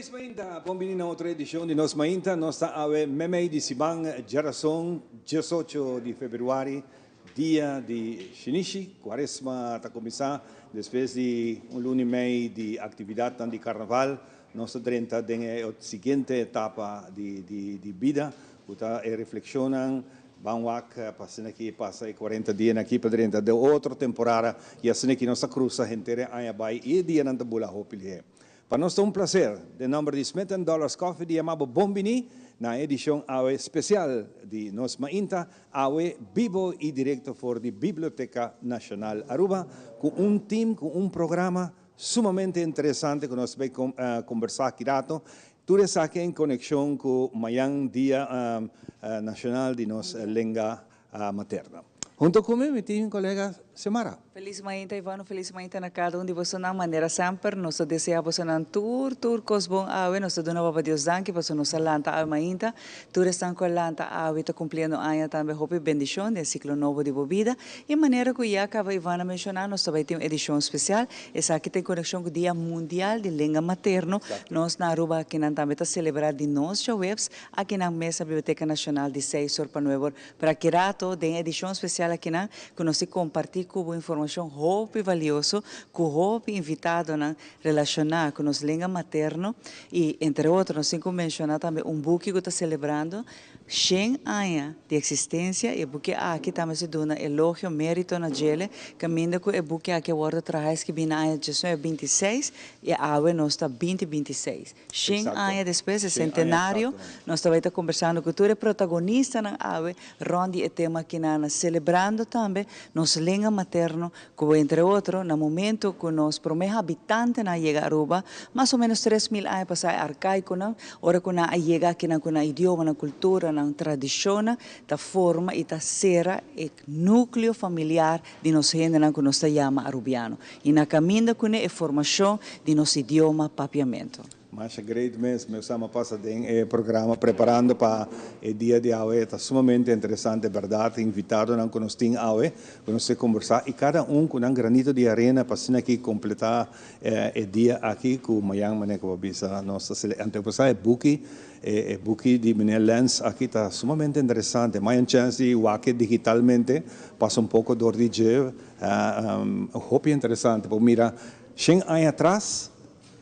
Felis mainta, bon bini na otro edicion di Nos Mainta. Nos ta awe memey di siman, djarason 18 di februari, dia di Shinishi. Cuaresma ta cuminsa despues di un luna y mey di actividadnan di carnaval. Nos ta drenta den e siguiente etapa di bida, cu ta e reflexionnan, ban wak pa asina aki pasa e 40 dianan aki pa drenta den otro temporada y asina aki nos ta cruza henter e aña bay y e dianan ta bula hopi lihe. Pa nos ta un placer, den nomber di Smith and Dollars Coffee di yama bo bon bini na e edicion awe special di Nos Mainta, awe bibo y directo for di Biblioteca Nacional Aruba, cu un team, cu un programa sumamente interesante cu nos bay combersa aki rato. Tur esaki en conexion cu mayan Dia Nacional di nos Lenga Materna. Hunto cu mi, mi tin colega Xiomara. Feliz mainta, Ivano, feliz mainta na cada un di bosonan. Manera semper nos ta desea bosonan tur tur cos bon awe. Nos ta duna Papa Dios danki pasobra nos a lanta awe mainta. Tur esnan cu a lanta awe ta cumpliendo aña tambe hopi bendicion den ciclo nobo di bo bida. Y manera cu ya caba Ivano a menciona, nos ta bay tin un edicion special. Esaki ta en conexion cu Dia Mundial di Lenga Materno. Nos na Aruba akinan tambe ta celebra di nos djaweps akinan mes na Biblioteca Nacional di seis or pa nuebe or. Pero aki rato den edicion special akinan cu nos tin comparti cu bo informacion hopi valioso cu hopi invitadonan relaciona cu nos lenga materno y entre otro nos tin cu menciona tambe un buki cu ta celebrando 100 aña di existencia y e buki aki tambe si duna elogio merito na djele caminda cu e buki aki a wordo traha y skibi na aña 1926 y awe nos ta 2026. 100 aña despues, e centenario, nos ta bay ta conversando cu tur e protagonistanan awe rond di e tema akinan, celebrando tambe nos lenga materno cu entre otro na momento cu nos prome habitantenan a yega Aruba, mas o menos 3000 aña pasa e arcaiconan, ora cu nan a yega akinan cu nan idioma, nan cultura, nan tradicionnan, ta forma y ta cera e nucleo familiar di nos hendenan cu nos ta yama Arubiano y na caminda cune e formacion di nos idioma Papiamento. Masha great mes, mi sama pasa den e programa preparando pa e dia di awe. Ta sumamente interesante, berdad, invitadonan cu nos tin awe, cu nos ta conversa y cada un cu nan granito di arena pa asina aki completa e dia aki cu mayan manera cu bo a bisa nos ta sele. Anto bo sa e buki, e buki di meneer Lens aki ta sumamente interesante. Mayan chance di wak digitalmente, pasa un poco door di dje, hopi interesante. Bo mira 100 aña atras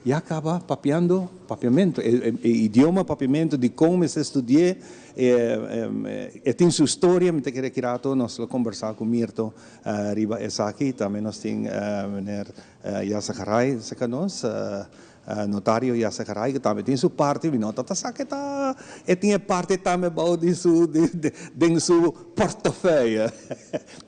ya caba papiando papiamento, e idioma papiamento di con mester studi'e, e tin su historia. Mi ta kere ki rato nos lo conversa cu Mirto riba esaki. Tambe nos tin meneer Yarzagaray cerca nos, notario Yarzagaray, cu tambe tin su parti. Mi no ta sa cu ta e tin e parti tambe bao di su den su portefeuille.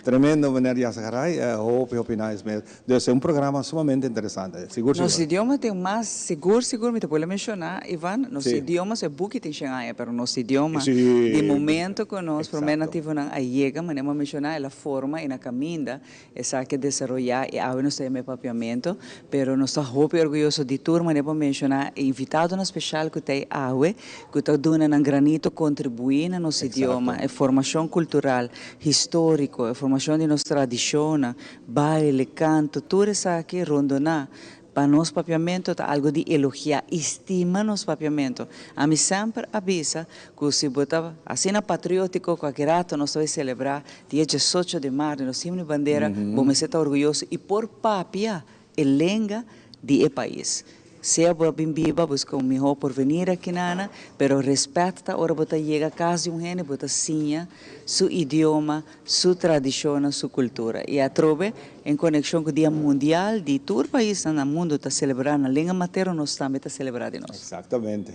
Tremendo, meneer Yarzagaray, hopi hopi nice mes. Dus e un programa sumamente interesante, sigur Nos sigur. Idioma tin mas, sigur sigur mi ta por menciona, Ivan, nos idioma su e buki tin 100 aña, pero nos idioma di momento cu nos prome nativonan a yega, manera mi a menciona, el a forma y na caminda esaki a desaroya y awe nos ta yama e papiamento, pero nos ta hopi orguyoso di tur manera por menciona e invitadonan special cu ta ey awe, cu ta duna nan granito contribui na nos idioma, e formacion cultural, historico, e formacion di nos tradicionnan, baile, canto, tur esaki rondoná pa nos papiamento ta algo di elogiá y stima nos papiamento. Ami semper a bisa cu si bo ta asina patriotico cu aki rato nos ta bay celebra dia 18 di maart nos himno y bandera, bo mester ta orguyoso y por papia e lenga di e pais. Sea bo a bin biba, busca un miho porvenir aki nana, pero respet ta ora bo ta yega cas di un hende, bo ta siña su idioma, su tradicionnan, su cultura. Y atrobe, en conexion cu Dia Mundial di tur paisnan na mundo ta celebra na lenga materno, nos tambe ta celebra di nos. Exactamente.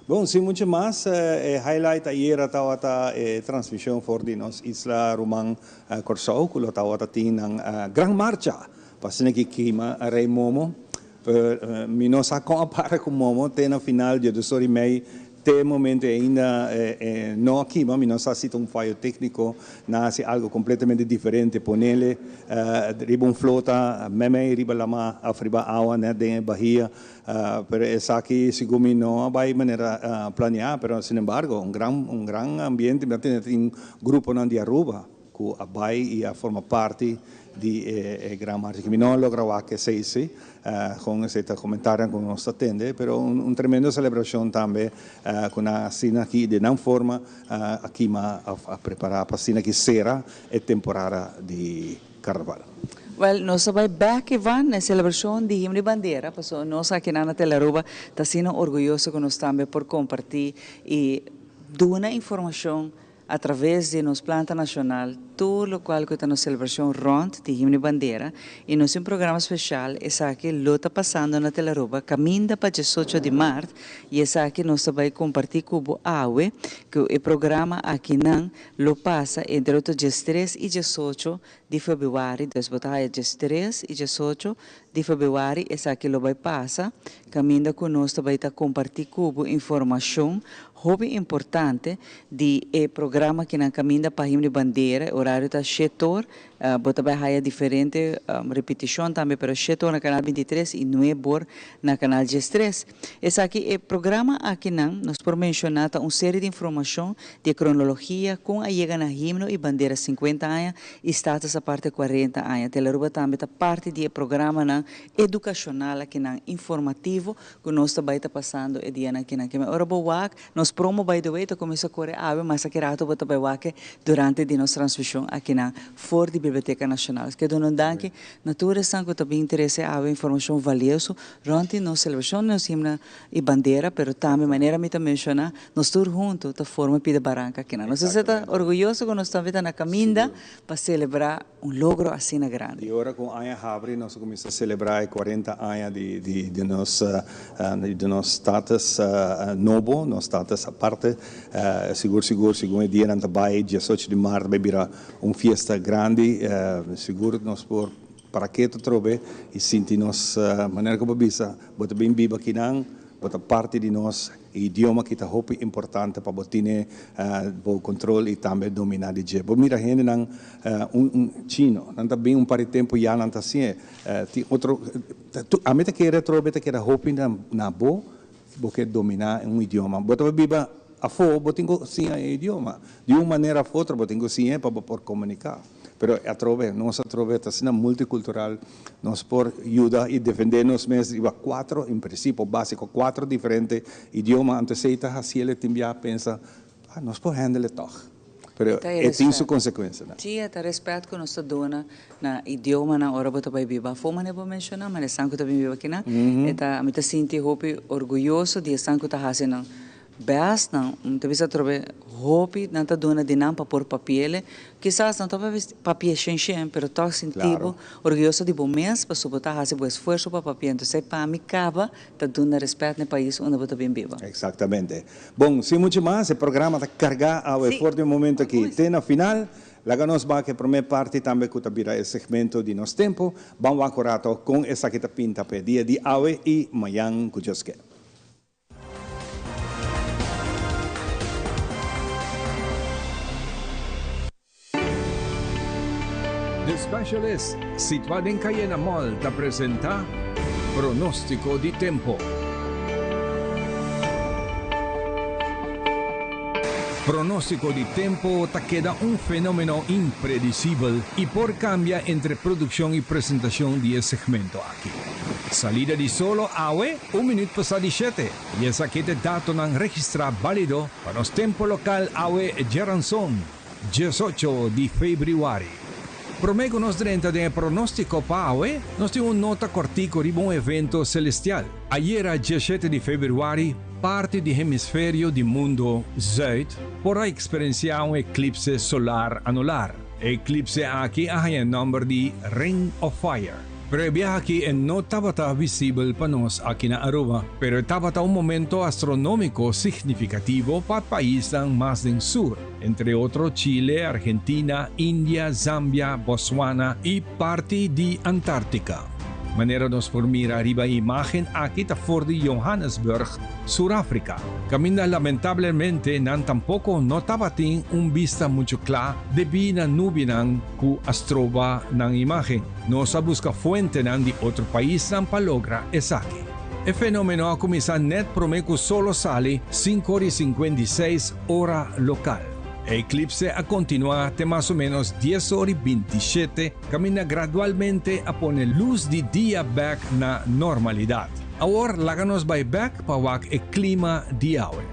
Bon, sin mucho mas, e highlight ayera tawata e transmision for di nos isla ruman Corsou, cu lo tawata tin nan gran marcha pa asina ki kima Rey Momo. Pero mi no sa con a para cu Momo te na final di 2 or y mei te momento ainda no a kima. Mi no sa si ta un fallo tecnico, nan a haci algo completamente diferente, ponele riba un flota, meme riba lama of riba awa net den e bahia, pero esaki segun mi no a bay manera planea. Pero sin embargo un gran ambiente, mi a tene tin gruponan di Aruba. Ku a bai i a forma parti di e gran marcha aki. Mi no a logra wak esei si, kon esei ta komentarionan ku nos ta tende, pero un tremendo selebrashon tambe ku nan a asina aki den nan forma a kima òf a prepará pa asina aki sera e temporada di karnaval. Wèl, nos a bai bèk Ivan na e selebrashon di Himno di Bandera, pasobra nos akinan na Telaruba ta asina orguyoso ku nos tambe por kompartí i duna informashon A traves di nos planta nashonal tur lokual ku ta nos selebrashon rònt di Himno i Bandera i nos tin un programa speshal, esaki lo ta pasando na Telaruba kaminda pa diesocho di mart i esaki nos ta bai kompartí ku bo awe ku e programa akinan lo pasa entre otro diestres i diesocho di febrüari, dus bo ta haya diestres i diesocho di febrüari esaki lo bai pasa kaminda ku nos ta bai ta kompartí ku bo informashon Hopi importante di e programa kinan kaminda pa himno di bandera, e orario ta shetor, bo ta bai haya diferente ripitishon tambe pero shetor na kanal 23 i nuebor na kanal 13. Esaki e programa akinan nos por menshoná ta un serie di informashon di e kronologia kon a yega na himno i bandera 50 aña i status aparte 40 aña. Telaruba tambe ta parti di e programanan edukashonal akinan informativo Ku nos ta bai ta pasando e dianan kinan keme. Ora bo wak nos promo by the way ta kuminsá kore awe mas aki rato bo ta bai wak durante di nos transmishon akinan for di Biblioteka Nashonal. Ke duna un danki na tur esnan ku ta bin trese awe informashon valioso rònt di nos selebrashon di nos himna i bandera pero tambe manera mi ta menshoná nos tur huntu ta forma pida baranka akinan. Nos esei ta orguyoso ku nos tambe ta na kaminda pa selebrá Un logro asina grandi. Di ora ku aña habri nos a kuminsá selebrá e kuarenta aña di di nos di nos status nobo, nos status aparte. Sigur sigur segun e dianan ta bai diesocho di mart ta bai bira un fiesta grandi. Sigur nos por para ketu atrobe i sinti nos manera ku bo bisa bo ta bin biba akinan, bo ta parti di nos. E idioma ki ta hopi importante pa bo tine bo control y tambe domina di dje. Bo mira hendenan un un chino, nan ta bin un par di tempo ya nan ta haci'e. Tin otro, ami ta kere atrobe ta keda hopi na na bo, bo ke domina un idioma. Bo ta biba afo, bo tin ku siña e idioma. Di un manera of otro bo tin ku siñ'e pa bo por comunica. Pero atrobe, nos atrobe ta asina multicultural, nos por yuda y defende nos mes riba cuatro, en principio basico, cuatro diferente idioma, anto esey ta haciele tin bia pensa, ah, nos por handle tog. Pero e tin su consecuencianan. Sí, e ta respet cu nos ta duna na idiomanan ora bo ta bay biba afo, manera bo menciona, manera esnan cu ta bin biba akinan, e ta, mi ta sinti hopi orguyoso di esnan cu ta haci nan Best nan, mi ta bisa atrobe hopi nan ta duna di nan pa por papiele, kisas nan ta papia shen shen pero tòg sinti bo orguyoso di bo mes pasobra bo ta hasi bo esfuerso pa papia, entonces pa mi kaba ta duna respet na e pais unda bo ta bin biba. Exactamente. Bon, sin mucho mas, e programa ta carga awe for di e momento aki te na final. Laga nos bak e prome parti tambe cu ta bira e segmento di Nos Tempo. Ban wak un rato con esaki ta pinta p'e dia di awe y mañan cu Dios ke. The Specialist, situá den Cayena Mall, ta presentá Pronóstiko di Tempo. Pronóstiko di tempo ta keda un fenómeno impredisibel i por kambia entre produkshon i presentashon di e segmento aki. Salida di solo awe un minüt pasá di shete i esaki ta e datonan registrá bálido pa nos tempo lokal awe djaranson, 18 di febrüari. Promé ku nos drenta den e pronóstiko pa awe, nos tin un nota kòrtiku riba un evento selestial. Ayera 17 di febrüari, parti di hemisferio di mundu zùit por a eksperensiá un eklipse solar anular. E eklipse aki a haña e nòmber di Ring of Fire. Pero e biaha aki e no tabata visibel pa nos aki na Aruba, pero e tabata un momento astronomico significativo pa paisnan mas den sur, entre otro Chile, Argentina, India, Zambia, Botswana y parti di Antartica. Manera nos por mira riba e imagen aki ta for di Johannesburg, Sur Africa, caminda lamentablemente nan tampoco no tabatin un bista mucho cla debí na nubinan cu a stroba nan imagen. Nos a buska fuentenan di otro paisnan pa logra esaki. E fenomeno a kuminsá nèt promé ku solo sali 5 ora i 56 ora lokal. E eklipse a kontinuá te mas o ménos dies or i bintishete, kaminda gradualmente a pone lus di dia bèk na normalidat. Awor laga nos bai bèk pa wak e klima di awe.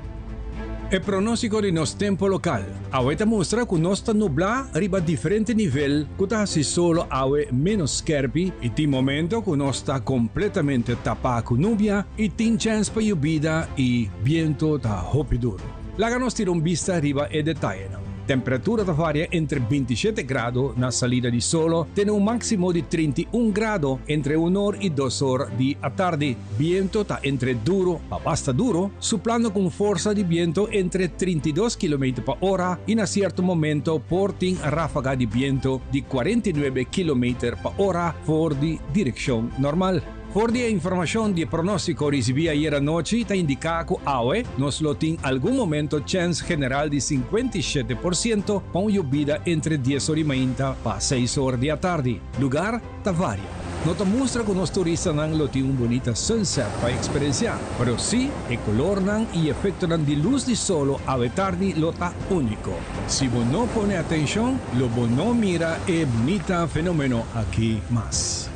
E pronóstiko di nos tempu lokal awe ta mustra ku nos ta nublá riba diferente nivel ku ta hasi solo awe ménos skèrpi i tin momento ku nos ta kompletamente tapá ku nubia i tin chèns pa yubida i bientu ta hopi duru. Laga nos tira un bista riba e detayenan. Temperatura ta varia entre bintishete grado na salida di solo te na un máksimo di 31 grado entre un or i dos or di atardi. Biento ta entre duro pa basta duro, suplando ku un forsa di biento entre 32 kilometer pa ora i na sierto momento por tin ráfaga di biento di 49 kilometer pa ora for di direkshon normal. For di e informashon di e pronóstiko risibí ayera nochi ta indiká ku awe nos lo tin algun momento chèns general di 57% pa un yobida entre dies or i mainta pa seis or di atardi. Lugar ta varia. No ta mustra ku nos turistanan lo tin un bunita sunset pa eksperensiá, pero sí e kolornan i efektonan di lus di solo awe tardi lo ta úniko. Si bo no pone atenshon, lo bo no mira e bunita fenómeno aki mas.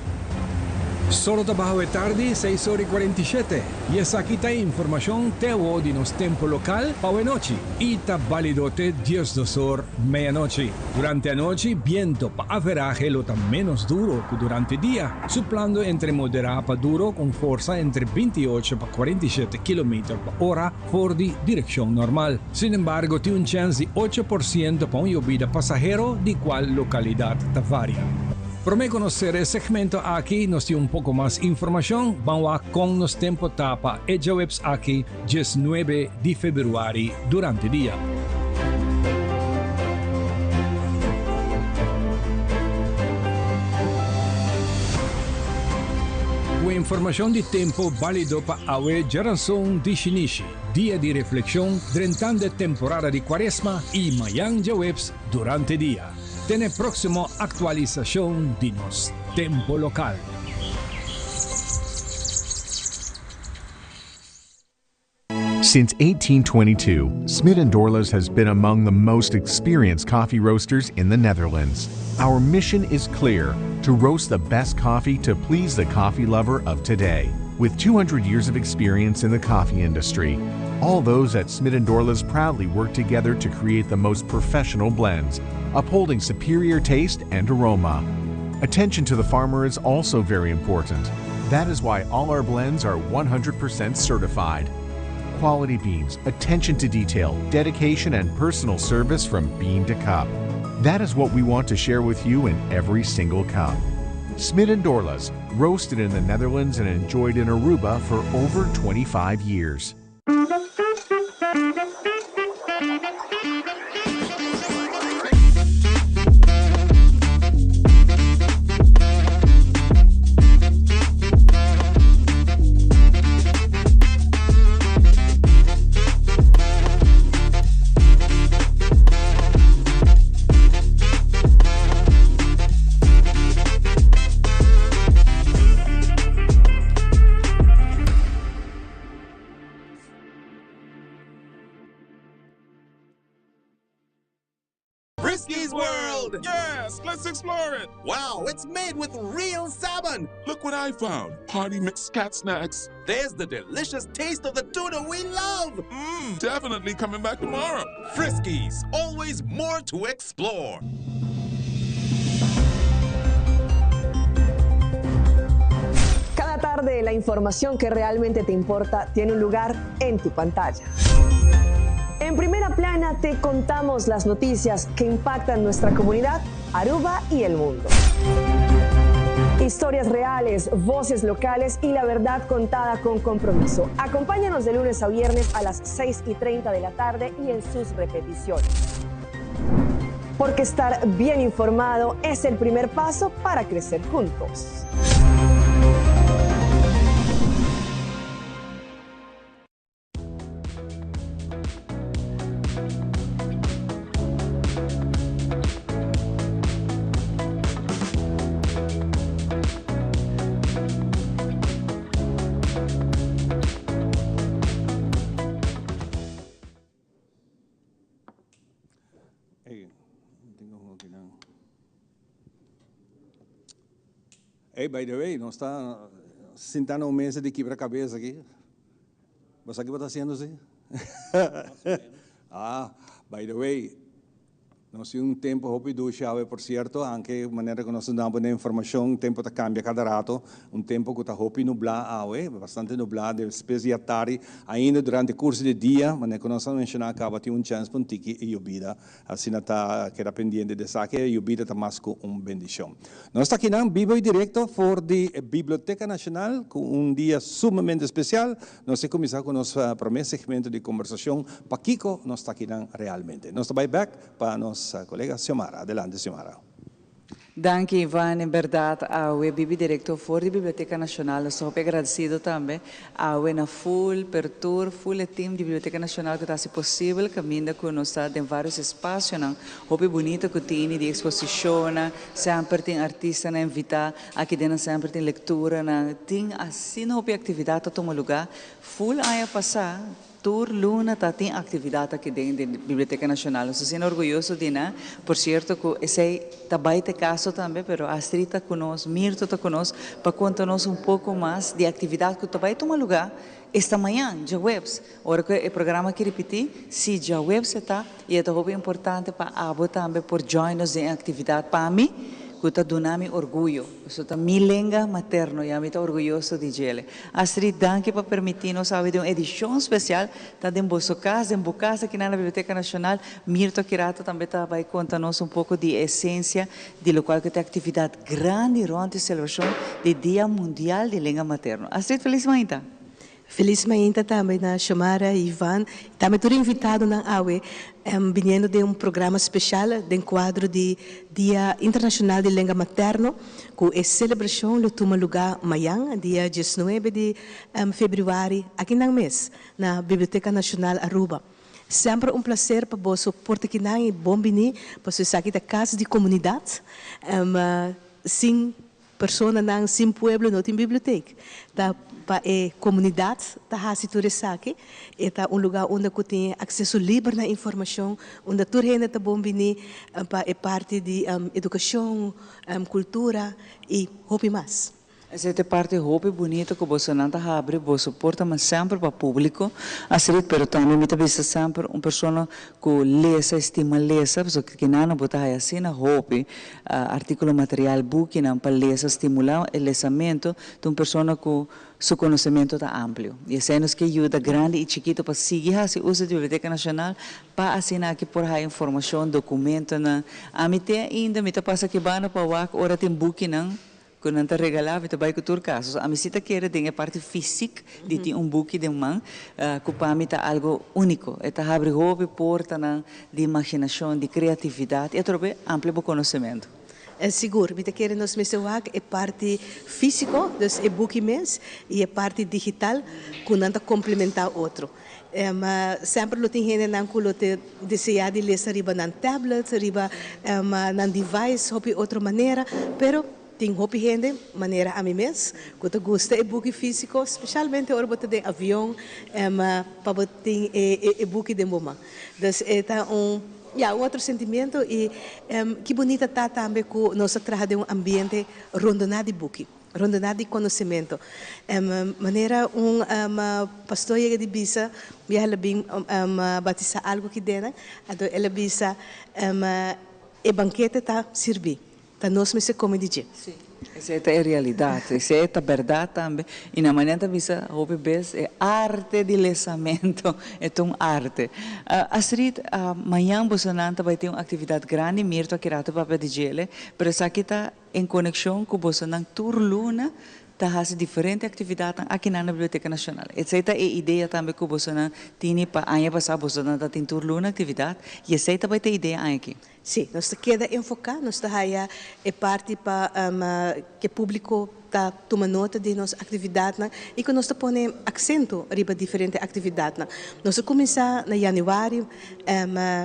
Solo ta baha awe tardi, seis ora i 47, i esaki ta e informashon te awo di nos tempu lokal pa awe nochi i ta bálido te 12 or meianochi. Durante anochi, biento pa averahe lo ta ménos duro ku durante dia, suplando entre moderá pa duro ku un forsa entre 28 pa 47 kilometer pa ora for di direkshon normal. Sinembargo, tin un chèns di 8% pa un yobida pasahero di kual lokalidat ta varia. Promé ku nos sera e segmento aki, nos tin un poko mas informashon. Ban wak kon nos tempu ta pa e djaweps aki, 19 di febrüari, durante dia. Ku e informashon di tempu bálido pa awe djaranson di shinishi, dia di reflekshon drentando e temporada di kuaresma i mayan djaweps durante dia. Te n'e próksimo aktualisashon di nos Tempo Lokal. Since 1822, Smit and Dorlas has been among the most experienced coffee roasters in the Netherlands. Our mission is clear to roast the best coffee to please the coffee lover of today. With 200 years of experience in the coffee industry, all those at Smit and Dorlas proudly work together to create the most professional blends, upholding superior taste and aroma. Attention to the farmer is also very important. That is why all our blends are 100% certified. Quality beans, attention to detail, dedication, and personal service from bean to cup. That is what we want to share with you in every single cup. Smit and Dorlas, roasted in the Netherlands and enjoyed in Aruba for over 25 years. Friskies World! Yes, let's explore it! Wow, it's made with real salmon! Look what I found! Party mix cat snacks. There's the delicious taste of the tuna we love! Definitely coming back tomorrow. Friskies, always more to explore. Cada tarde la información que realmente te importa tiene un lugar en tu pantalla. En primera plana te contamos las noticias que impactan nuestra comunidad, Aruba y el mundo. Historias reales, voces locales y la verdad contada con compromiso. Acompáñanos de lunes a viernes a las 6:30 de la tarde y en sus repeticiones. Porque estar bien informado es el primer paso para crecer juntos. Hey, tin un aki nan. Hey, by the way, nos ta sinta na un mesa di kibra kabes aki. Bo sa ki bo ta hasiendo si? Ah, by the way, nos tin un tempo hopi dushi awe, por cierto, anke manera cu nos ta duna bo den informacion, tempo ta cambia cada rato, un tempo cu ta hopi nubla awe, bastante nubla, despues di atardi, ainda durante curso di dia, manera cu nos a menciona caba, tin un chance pa un tiki e yobida. Asina ta keda pendiente di esaki, e yubida ta mas ku un bendishon. Nos ta akinan bibo i direkto for di Biblioteka Nashonal ku un dia sumamente spesial. Nos ta kuminsá ku nos promé segmento di kombersashon Pakiko nos ta akinan realmente. Nos ta bai bèk pa nos kolega Xiomara. Adelante Xiomara. Danki Ivan, en berdad awe bibi directo for di Biblioteca Nacional, nos ta hopi agradecido tambe awe na full Pertur, full e team di Biblioteca Nacional cu ta haci posibel caminda cu nos ta den varios espacionan hopi bunito cu tini di exposicionnan, semper tin artistanan invita, aki den nan semper tin lecturanan, tin asina hopi actividad ta tuma lugar, full aña pasa. Tur luna ta tin actividad aki den den Biblioteca Nacional. Nos ta asina orguyoso di nan. Por cierto cu esey ta bay t'e caso tambe, pero Astrid ta cu nos, Mirto ta cu nos pa conta nos un poco mas di actividad cu ta bay tuma lugar esta mañan, djahuebs. Ora cu e programa aki ripiti, si djahuebs e ta y e ta hopi importante pa abo tambe por join nos den e actividad. Pa mi, cu ta duna mi orguyo. Pasobra ta mi lenga materno y ami ta orguyoso di djele. Astrid, danki pa permití nos awe den un edishon spesial ta den boso kas, den bo kas aki na Biblioteka Nashonal. Mirto Kirato tambe ta bai konta nos un poko di e esensia di lokual ku ta e aktividat grandi rònt e selebrashon di Dia Mundial di Lenga Materno. Astrid, felis mainta! Felis mainta tambe na Xiomara, Ivan y tambe tur e invitadonan awe biniendo den un programa special den cuadro di Dia Internacional di Lenga Materno cu e celebracion lo tuma luga mayan dia diesnuebe di februari aki nan mes na Biblioteca Nacional Aruba. Semper un placer pa boso por ta kinan y bon bini pasobra esaki ta cas di comunidad sin Personanan sin pueblo no tin bibliotek. Ta pa e komunidat ta hasi tur esaki. E ta un lugá unda ku tin akseso liber na informashon, unda tur hende ta bon bini pa e parti di edukashon, kultura i hopi mas. Esei ta e parti hopi bunito ku bosonan ta habri boso porta mas semper pa públiko, Astrid, pero tambe mi ta bisa semper un persona ku lesa i stima lesa, pasobra kinan bo ta haya asina hopi Artíkulo material bukinan pa lesa stimulá e lesamentu di un persona ku su konosementu ta amplio. I esei nos ke yuda grandi i chikitu pa sigui hasi uso di Biblioteka Nashonal pa asina aki por haya informashon, dokumentonan. Ami te ainda mi ta pasa kibana pa wak ora tin bukinan ku nan ta regalá mi ta bai ku tur kas. Ami si ta kere den e parti fisik di tin un buki den man ku pa mi ta algu úniko. E ta habri hopi portanan di imaginashon, di kreatividat i atrobe amplia bo konosementu. Sigur, mi ta kere nos mester wak e parti físiko, dus e buki mes, i e parti digital ku nan ta komplementá otro. Semper lo tin hendenan ku lo ta deseá di lesa riba nan tablet, riba nan device hopi otro manera, pero tin hopi hende, manera ami mes, ku ta gusta e buki físiko, spesialmente ora bo ta den avion, pa bo tin e buki den bo man. Dus e ta un, ya, un otro sentimiento i ki bunita ta tambe ku nos ta traha den un ambiente rondoná di buki. Rondoná di konosementu. Manera un pastor yega di bisa, biaha el a bin batisá algu ki den nan, anto el a bisa, E bankete ta sirbí, ta nos mester kome di dje. Sí, esei ta e realidat, esei ta bèrdat tambe. I na manera ta bisa hopi bes e arte di lesamentu e ta un arte. Astrid, mañan bosonan ta bai tin un aktividat grandi, Mirto a kira ta papia di djele, pero esaki ta En konekshon ku bosonan tur luna ta hasi diferente aktividatnan akinan na Biblioteka Nashonal. Esei ta e idea tambe ku bosonan tini pa aña pasá bosonan ta tin tur luna aktividat i esei ta bai ta e idea aña aki. Sí, nos ta keda enfoká, nos ta haya e parti pa ke públiko ta tuma nota di nos aktividatnan i ku nos ta pone aksento riba diferente aktividatnan. Nos a kuminsá na yanüari,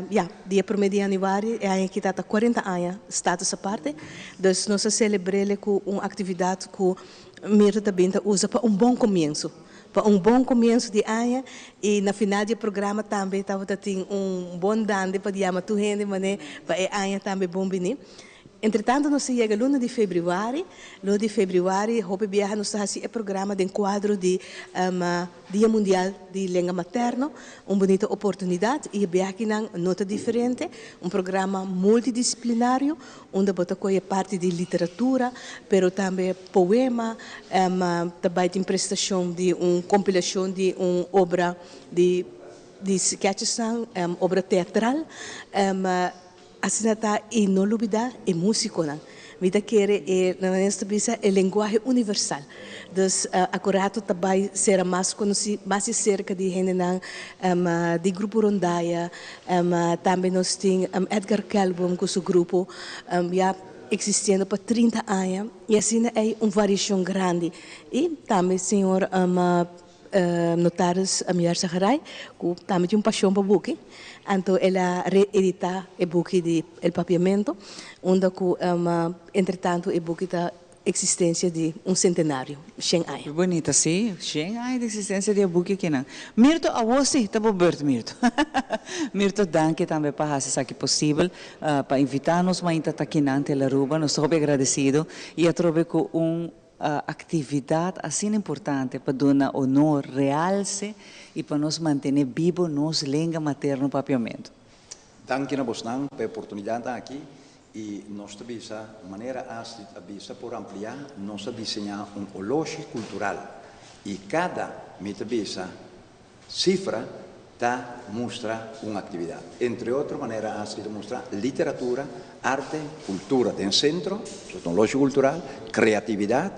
ya, dia promé di yanüari e aña aki ta ta kuarenta aña Status Aparte, dus nos a selebr'el ku un aktividat ku Mirta ta bin ta usa pa un bon komienso. Pa un bon comienso di aña y na final di programa tambe tabata tin un bon dande pa yama tur hende mane pa e aña tambe bon bini. Entretanto, nos a yega luna di februari. Luna di februari, hopi biaha nos ta haci e programa den cuadro di Dia Mundial di Lenga Materno, un bunita oportunidad y e biahanan no ta diferente, un programa multidisciplinario, unda bo ta coge parti di literatura, pero tambe poema, tambe tin presentacion di un compilacion di un obra di sketches, obra teatral, asina ta y no lubida e musiconan. Mi ta kere e na bisa e lenguahe universal. Dus acurato tambe será mas conoci, mas cerca di hendenan di grupo Rondaya, tambe nos tin Edgar Kelbom cu su grupo ya existiendo pa 30 aña y asina ta un variacion grandi. Y tambe señor notaris Amiar Sagaray, cu tambe tin un pasion pa buki. Anto el a reedita e buki di El Papiamento, unda cu entretanto e buki ta existencia di un centenario, 100 aña. Bunita, si. 100 aña di existencia di e buki akinan. Mirto, awo si, ta bo beurt, Mirto. Mirto, danki tambe pa haci esaki posibel, pa invita nos mainta ta akinan Aruba. Nos ta agradecido y atrobe cu un actividad asina importante pa duna honor, realce y pa nos mantene bibo nos lenga materno Papiamento. Danki na boso pa e oportunidad aki y nos ta bisa, manera Astrid a bisa por amplia, nos a diseña un oloshi cultural y cada, mi ta bisa, cifra ta mustra un actividad. Entre otro manera, Astrid mustra literatura, arte, cultura den centro, oloshi cultural, creatividad,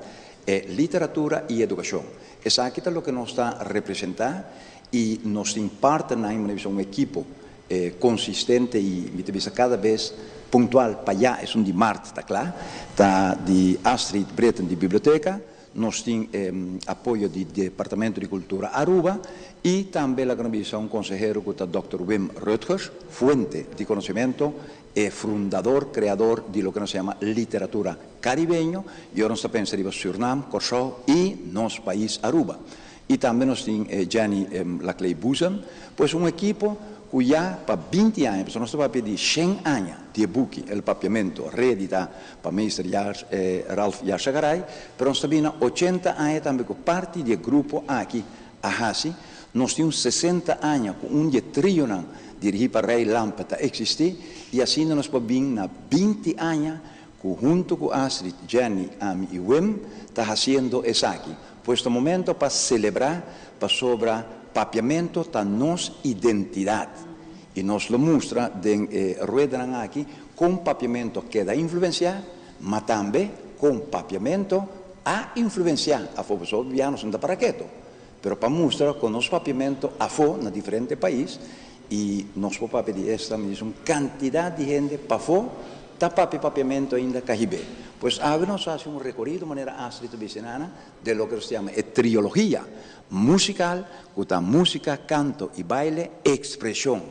literatura y educacion. Esaki ta loke nos ta representa y nos tin parte na un ekipo consistente y mi ta cada bes puntual pa aya, e un di maart, ta cla, ta di Astrid Britten di biblioteca, nos tin apoyo di Departamento di Cultura Aruba y tambe la un consehero cu ta Dr. Wim Rutgers, fuente di conocimento y fundador, creador di loke nos yama literatura caribeño, y awor nos ta pensa riba Surinam, Corsou y nos pais Aruba. Y tambe nos tin Jenny Laclay Buzen, pues un ekipo cu ya pa 20 aña, nos ta di 100 aña di buki, El Papiamento, reedita pa Meester Ralph Yarsagaray, pero nos tambe 80 aña tambe cu parti di e grupo aki, a hasi, nos tin 60 aña cu un di trio dirigi pa Rey Lampe ta existi, y asina nos por na 20 aña cu hunto cu Astrid, Jenny, Ami y Wim ta haciendo esaki. Pues e momento pa celebra, pasobra Papiamento ta nos identidad. Y nos lo mustra den rueda aki con Papiamento a keda influencia, ma tambe con Papiamento a influencia afo, ya no ta para keto. Pero pa mustra con nos Papiamento afo na diferente pais y nos por di esta un cantidad di hende pafo ta papia Papiamento ainda Caribe. Pues awe nos ta haci un recorido manera Astrid Bicenana di loke nos ta yama trilogia musical, cu ta musica, canto y baile, expresion.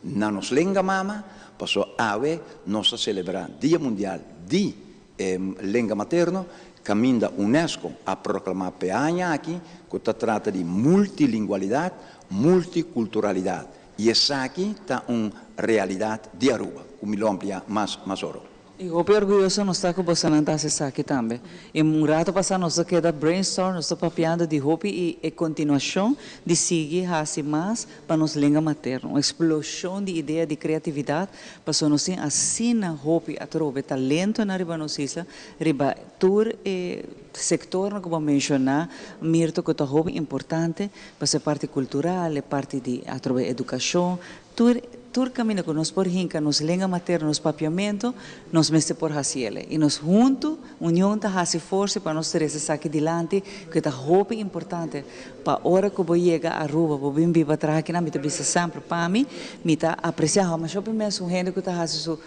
Na nos lenga mama, paso awe nos ta celebra Dia Mundial di Lenga Materno, caminda UNESCO a proclama pa e aña aki, cu ta trata di multilingualidad, multiculturalidad. Y esaki ta un realidad di Aruba, cu mi lo amplia mas oro. Y hopi orguyoso nos ta cu boso ta aki tambe. Y un rato pasa nos a keda brainstorm, nos ta papiando di hopi y continuacion di sigui haci mas pa nos lenga materno. Un explosion di idea, di creatividad, paso nos tin asina hopi atrobe talento na riba nos isla, riba tur e sector cu bo a menciona, Mirto, cu ta hopi importante, pa e parti cultural, e parti di atrobe educacion, tur caminda cu nos por hinca nos lenga materno, nos Papiamento, nos mester por haci'e. Y nos hunto, union ta haci forsa pa nos trece esaki dilanti, cu ta hopi importante. Pa ora cu bo yega Aruba, bo bin biba traha aki, mi ta bisa semper pa mi, mi ta aprecia, ma eu penso un hende cu ta haci su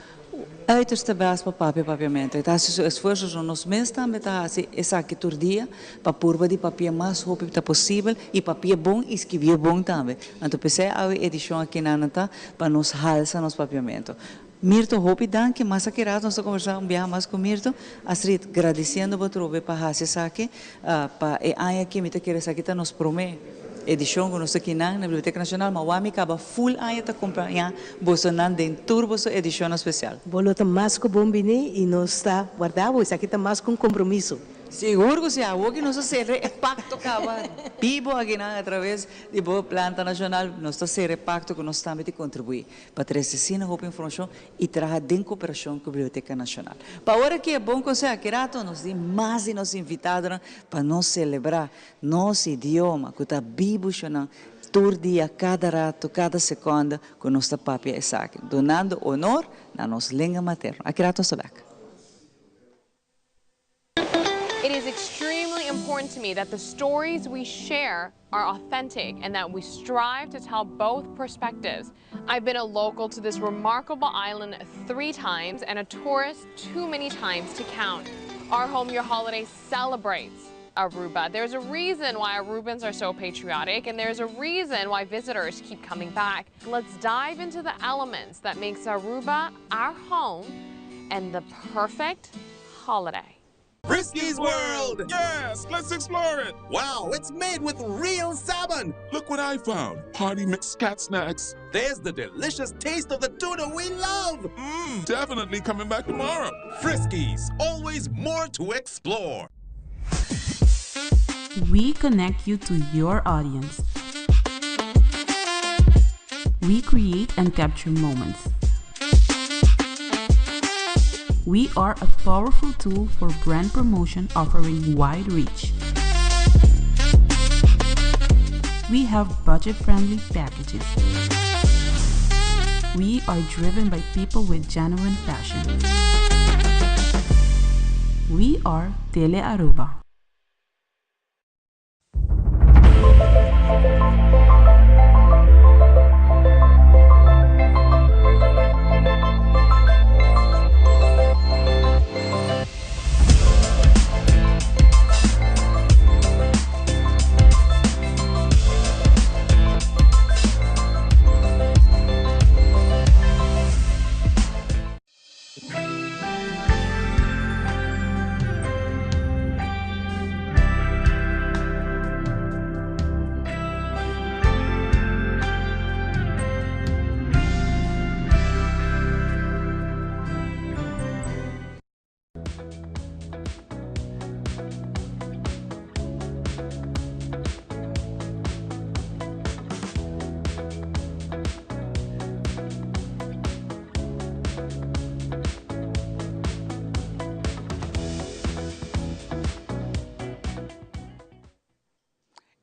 uiterste best pa papia Papiamento. Ta haci su esfuerso, nos mes tambe ta haci esaki tur dia, pa purba di papia mas hopi ta posibel y papia bon y skirbi bon tambe. Anto, p'esey e edicion aki na ta pa nos halsa nos Papiamento. Mirto, hopi danki, mas aki rato nos ta conversa un biaha mas cu Mirto. Astrid, gradiciendo bo trobe pa haci esaki, pa e aña aki mi ta kere esaki ta nos prome edicion cu nos ta kinan na Biblioteca Nacional, ma wou mi caba full aña ta acompaña bosonan den tur boso edicionnan special. Bo lo ta mas cu bon bini y nos ta warda bo, esaki ta mas cu un compromiso. Sigur cu si, awor cu nos a cera e pacto caba bibo akinan a traves di bo planta nacional, nos ta cera e pacto cu nos tambe ta contribui pa trece asina hopi informacion y traha den cooperacion cu Biblioteca Nacional. Pa ora ki e bon conseho aki rato nos tin mas di nos invitadonan pa nos celebra nos idioma cu ta bibu shonan tur dia, cada rato, cada seconde cu nos ta papia esaki, dunando honor na nos lenga materno. Aki rato nos ta bek. It is extremely important to me that the stories we share are authentic and that we strive to tell both perspectives. I've been a local to this remarkable island three times and a tourist too many times to count. Our Home Your Holiday celebrates Aruba. There's a reason why Arubans are so patriotic and there's a reason why visitors keep coming back. Let's dive into the elements that makes Aruba our home and the perfect holiday. Frisky's World! Yes, let's explore it! Wow, it's made with real salmon! Look what I found! Party mix cat snacks. There's the delicious taste of the tuna we love! Mmm, definitely coming back tomorrow. Friskies, always more to explore. We connect you to your audience. We create and capture moments. We are a powerful tool for brand promotion offering wide reach. We have budget-friendly packages. We are driven by people with genuine passion. We are Tele Aruba.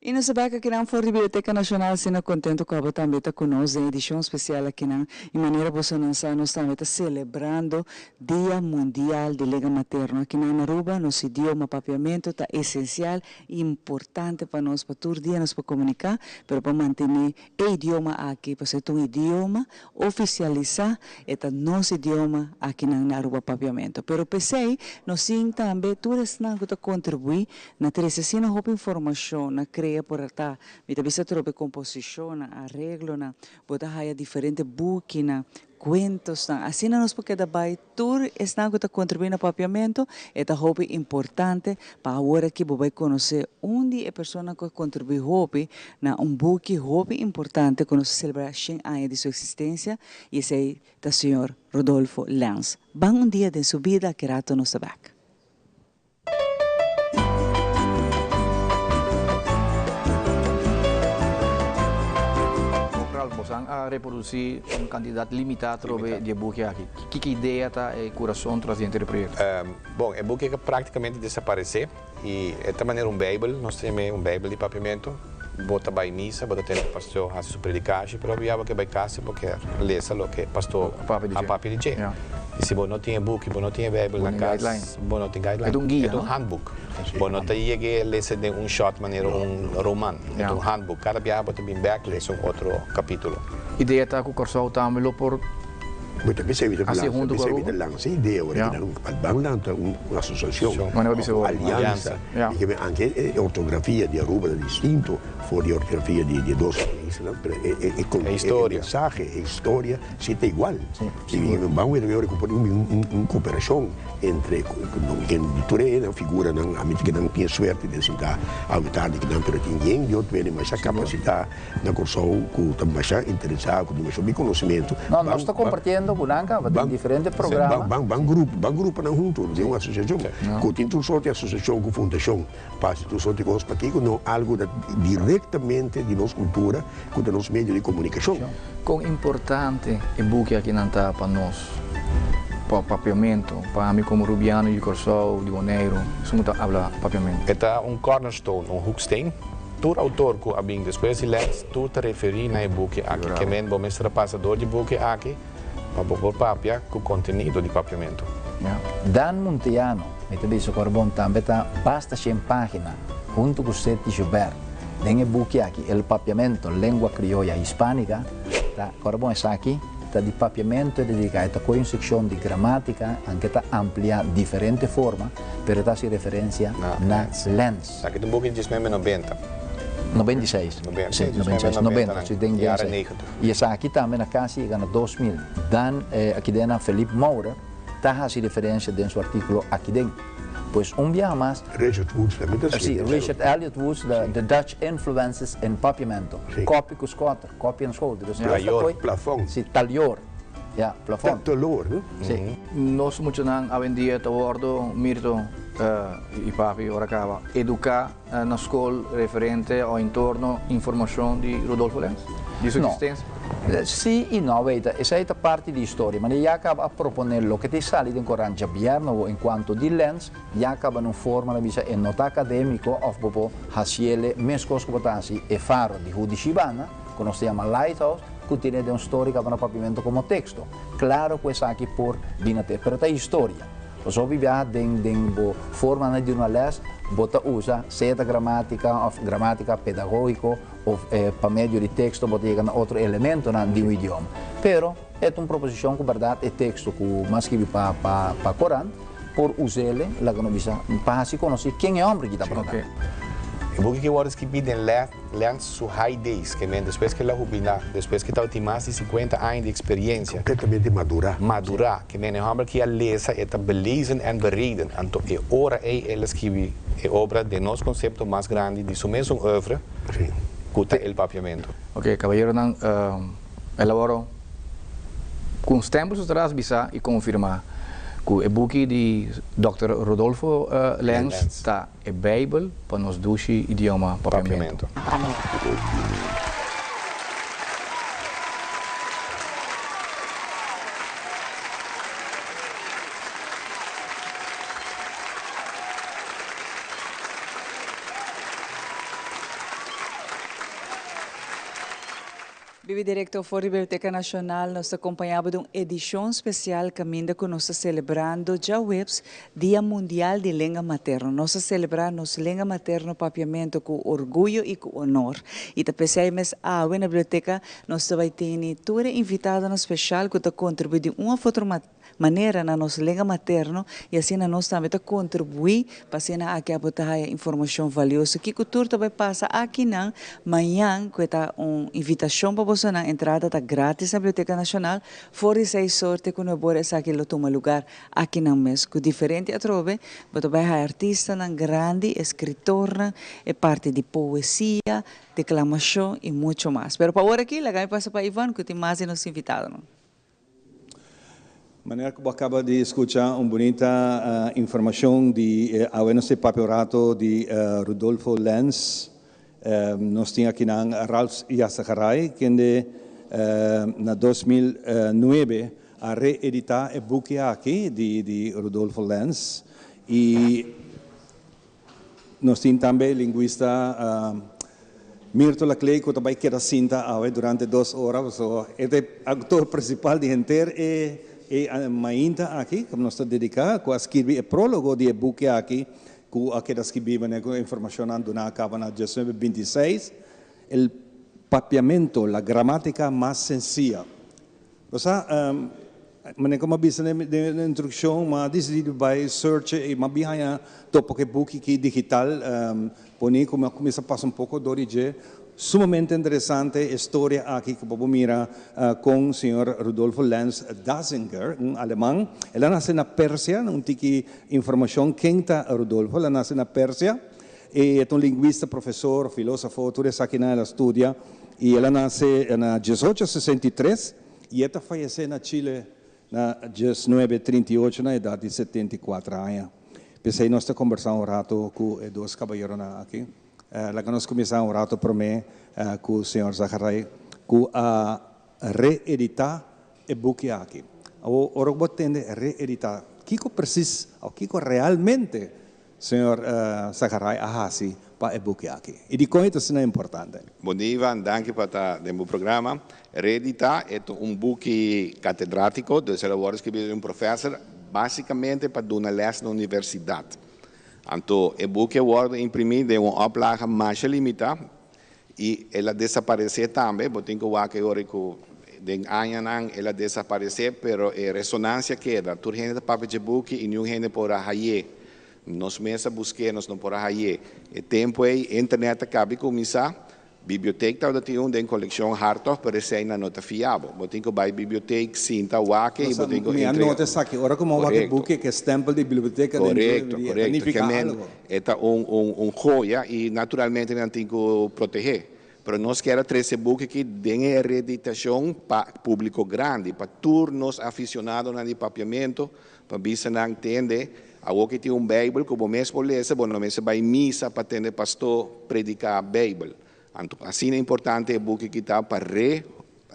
Y nos ta bek akinan for di Biblioteca Nacional asina contento cu abo tambe ta cu nos den edicion special akinan y manera bosonan sa nos tambe ta celebrando Dia Mundial di Lenga Materno akinan na Aruba. Nos idioma Papiamento ta esencial y importante pa nos pa tur dia nos por comunica pero pa mantene E idioma aki pasobra e ta un idioma oficialisa, e ta nos idioma akinan na Aruba Papiamento. Pero p'esey nos tin tambe tur esnan cu ta contribui na trece asina hopi informacion, na crea por ta, mi ta bisa trobe composicionnan, areglonan, bo ta haya diferente bukinan, cuentosnan. Asina nos por keda bay tur esnan cu ta contribui na Papiamento, e ta hopi importante pa awor aki bo bay conoce un di e personanan cu a contribui hopi na un buki hopi importante cu nos ta celebra shen aña di su existencia y esey ta señor Rodolfo Lens. Ban un dia den su bida, aki rato nos ta bek. Ralph, bosan a reproduci un cantidad limita atrobe di e buki aki. Kiko idea ta e curason tras di henter e proyecto? Bon, e buki aki practicamente desaparece y e ta manera un bijbel, nos ta yam'e un bijbel di papiamento. Bo ta bay misa, bo ta tende e pastor haci su predicashi, pero bia bo ke bay cas y bo kier lesa loke e pastor a papia di dje. Y si bo no tin e buki, bo no tin e Bijbel na cas, bo no tin guideline. E ta un guia, E ta un handboek. Bo no ta yega lesa den un shot manera un roman. E ta un handboek. Cada biaha bo ta bin bek lesa un otro capitulo. Idea ta cu Corsou tambe lo por Bo ta bisa evita haci hunto cu Aruba? Bisa evita lansa idea ora ki nan pa ban lanta un asociacion Manera bo bisa of hoor. aliansa. Ja. Y ke anke e ortografia di Aruba ta distinto. for di ortografia di e dos paisnan, pero e e e E historia. E mensahe, e historia si ta igual. I ban weta mi ora ku por tin un un koperashon entre ken di tur e figuranan, ami ta kinan tin e suerte di a sinta awe tardi kinan, pero tin yen di otro hende masha kapasitá na Kòrsou ku ta masha interesá, ku tin masha hopi konosementu. No, nos ta kompartiendo ku nan kaba den diferente programa. Ban ban grupo, ban gruponan huntu den un asosiashon ku tin tur sorti asosiashon ku fundashon pa hasi tur sorti kos. Pakiko no algu ta direktamente di nos kultura ku ta nos medio di komunikashon? Kon importante e buki akinan ta pa nos, pa papiamentu, pa ami komo rubiano di Kòrsou, di Boneiru, esun ku ta habla papiamentu? E ta un cornerstone, un hoeksteen. Tur autor ku a bin despues di Lenz tur ta referí na e buki aki. Ke men bo mester a pasa dor di buki aki pa bo por papia ku kontenido di papiamentu. Dan Munteanu, mi ta bisa ku Arbon tambe ta basta shen página huntu ku Seti Joubert den e buki aki El Papiamento, Lengua Criolla Hispánica, ta ku Arbon esaki ta di papiamentu e dediká, e ta kohe un sekshon di gramátika anke ta amplia diferente forma pero e ta hasi referensia na Lenz. Esaki ta un buki di diesnuebe nobenta. 96. Nobenta, Sí, diesnuebe 96, nobenta nobenta, nan, sí, den jaren den negentig. I esaki tambe na kasi yega na 2000. Dan aki den nan Philippe Maurer ta hasi referencia den su articulo aki den. Pues un biaha mas. Richard Woods tambe ta Sí, escribi. Richard Elliot Woods, the Dutch Influences in Papiamento. Sí. Copy cu Schotter, copy en school. Dus Talior, nos ta koy plafond. Sí, talior. Ja, plafond. Telor, no? Sí. Nos muchanan awendia ta wordo Mirto y papi ora caba educa na scol referente o entorno informacion di Rodolfo Lenz? Di su No. existencia? Sí y no, weita, esey ta parti di historia. Mane ya caba a propone loke ta sali den Corant djabièrnè wo encuanto di Lenz, ya caba na un forma na bisa e no ta academico of bo por haciele mescos cu bo ta haci e faro di Hudi Shibana, cu nos ta yama Lighthouse, cu tene den un story caba na Papiamento como texto. Claro cu esaki por bina te, pero ta historia. Pasobra hopi biaha den den bo formanan di duna les, bo ta usa sea ta gramatica of gramatica pedagogico of pa medio di texto bo ta yega na otro elementonan di un idioma. Pero e ta un proposicion cu berdad e texto cu mas skibi pa pa pa Corant por usele, laga no bisa, pa haci conoci ken e homber ki ta brota. E buki ki wòrdu skibí den Lenz su high days, ke men despues ke el a hubilá, despues ke tabatin mas di 50 aña di eksperiencia. Kompletamente madurá. Madurá, ke men e hòmber ki a lesa e ta belezen en bereden. Anto e ora ei el a skibi e obra den nos konsepto mas grandi di su mesun oeuvre, ku ta El Papiamento. Oke, kabayeronan, el a wòrdu ku un stèmpel su tras bisa i konfirmá ku e buki di dòkter Rodolfo Lenz ta E Bijbel pa nos dushi idioma Papiamento. Bibi Director for di Biblioteca Nacional nos ta acompaña bo den un edicion special caminda cu nos ta celebrando djaweps Dia Mundial di Lenga Materno. Nos ta celebra nos lenga materno Papiamento cu orguyo y cu honor. Y ta p'esey mes awe na biblioteca nos ta bay tene tur e invitadonan special cu ta contribui di un of otro manera na nos lenga materno y asina nos tambe ta contribui pa asina aki abo ta haya informacion valioso. Kico tur ta bay pasa akinan mañan cu e ta un invitacion pa bosonan, entrada ta gratis na Biblioteca Nacional for di seis or te cu nuebe ora esaki lo tuma lugar akinan mes cu diferente atrobe bo ta bay haya artistanan grandi, escritornan, e parti di poesia, declamacion y mucho mas. Pero pa ora aki laga mi pasa pa Ivan cu tin mas di nos invitadonan. Manera ku bo a kaba di skucha un bunita informashon di awe nos ta papia un rato di Rudolfo Lenz. Nos tin akinan Ralph Yasegaray kende na 2009 a reedita e buki aki di Rudolfo Lenz i Nos tin tambe linguista Mirto Laclay cu ta bay keda sinta awe durante dos ora pasobra e ta e actor principal di henter e e mainta aki cu nos ta dedica cu a skirbi e prologo di e buki aki cu a keda skibi manera cu e informacionnan duna a caba na diesnuebe binti seis, El papiamento, la gramatica mas sencilla. Bo sa, manera ku mi a bisa den e instrukshon, mi a disidí di bai search i mi a bin haña topa ku e buki aki digital poní ku mi a kuminsá pasa un poko dor di dje. Sumamente interesante e storia aki ku bo por mira kon señor Rudolfo Lenz Dazinger, un aleman, el a nase na Persia, un tiki informashon ken ta Rudolfo, el a nase na Persia, e ta un lingwista, profesor, filosofo, tur esakinan el a studia i el a nase na diesocho sesenta i tres i e ta fayesé na Chile na diesnuebe trinta i ocho na edat di 74 aña. P'esei nos ta kombersá un rato ku e dos kabayeronan aki. Laga nos kuminsá un rato promé ku señor Zacharay ku a reeditá e buki aki. Awor, ora ku bo tende reeditá, kiko presis òf kiko realmente señor Zacharay a hasi pa e buki aki? I dikon e ta asina importante? Bon dia Ivan, danki pa ta den bo programa. Reeditá e ta un buki katedrátiko, dus el a wòrdu skibí dor un profèser básikamente pa duna lès na universidat. Anto e buki a wòrdu imprimí den un oplaga masha limitá i el a desaparesé tambe. Bo tin ku wak e ora ku den añanan el a desaparesé, pero e resonansia keda. Tur hende ta papia dje buki i niun hende por a hay'é. Nos mes a busk'é, nos no por a hay'é. E tempu ei internet a kabi kuminsá. Bibliotek tabata tin un den kolekshon Hartog, pero eseinan no ta fiabel. Bo tin ku bai bibliotek, sinta, wak i bo tin ku Mi a entrega. nota esaki. Ora ku mi a wak e Korekto. buki ku e stempel di biblioteka den dje, Korekto, e ta korekto. nifiká Ke men algo. e ta un un un joya i naturalmente nan tin ku protehé. Pero nos kier a trese e buki aki den e reeditashon pa públiko grandi, pa tur nos afisionadonan di papiamentu, pa bisa nan tende, awor ki tin un Beibel ku bo mes por lesa, bo no mester bai misa pa tende pastor prediká Beibel. Anto asina importante e buki ki ta pa re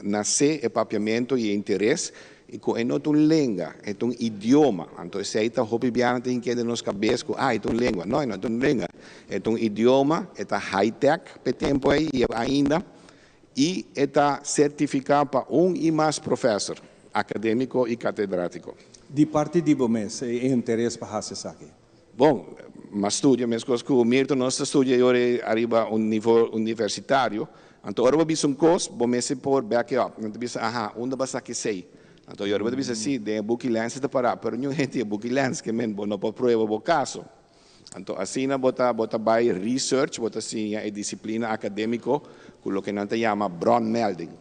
nasé e papiamentu i e interes, i ku e no ta un lenga, e ta un idioma. Anto esei ta hopi biaha tin keda den nos kabes ku, ah, e ta un lengua. No, e no ta un lenga, e ta un idioma, e ta high tech p'e tempu ei i ainda, i e ta sertifiká pa un i mas profèser, akadémiko i katedrátiko. Di parti di bo mes e interes pa hasi esaki? Bon, m'a studia meskos ku Mirto, nos ta studia e ora ei ariba un nivo universitario. Anto ora bo bisa un kos, bo mester por back it up. Nan ta bisa, aha, unda bo a saka esei? Anto e ora bo ta bisa, si, den e buki Lens e ta pará, pero niun hende tin e buki Lens, ke men bo no por prueba bo kaso. Anto asina bo ta bo ta bai research, bo ta siña e disiplina akadémiko ku loke nan ta yama bronmelding.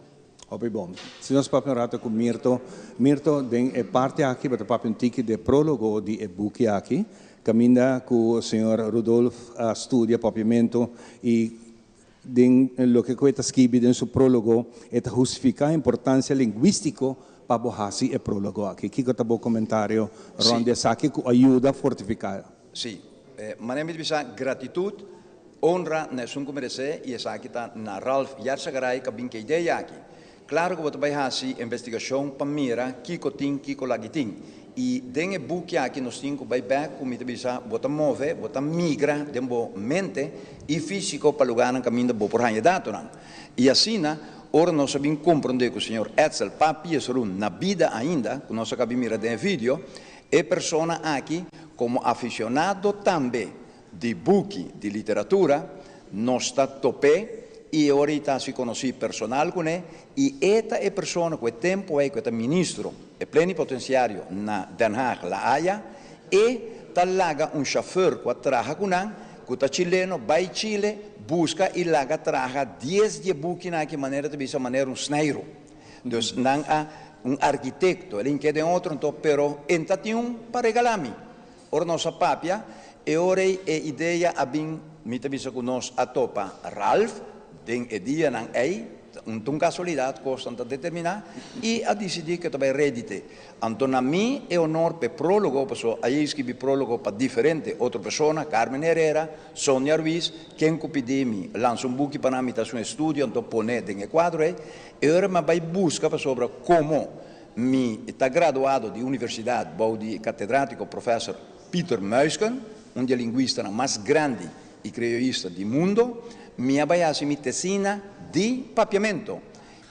Hopi bon. Si nos papia un rato ku Mirto. Mirto, den e parti aki bo ta papia un tiki de prólogo di e buki aki, kaminda ku señor Rudolf a studia papiamentu i den loke ku e ta skibi den su prólogo e ta hustifiká importansia lingwístiko pa bo hasi e prólogo aki. Kiko ta bo komentario rònt di esaki ku a yuda fortifiká? Sí. Manera mi ta bisa, gratitut Honra na esun ku meresé i esaki ta na Ralph Yarzagaray ka bin ke idea aki. Klaro ku bo ta bai hasi investigashon pa mira kiko tin kiko lagi tin. I den e buki aki nos tin ku bai bek ku mi ta bisa bo ta move, bo ta migra den bo mente i físiko pa lugánan kaminda bo por haña e datonan. I asina ora nos a bin komprondé ku señor Edsel Papi Jesurun na bida ainda, ku nos a kabi mira den e video, e persona aki komo afisionado tambe Di buki di literatura nos ta top'é i e ora i ta hasi konosí personal kuné i e ta e persona ku e tempu ei ku e ta ministro e plenipotensiario na Den Haag La Haya e ta laga un shofùr ku a traha ku nan ku ta chileno bai Chile buska i laga traha dies di e bukinan aki manera ta bisa manera un sneiru dus nan a un arkitekto el a hink'é den otro anto pero e ta tin un pa regalá mi. Ora nos a papia, e ora ei e idea a bin, mi ta bisa ku nos a topa Ralph den e dianan ei, un ta un kasualidat, kosnan ta determiná, i a disidí ku e ta bai redite. Anto na mi e honor p'e prólogo, pasobra a yei skibi prólogo pa diferente otro persona, Carmen Herrera, Sonia Ruiz, ken ku pidi mi lansa un buki pa nan, mi ta hasi un estudio, anto pone den e kuadro ei, e ora mi a bai buska pasobra komo Mi ta graduado di universidad bou di catedrático Professor Peter Muysken, un di e linguistanan mas grandi y criollista di mundo. Mi a bay haci mi tesina di papiamento.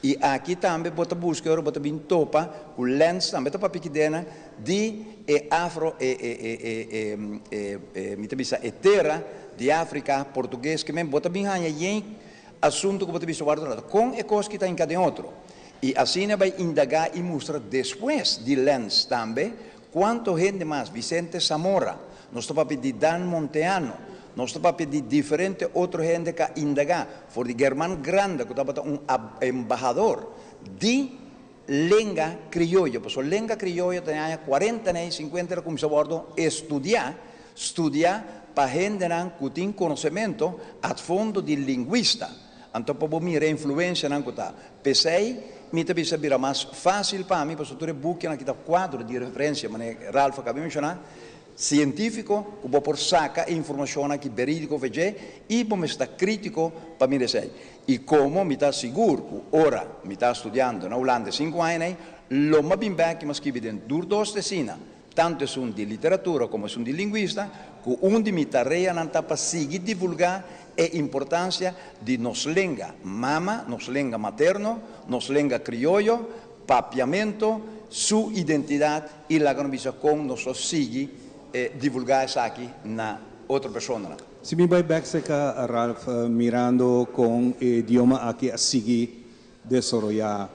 Y aki tambe bo ta busca ora bo ta bin topa cu Lens tambe ta papia kidena di e afro e e e e e e e mi ta bisa e tera di Africa portugues ke men bo ta bin haña yen asunto cu bo ta bisa warda un rato con e cos ki ta hinca den otro. I asina bai indagá i mustra despues di Lens tambe kuantu hende mas, Vicente Zamora, nos ta papia di Dan Monteano, Nos ta papia di diferente otro hende ku a indagá, for di German Granda ku tabata un embahador di lenga krioyo, pasobra lenga krioyo ta den aña kuarenta nei sinkuenta el a kuminsá wòrdu estudiá, studiá pa hendenan ku tin konosementu ad fondo di lingwista. Anto pa bo mira e influensianan ku ta. P'esei mi ta bisa bira mas fásil pa mi, pasobra tur e bukinan aki ta kuadro di referensia, manera Ralph a kaba di menshoná, Sientífiko ku bo por saka e informashonnan ki berídiko fe dje i bo mester ta krítiko pa mira esei. I komo mi ta sigur ku ora mi ta studiando na Hulanda e sinku añanan ei, lo m'a bin bèk i m'a skibi den tur dos tesina, tantu esun di literatura komo esun di lingwista, ku un di mi tareanan ta pa sigui divulgá e importansia di nos lenga mama, nos lenga materno, nos lenga krioyo, Papiamento, su identidad y laga nos bisa con nos lo sigui divulga esaki na otro personanan. Si mi bai bek cerca Ralph mirando con e idioma aki a sigui desaroya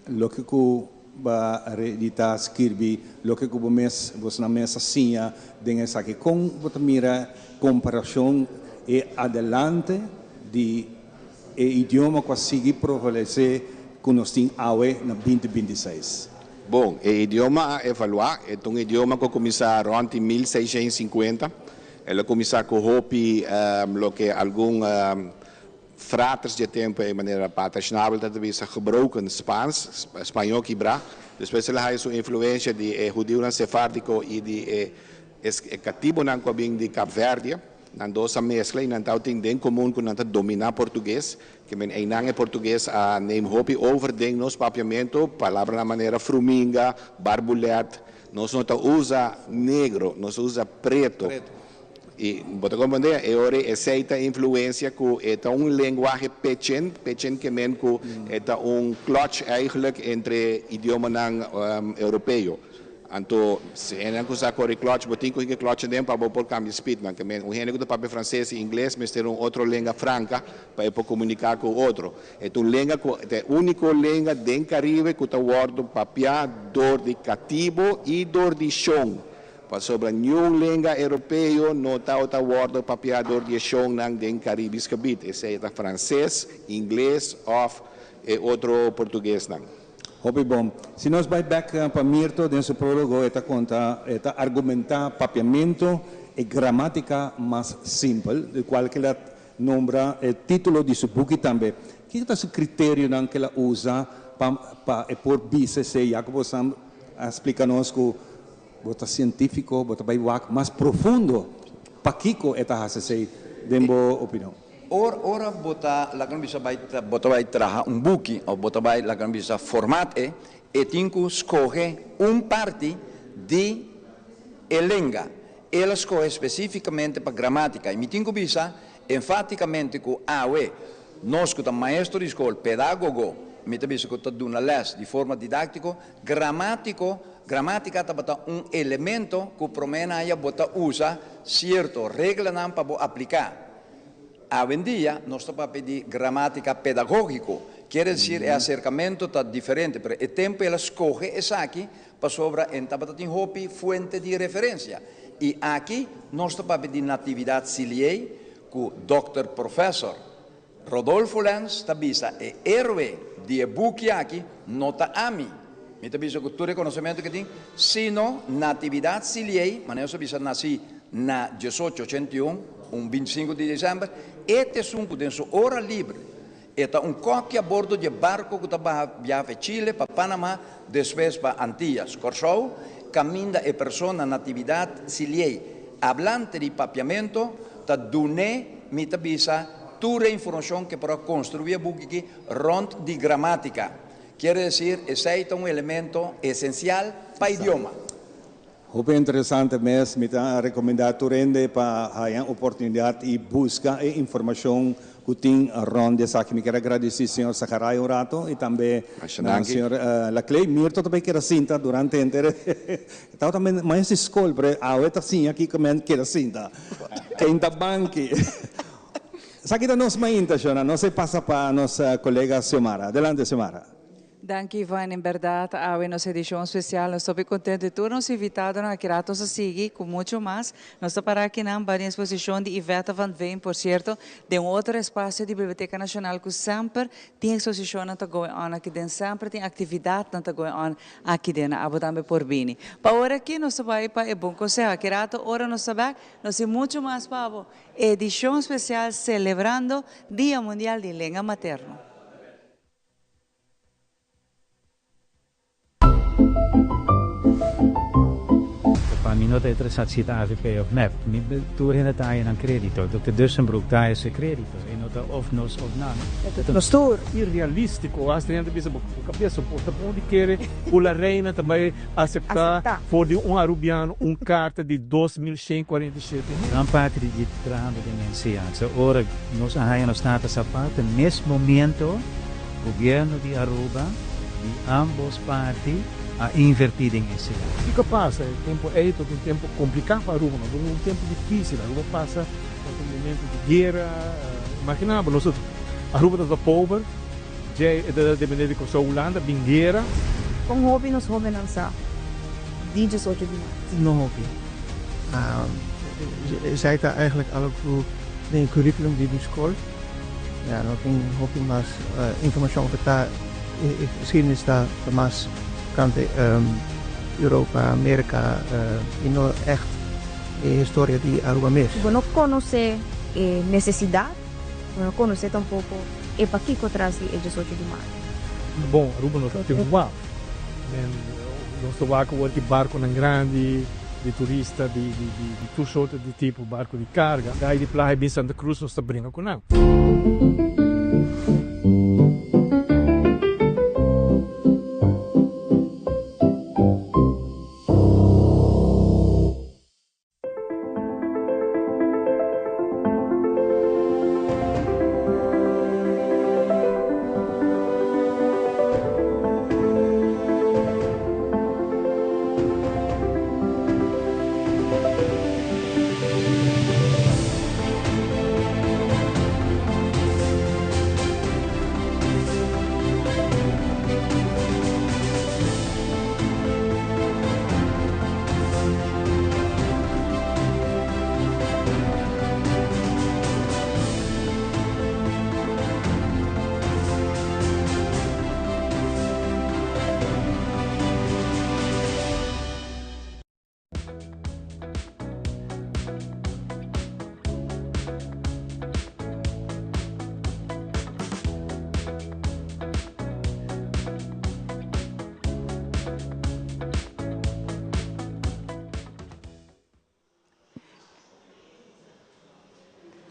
loke cu ba reedita, skirbi, loke cu bo mes, bosnan mes a siña den esaki, con bo ta mira comparacion e adelante di E idioma ku a sigui prevalesé ku nos tin awe na binti binti seis. Bon, e idioma a evaluá. E ta un idioma ku a kuminsá rònt di 1650. El a kuminsá ku hopi loke algun fraters dje tempu ei, manera Pater Schnabel ta ta bisa, gebroken Spaans, spañó kibrá. Despues el a haña su influensia di e hudiunan sefárdiko i di e katibunan ku a bin di Kapverdië. Nan dos a mezcla y nan tabatin den comun cu nan ta domina Portugues, ke men eynan e Portugues a neem hopi over den nos papiamento, palabranan manera fruminga, barbulet, nos no ta usa negro, nos ta usa preto. Y bo ta comprende? E ora esey ta influencia cu e ta un lenguahe pechen, pechen ke men cu e ta un klotch eigenlijk entre idiomanan Europeo. Anto, si hendenan ku sa kore klòch, bo tin ku hinka klòch aden pa bo por kambia speed. Nan ke men, un hende ku ta papia franses i ingles mester un otro lenga franka pa e por komuniká ku otro. E ta un lenga ku ta e úniko lenga den Karibe ku ta wòrdu papiá dor di katibo i dor di shon, pasobra niun lenga europeo no tabata wòrdu papiá dor di e shonnan den Karibis gebit, esei ta franses, ingles òf e otro portuguesnan. Hopi bon. Si nos bai bek pa Mirto den su prologo e ta konta, e ta argumentá papiamentu e gramátika mas simpel, di kual ke el a nombra e título di su buki tambe. Kiko ta su kriterionan ke el a usa pa pa e por bisa esei? Ya ku bo sa a splika nos ku bo ta sientífiko, bo ta bai wak mas profundo pakiko e ta hasi esei den bo opinion. Or ora bo ta laga nos bisa bai bo ta bai traha un buki of bo ta bai laga nos bisa format e, e tin ku skohe un parti di e lenga. El a skohe spesifikamente pa gramatika i mi tin ku bisa enfatikamente ku awe nos ku ta maestro di skol, pedagogo, mi ta bisa ku ta duna les di forma didaktiko, gramatiko, gramatika tabata un elemento ku promé nan ya bo ta usa sierto reglanan pa bo apliká. Awendia nos ta papia di gramática pedagógico, kier decir e acercamento ta diferente, pero e tempo el a scoge esaki pasobra en tabata tin hopi fuente di referencia. Y aki nos ta papia di Natividad Siliey cu Doctor Professor Rodolfo Lenz ta bisa e héroe di e buki aki no ta ami, mi ta bisa cu tur e conocemento cu tin, sino Natividad Siliey, manera nos a bisa naci na diesocho ochenta i un, un bintisinku di desèmber, e ta esun ku den su ora libre e ta un kòki a bordo di e barko ku ta baha biaha fe Chile pa Panamá, despues pa Antillas, Kòrsou, kaminda e persona Natividad Siliey, ablante di papiamento, ta dun'é, mi ta bisa, tur e informashon ku e por a konstruí e buki aki rònt di gramátika. Kier desir, esei ta un elemento esensial pa idioma. Hopi interesante mes, mi ta recomenda tur hende pa haya oportunidad y busca e informacion cu tin rond di esaki. Mi kier a gradici señor Zachariah un rato y tambe na señor Laclay. Mirto ta bay keda sinta durante henter e tabata maestro di scol pero awe ta siña kico men keda sinta. Ken ta banki. Esaki ta nos mainta, shona. Nos e pasa pa nos colega Xiomara. Adelante Xiomara. Danki Ivan, en berdad awe nos edicion special nos ta hopi contento di tur nos invitadonan aki rato nos a sigui cu mucho mas. Nos ta para akinan ba den exposicion di Iveta van Veen, por cierto den un otro espacio di Biblioteca Nacional cu semper tin exposicionnan ta going on aki den, semper tin actividadnan ta going on aki den. Abo tambe por bini. Pa ora aki nos ta bay pa e bon conseho. Aki rato ora nos ta bek nos tin mucho mas pa bo. Edicion special celebrando Dia Mundial di Lenga Materno. Pa mi no ta interesá si ta avp of mep. Mi tur hende ta haña nan kredito. Dòkter Dussenbroek ta haña su kredito. E no ta of nos of nan. Nos tur. Irrealístiko. Hasta hende ta bisa bo kabesa bo ta bon di kere ku la reina ta bai aseptá for di un arubiano un karta di 2147. Gran parti di trahando den enseñansa. Ora nos a haña nos tata Zapata mes momento Gobierno di Aruba di ambos parti a inverti den enseñansa. Kiko a pasa? E tempo ey tabata un tempo complica pa Aruba, no tabata un tempo dificil. Aruba pasa tabata un momento di guera. Imagina bo, nos Aruba tabata pober, djey e tabata depende di Corsou, Hulanda, bin guera. Kon hopi nos hobennan sa di diesocho di maart? No hopi. Esey ta eigenlijk algo den e curriculum di di school. Ya no tin hopi mas informacion over ta e geschiedenis ta mas tocante Europa, America y no echt e historia di Aruba mes. Bo no conoce e necesidad, bo no conoce tampoco e pakico tras di e diesocho di maart. Bon, Aruba no ta tin un waf. Men nos ta wak awor ki barconan grandi di turista di di tur soorte di tipo barco di carga. Dai di playa bin Santa Cruz nos ta bringa cu nan.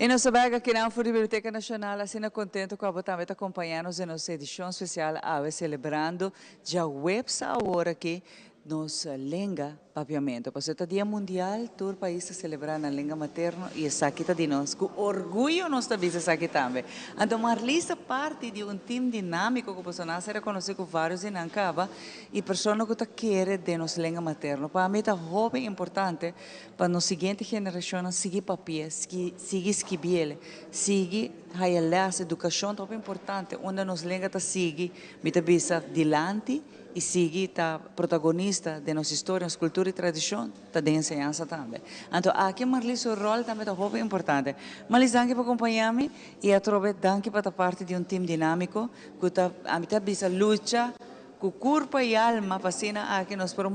E nos ta bek akinan for di Biblioteca Nacional asina contento cu abo tambe ta acompaña nos den nos edicion special awe celebrando djaweps awor aki nos lenga Papiamento. Pasobra ta Dia Mundial, tur pais ta selebrá nan lenga materno i esaki ta di nos. Ku orguyo nos ta bisa esaki tambe. Anto Marlies ta parti di un tim dinámiko ku boso nan a ser rekonosé ku vários di nan kaba i persona ku ta kere den nos lenga materno. Pa mi ta hopi importante pa nos siguiente generashonnan sigui papi'é, sigui skibi'el, sigui haya lès. Edukashon ta hopi importante unda nos lenga ta sigui, mi ta bisa, dilanti. I sigui ta protagonista den nos historia, nos kultura i tradishon, ta den enseñansa tambe. Anto aki Marlies su ròl tambe ta hopi importante. Marlies danki pa kompañá mi i atrobe danki pa ta parti di un tim dinámiko ku ta, ami ta bisa lucha ku kurpa i alma pa asina aki nos por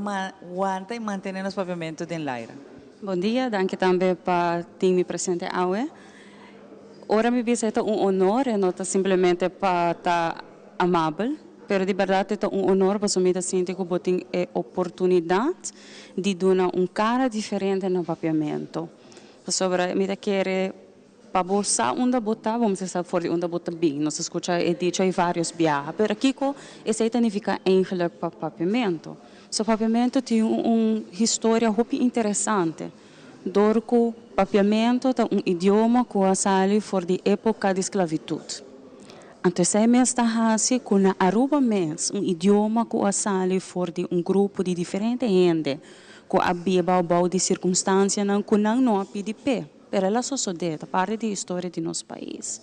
wanta i mantené nos papiamentu den laira. Bon dia, danki tambe pa tin mi presente awe. Ora mi bisa e ta un honor, e no ta simplemente pa ta amabel, pero di berdad e ta un honor pasobra mi ta sinti cu bo tin e oportunidad di duna un cara diferente na Papiamento. Pasobra mi ta kere pa bo sa unda bo ta, bo mester sa for di unda bo ta bin. Nos a scucha e dicho ay varios biaha, pero kico esey ta nifica eigenlijk pa Papiamento? So Papiamento tin un historia hopi interesante. Dor ku papiamentu ta un idioma ku a sali for di époka di sklavitut. Anto esei mes ta hasi ku na Aruba mes un idioma ku a sali for di un grupo di diferente hende ku a biba bou di sirkunstansianan ku nan no a pidi p'e, pero el a sosodé, ta parti di historia di nos pais.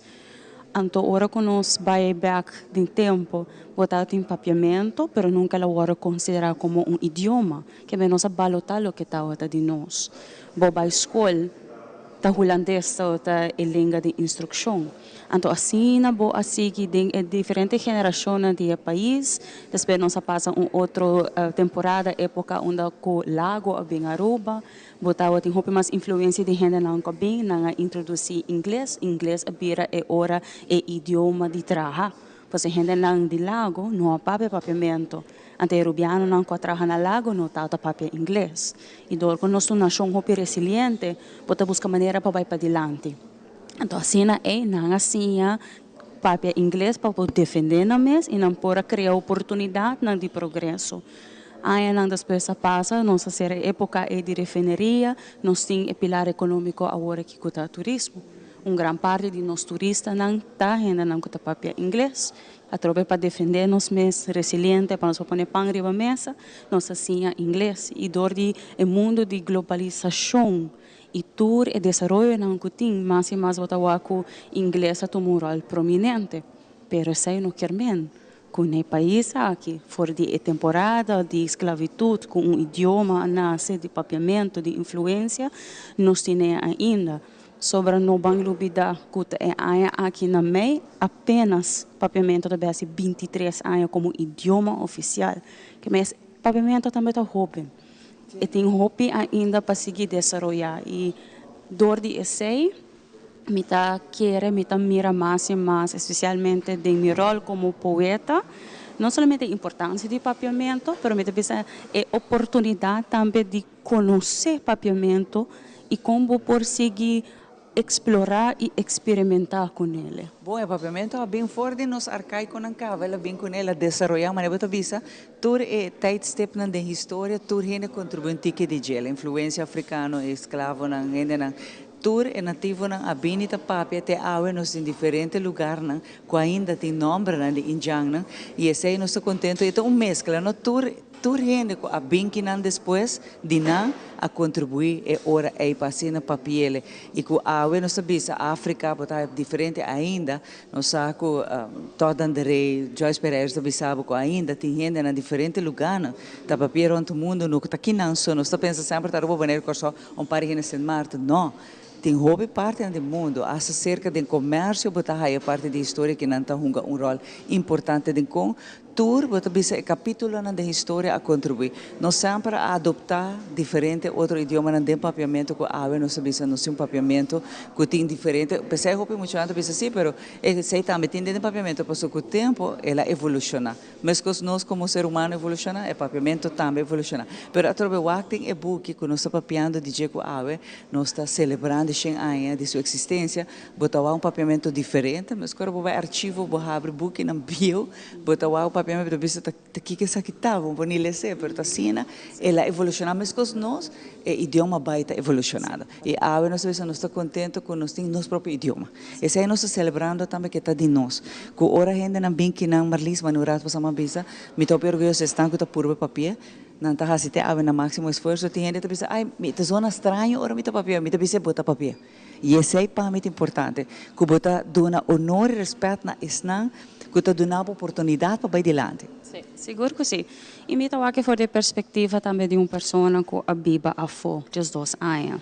Anto ora ku nos bai bèk den tempu, bo tabatin papiamentu, pero nunka el a wòrdu konsiderá komo un idioma. Kende nos a balotá loke tabata di nos. Bo bai skol, ta hulandes tabata e lenga di instrukshon. Anto asina bo a sigui den e diferente generashonnan di e pais. Despues nos a pasa un otro temporada, époka unda ku Lago a bin Aruba. Bo tabatin hopi mas influensia di hendenan ku a bin, nan a introdusí ingles, ingles a bira e ora e idioma di traha. Pasobra hendenan di Lago no a papia papiamentu, anto e rubianonan ku a traha na Lago no tabata papia ingles. I dor ku nos ta un nashon hopi resiliente, bo ta buska manera pa bai padilanti. Anto asina ei nan a siña papia ingles pa por defendé nan mes i nan por a krea oportunidatnan di progreso. Añanan despues a pasa, nos a sera e époka ei di refineria, nos tin e pilar ekonómiko awor aki ku ta turismo. Un gran parti di nos turistanan ta hendenan ku ta papia ingles. Atrobe pa defendé nos mes resiliente, pa nos por pone pan riba mesa, nos a siña ingles. I dor di e mundu di globalisashon i tur e desaroyonan ku tin, mas i mas bo ta wak ku ingles a tuma un ròl prominente. Pero esei no kier men Ku n'e pais aki, for di e temporada di sklabitut ku un idioma a nase di papiamentu di influensia, nos tine ainda. Sobra no ban lubidá ku ta e aña aki na mei apenas papiamentu ta besi bintitres aña komo idioma ofisial. Ke mes papiamentu tambe ta hopi. E tin hopi ainda pa sigui desaroyá i dor di esei, Mi ta kere, mi ta mira mas i mas, especialmente den mi rol como poeta, no solamente e importancia di papiamento, pero mi ta bisa e oportunidad tambe di conoce papiamento y con bo por sigui explora y experimenta cu nele. Bon, e papiamento a bin for di nos arcaiconan caba, el a bin cu el a desaroya, manera bo ta bisa, Tur e tijdstipnan den historia, tur hende contribui un tiki di djel. Influencia africano, e esclavonan, hendenan, tur e nativonan a bini ta papia te awe nos tin diferente lugarnan cu ainda tin nombernan di indjannan y esey nos ta contento. E ta un mezcla, no? Tur tur hende cu a bin kinan despues di nan a contribui e ora ey pa asina papiele y cu awe nos ta bisa Africa bo ta diferente ainda. Nos sa ku Todd Anderé, Joyce Pereira ta bisa bo ku ainda tin hende na diferente lugánan ta papia rònt mundu, no ku ta kinan so. Nos ta pensa semper ta Aruba, Boneiru, Kòrsou, un par di hende Sint Maarten. No, tin hopi partinan di mundu, asta serka den komersio bo ta haya parti di historia kinan ta hunga un ròl importante den kon Tur bo ta bisa e kapitulonan den historia a kontribuí. Nos semper a adoptá diferente otro idiomanan den papiamentu ku awe nos ta bisa nos tin un papiamentu ku tin diferente. P'esei hopi muchanan ta bisa sí, pero esei tambe tin den e papiamentu pasobra ku tempu el a evolushoná. Meskos nos komo ser humano evolushoná, e papiamentu tambe evolushoná. Pero atrobe wak den e buki ku nos ta papiando di dje ku awe nos ta selebrando e shen aña di su eksistensia, bo ta wak un papiamentu diferente. Meskos ora bo bai archivo bo habri bukinan bieu. Bo ta wou papia mi ta bisa ta kiko esaki ta, bo por ni les'é, pero ta asina el a evoluciona mescos nos e idioma bay ta evolucionando y awe nos ta bisa nos ta contento cu nos tin nos propio idioma esey nos ta celebrando tambe ke ta di nos cu ora hendenan bin kinan Marlies mane un rato pasa mi a bisa mi ta hopi orguyoso esnan cu ta purba papia nan ta haci te awe nan maximo esfuerzo tin hende ta bisa ay mi ta zona straño ora mi ta papia mi ta bisa bo ta papia y esey pa mi ta importante cu bo ta duna honor y respet na esnan Ku ta duna bo oportunidat pa bai dilanti. Sí, sigur ku sí. I mi ta wak for di e perspektiva tambe di un persona ku a biba afó diesdos aña.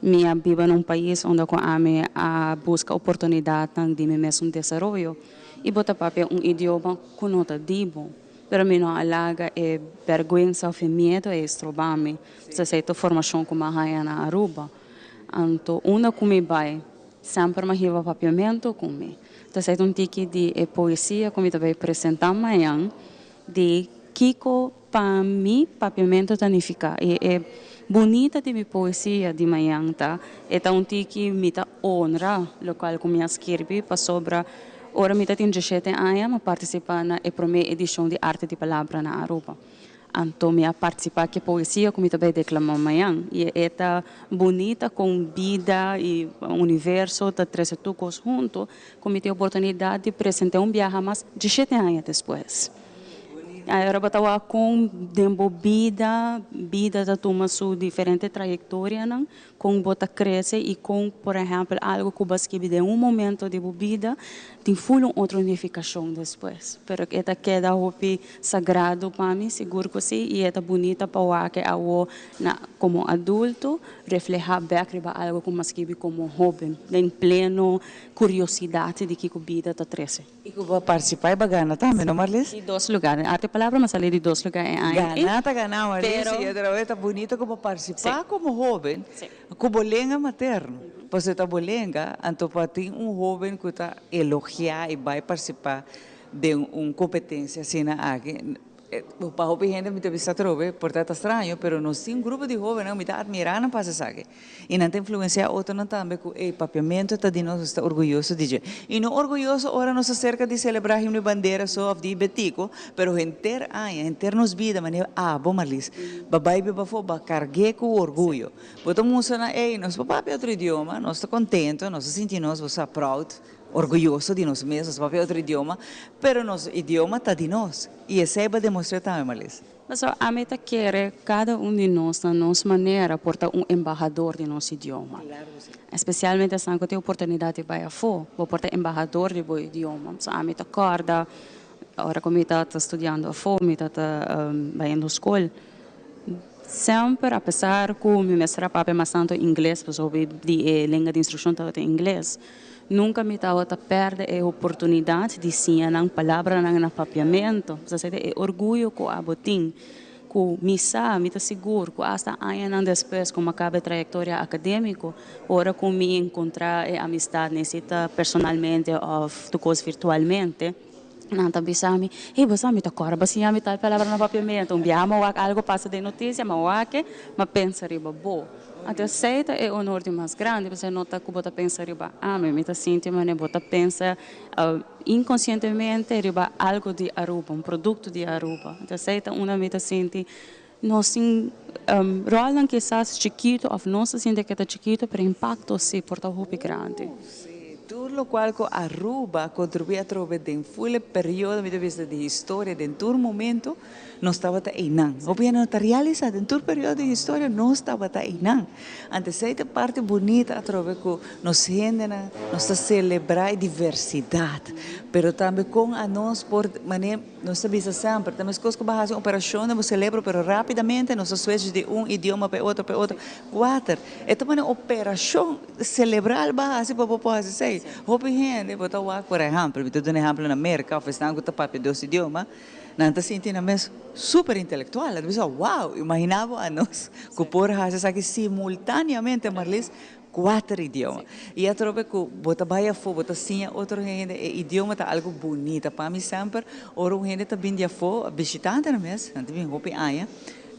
Mi a biba na un pais unda ku ami a buska oportunidatnan di mi mesun desaroyo. I bo ta papia un idioma ku no ta di bo. Pero mi no a laga e bèrgwensa òf e miedu ei stroba mi. Esei ta formashon ku mi a haña na Aruba. Anto unda ku mi bai, Semper mi a hiba papiamentu ku mi. Ta esei ta un tiki di e poesia ku mi ta bai presentá mañan di kiko pa mi papiamentu ta nifiká. I e bunita di mi poesia di mañan ta e ta un tiki mi ta honra lokual ku mi a skirbi pasobra ora mi ta tin dieshete aña mi a partisipá na e promé edishon di Arte di Palabra na Aruba. Anto mi a partisipá ku e poesia ku mi ta bai deklamá mañan. I e ta bunita kon bida i universo ta trese tur kos huntu ku mi tin oportunidat di present'é un biaha mas dishete aña despues. Ora bo ta wak kon den bo bida, bida ta tuma su diferente trayektorianan, kon bo ta krese i kon por ehèmpel algu ku bo a skibi den un momento di bo bida tin ful un otro nifikashon despues. Pero e ta keda hopi sagrado pa mi, sigur ku si, i e ta bunita pa wak awo na komo adulto reflehá bèk riba algu ku mi a skibi komo hóben den pleno kuriosidat di kiko bida ta trese. I ku bo a partisipá i bo a gana tambe, no Marlies? Di dos lugá. Den Arte Palabra mi a sali di dos lugá e aña aki. Gana ta gana, Marlies, i otra bes ta bunito ku bo partisipá komo hóben ku bo lenga materno. Pasobra ta bo lenga, anto pa tin un hóben ku ta elogiá i bai partisipá den un kompetensia asina aki, Pa hopi hende mi ta bisa atrobe, por ta ta straño, pero nos tin un grupo di hobennan mi ta admirá nan pasa esaki. I nan ta influensiá otronan tambe ku ey, papiamentu ta di nos, nos ta orguyoso di dje. I no orguyoso ora nos ta serka di selebrá himno i bandera so òf di Betico, pero henter aña, henter nos bida, manera abo Marlies, ba bai biba afó, ba karg'é ku orguyo. Bo ta mustra nan, ey, nos por papia otro idioma, nos ta kontento, nos ta sinti nos, bo sa, proud. Orguyoso di nos mes, nos papia otro idioma, pero nos idioma ta di nos y esey ba demostra tambe, Marlies. Pasobra ami ta kere kada un di nos na nos manera por ta un embahador di nos idioma. Especialmente esnan ku tin oportunidad di bai afó, bo por ta embahador di bo idioma. So ami ta kòrda ora ku mi tabata studiando afó, mi tabata bayendo skol, Semper, apesar ku mi mester a papia mas tantu ingles, pasobra di e lenga di instrukshon tabata ingles, nunka mi tabata pèrdè e oportunidat di siña nan palabranan na papiamentu. Pasobra esei ta e orguyo ku abo tin, ku mi sa, mi ta sigur ku asta añanan despues ku mi a kaba e trayektoria akadémiko, ora ku mi enkontrá e amistat, nesita personalmente òf tur kos virtualmente, Nan ta bisa mi, Hey, bo sa mi ta kòrda bo siña mi tal palabra na papiamentu. Un biaha mi a wak algu pasa den notisia, mi a wak e, mi a pensa riba bo. Anto esei ta e honor di mas grandi, pasobra no ta ku bo ta pensa riba ami, mi ta sinti manera bo ta pensa inkonsientemente riba algu di Aruba, un produkto di Aruba. Anto esei ta unda mi ta sinti nos tin ròlnan kisas chikitu òf nos ta sinti ke ta chikitu, pero impakto si por ta hopi grandi. Tur locual cu Aruba a contribui atrobe den full e periodo mi ta bisa di historia den tur momento nos tabata eynan. Hopi hende no ta realisa den tur periodo di historia nos tabata eynan. Antes esey ta e parti bunita atrobe cu nos hendenan nos ta celebra e diversidad pero tambe con anos por mane Nos ta bisa semper, ta meskos ku bo a hasi un operashon den bo selebro, pero rápidamente nos ta switch di un idioma pa e otro, pa e otro. Kuater, e ta pone operashon selebral bo a hasi pa bo por hasi esei. Hopi hende bo ta wak, por ehèmpel, mi ta duna ehèmpel na Merka òf esnan ku ta papia dos idioma, nan ta sinti nan mes super intelektual. Nan ta bisa, wow, imaginá bo anos ku por hasi esaki simultáneamente, Marlies, Kuater idioma. I atrobe ku bo ta bai afó, bo ta siña otro hende, e idioma ta algu bunita. Pa mi semper, ora un hende ta bin di afó, bishitantenan mes, nan ta bin hopi aña,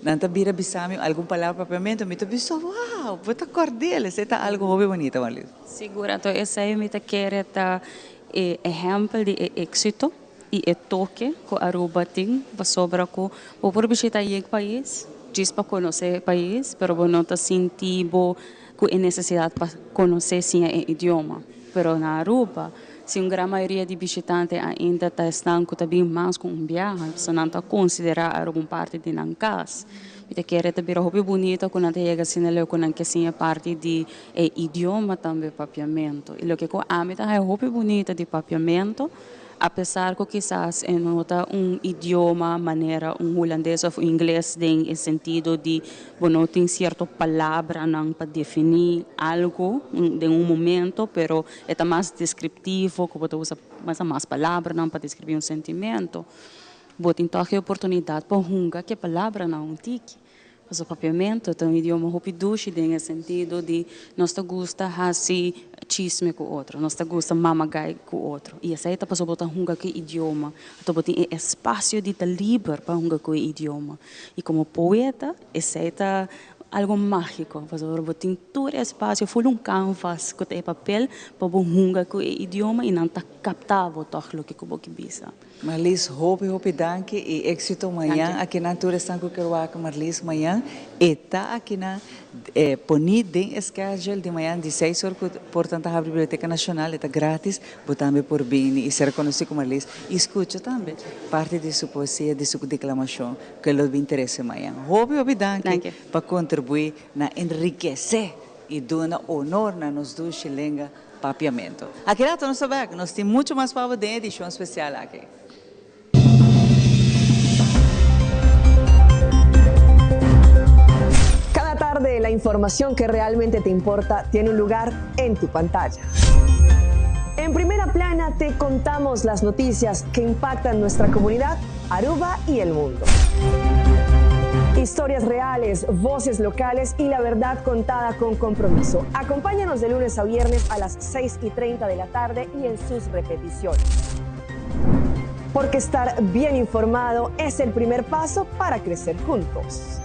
nan ta bira bisa mi algun palabra papiamentu, mi ta bisa, wow, bo ta kòrd'el! Esei ta algu hopi bunita, Marlies. Sigur, anto esei mi ta kere ta e ehèmpel di e éksito i e toke ku Aruba tin, pasobra ku bo por bishita yek pais djis pa konosé e pais, pero bo no ta sinti bo ku e nesesidat pa konosé siña e idioma. Pero na Aruba, si un gran mayoria di bishitante ainda ta esnan ku ta bin mas ku un biaha, pasobra nan ta konsiderá Aruba un parti di nan kas. Mi ta kere ta bira hopi bunita ku nan ta yega asina leu ku nan ke siña parti di e idioma tambe papiamentu. I loke ku ami ta haña hopi bunita di papiamentu, Apesar ku kisas e no ta un idioma manera un hulandes òf un ingles den e sentido di bo no tin sierto palabranan pa definí algu den un momento, pero e ta mas deskriptivo ku bo ta usa mas mas palabranan pa deskribí un sentimentu. Bo tin tòg e oportunidat pa hunga ku e palabranan un tiki. Pasobra papiamentu ta un idioma hopi dushi den e sentido di nos ta gusta hasi chisme ku otro, nos ta gusta mama gai ku otro. I esei ta pasobra bo ta hunga ku e idioma, anto bo tin e espasio di ta liber pa hunga ku e idioma. I komo poeta esei ta. algo mágiko, pasobra bo tin tur espasio, ful un kanvas ku ta e papel pa bo hunga ku e idioma i nan ta kapta bo tòg loke ku bo ke bisa. Marlies hopi hopi danki y exito mañan akinan tur esnan cu kier wak Marlies mañan e ta akinan poni den e schedule di mañan di seis or cu portan ta habri Biblioteca Nacional e ta gratis bo tambe por bini y ser conoci cu Marlies y scucha tambe parti di su poesia di su declamacion cu e lo bin trece mañan hopi hopi danki pa contribui na enrikece y duna honor na nos dushi lenga Papiamento. Aki rato nos ta bek, nos tin mucho mas pa bo den edicion special aki. Cada tarde la información que realmente te importa tiene un lugar en tu pantalla. En primera plana te contamos las noticias que impactan nuestra comunidad, Aruba y el mundo. Historias reales, voces locales y la verdad contada con compromiso. Acompáñanos de lunes a viernes a las 6 y 30 de la tarde y en sus repeticiones. Porque estar bien informado es el primer paso para crecer juntos.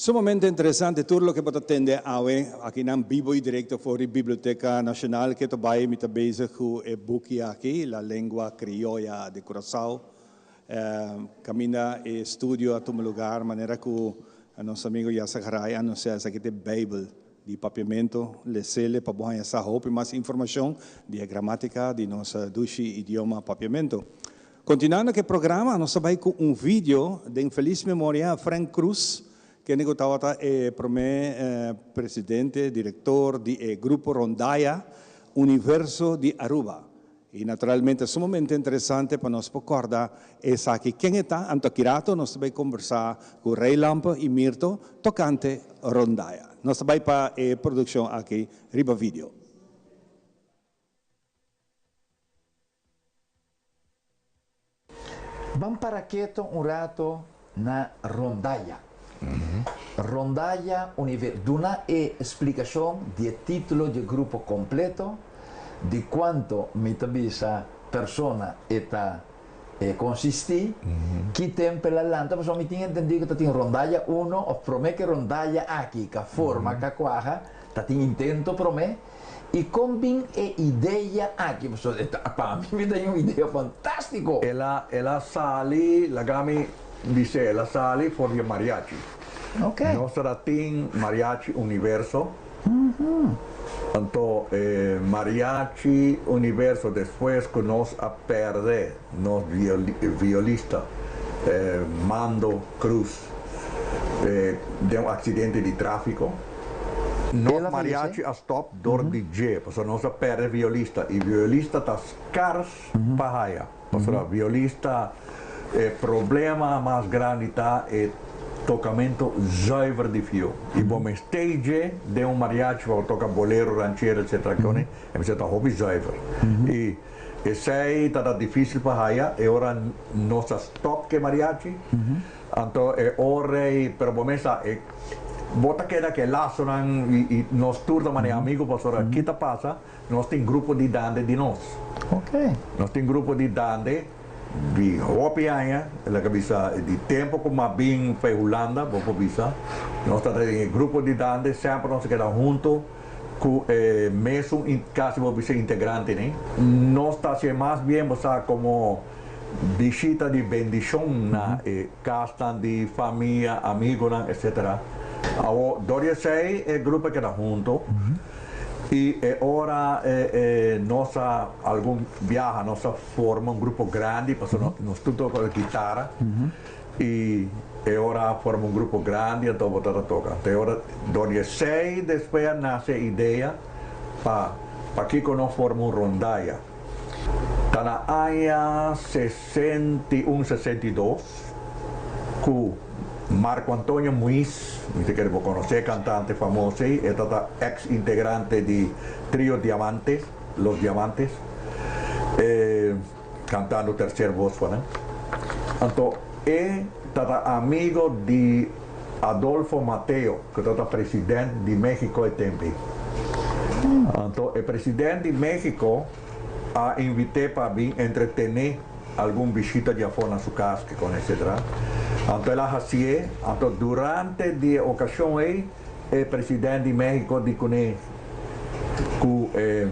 Sumamente interesante tur loke bo ta tende awe akinan bibo y directo for di Biblioteca Nacional ke ta bay mi ta bezig cu e buki aki La Lengua Criolla de Curaçao caminda e estudio a tuma lugar manera cu nos amigo Yasser Garay a anuncia esaki ta e Bijbel di Papiamento lesele pa bo haña sa hopi mas informacion di e gramatica di nos dushi idioma Papiamento. Continuando cu e programa, nos ta bay cu un video den feliz memoria Frank Cruz, kende cu tabata e prome presidente, director di e grupo Rondalla Universo di Aruba. Y naturalmente sumamente interesante pa nos por corda esaki ken e ta, anto aki rato nos ta bay conversa cu Ray Lampe y Mirto tocante Rondalla. Nos ta bay pa e produccion aki riba video. Ban para keto un rato na rondalla. Rondalla Univer duna e splikashon di e titulo di e grupo kompleto, di kuanto mi ta bisa persona e ta konsistí, ki tempu el a lanta, pasobra mi tin entendí ku ta tin rondalla uno òf promé ku e rondalla aki ka forma ka kuaha, ta tin intento promé. I kon bin e idea aki? Pasobra e ta, pa mi, mi ta un idea fantástiko. El a, el a sali, laga mi bis'é, el a sali for di e mariachi. Ok. Nos tabata tin Mariachi Universo. Anto e Mariachi Universo despues ku nos a pèrdè nos violista Mando Cruz den un aksidente di tráfiko. Nos mariachi a stop dor di dje, pasobra nos a perde violista y violista ta scars pa haya, pasobra violista e problema mas grandi ta e tocamento zuiver di fio. Y bo mester dje den un mariachi pa bo toca bolero, ranchero etc. Kone, e mester ta hopi zuiver. Y esey ta ta dificil pa haya, e ora nos a stop cu e mariachi, anto e ora ey, pero bo mes sa, e bo ta keda cu e lazonan y y nos tur ta manera amigo pasobra ki ta pasa, nos tin grupo di dande di nos. Nos tin grupo di dande. Di hopi aña, el a bisa di tempo ku m'a bin fei Hulanda, bo por bisa, nos ta den e grupo di dande, semper nos a keda hunto ku e mesun kasi bo bisa integrantenan. Nos ta hasié mas bien bo sa komo bishita di bendishon na e kasnan di famia, amigonan, etcetera. Awor, dor di esei e grupo a keda hunto i e ora nos a algun biaha nos a forma un grupo grandi pasobra nos tur toca guitara y e ora a forma un grupo grandi anto bo tabata toca. Anto e ora dor di esey despues a nace e idea pa pakico no forma un rondaya. Ta na aña 61, 62 cu Marco Antonio Muiz, mi ta kere bo conoce e cantante famoso ey, e tabata ex integrante di Trio Diamante, Los Diamantes, e cantando tercer voz pa nan. Anto e tata amigo di Adolfo Mateo, cu tata president di Mexico e tempo ey. Anto e president di Mexico a invit'e pa bin entretene algun bishita di afo na su cas, que con etcetera. Anto el a haci'e, anto durante di e ocasion ey, E president di Mexico di cune cu e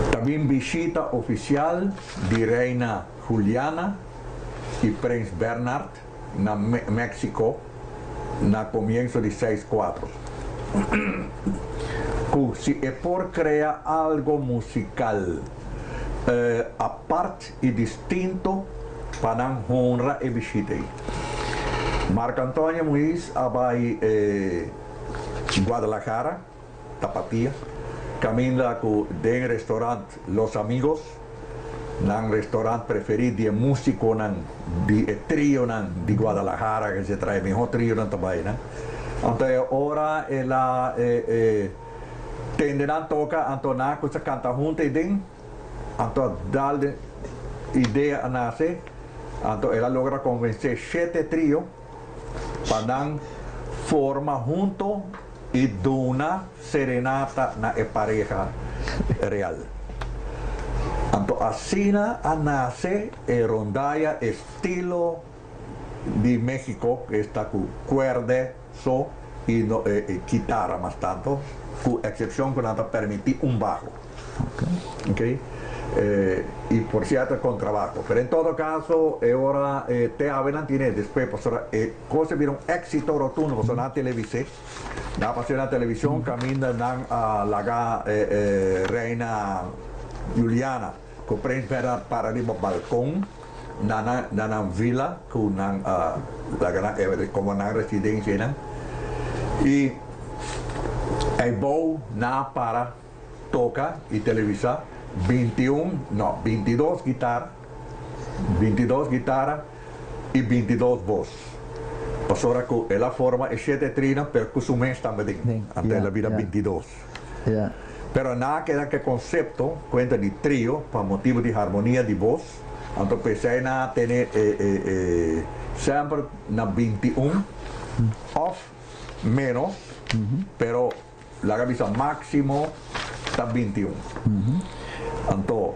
ta bin bishita oficial di Reina Juliana y Prins Bernhard na Mexico na comienzo di seis cuatro. Cu si e por crea algo musical apart y distinto pa nan honra e bishita ey. Marco Antonio Muiz a bai Guadalajara, Tapatía, caminda cu den restaurant Los Amigos, nan restaurant preferi di e musiconan di e trionan di Guadalajara, que se trae miho trionan ta bai nan. Anto e ora el a tende nan toca, anto nan a cuminsa canta hunto ey den. Anto a dal den idea a nace, anto el a logra convence shete trio pa nan forma hunto y duna serenata na e pareha real. Anto asina a nace e rondalla estilo di Mexico, esta cu cuerde so y kitara mas tanto, cu excepcion cu nan ta permiti un baho. Ok. Y por cierto contrabajo. Pero en todo caso e ora te awe nan tine despues pasobra e cos a bira un exito rotundo pasobra nan a televis'e. Nan a pas'e na television caminda nan a laga Reina Juliana cu Prins Bernhard para riba balcon na nan na nan villa cu nan a laga nan como nan residencia einan y eybou nan a para. Toca y televisa 21, no, 22 guitara, 22 guitara y 22 voz. Pasobra cu el a forma e shete trina pero cu su mes tambe den, anto el a bira 22. Pero nan a keda cu e concepto cuenta di trio pa motibo di harmonia di voz, anto p'esey nan a tene e e semper na 21 of menos, pero. Laga bisa máksimo ta 21. Anto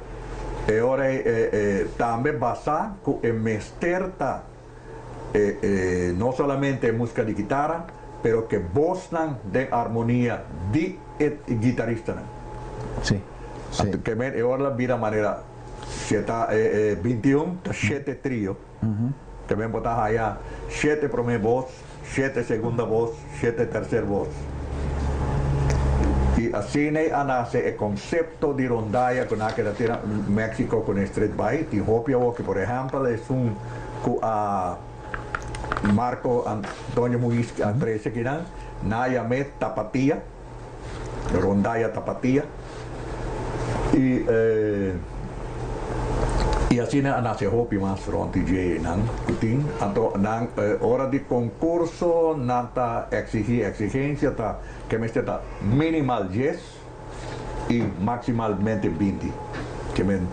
e ora ei e tambe basá ku e mester ta e e no solamente e músika di kitara pero ke bosnan den armonia di e gitaristanan. Sí, sí. Anto ke men e ora la bira manera si e ta e e 21 ta shete trio. Ke men bo ta haya shete promé bos, shete segunda bos, shete tercer bos. I asina a nase e konsepto di rondaya ku nan a keda tira Mexico ku nan street bai. Tin hopi awoki, por ehèmpel esun ku a Marco Antonio Muñiz a trese kinan, nan a yam'é Tapatía, rondaya Tapatía. I. I asina a nase hopi mas rond di dje nan ku tin. Anto nan ora di konkurso nan ta eksigí, eksigensia ta ke mester ta minimal djes i maksimalmente 20. Ke men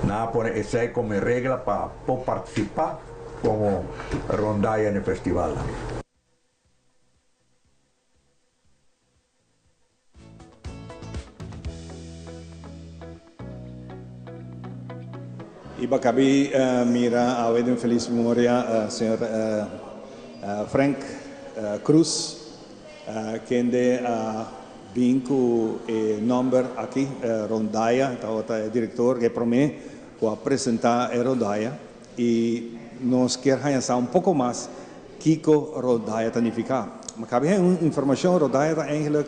nan a pone esei komo e regla pa por partisipá komo rondaya na e festivalnan. I bo kabi mira awe den felis memoria señor Frank Cruz kende a bin ku e nomber aki Rondaya tabata e director e prome ku a presenta e Rondaya i nos kier haña sa un poko mas Kiko rodaya ta nifiká? Ma kabe hen un informashon, rodaya ta eigenlijk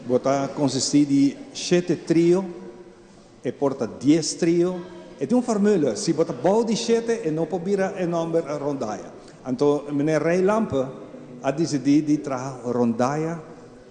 bo ta konsistí di shete trio, e por ta dies trio, e tin un formule, si bo ta bou di shete e no por bira e nòmber rondaya. Anto meneer Ray Lampe a disidí di traha rondaya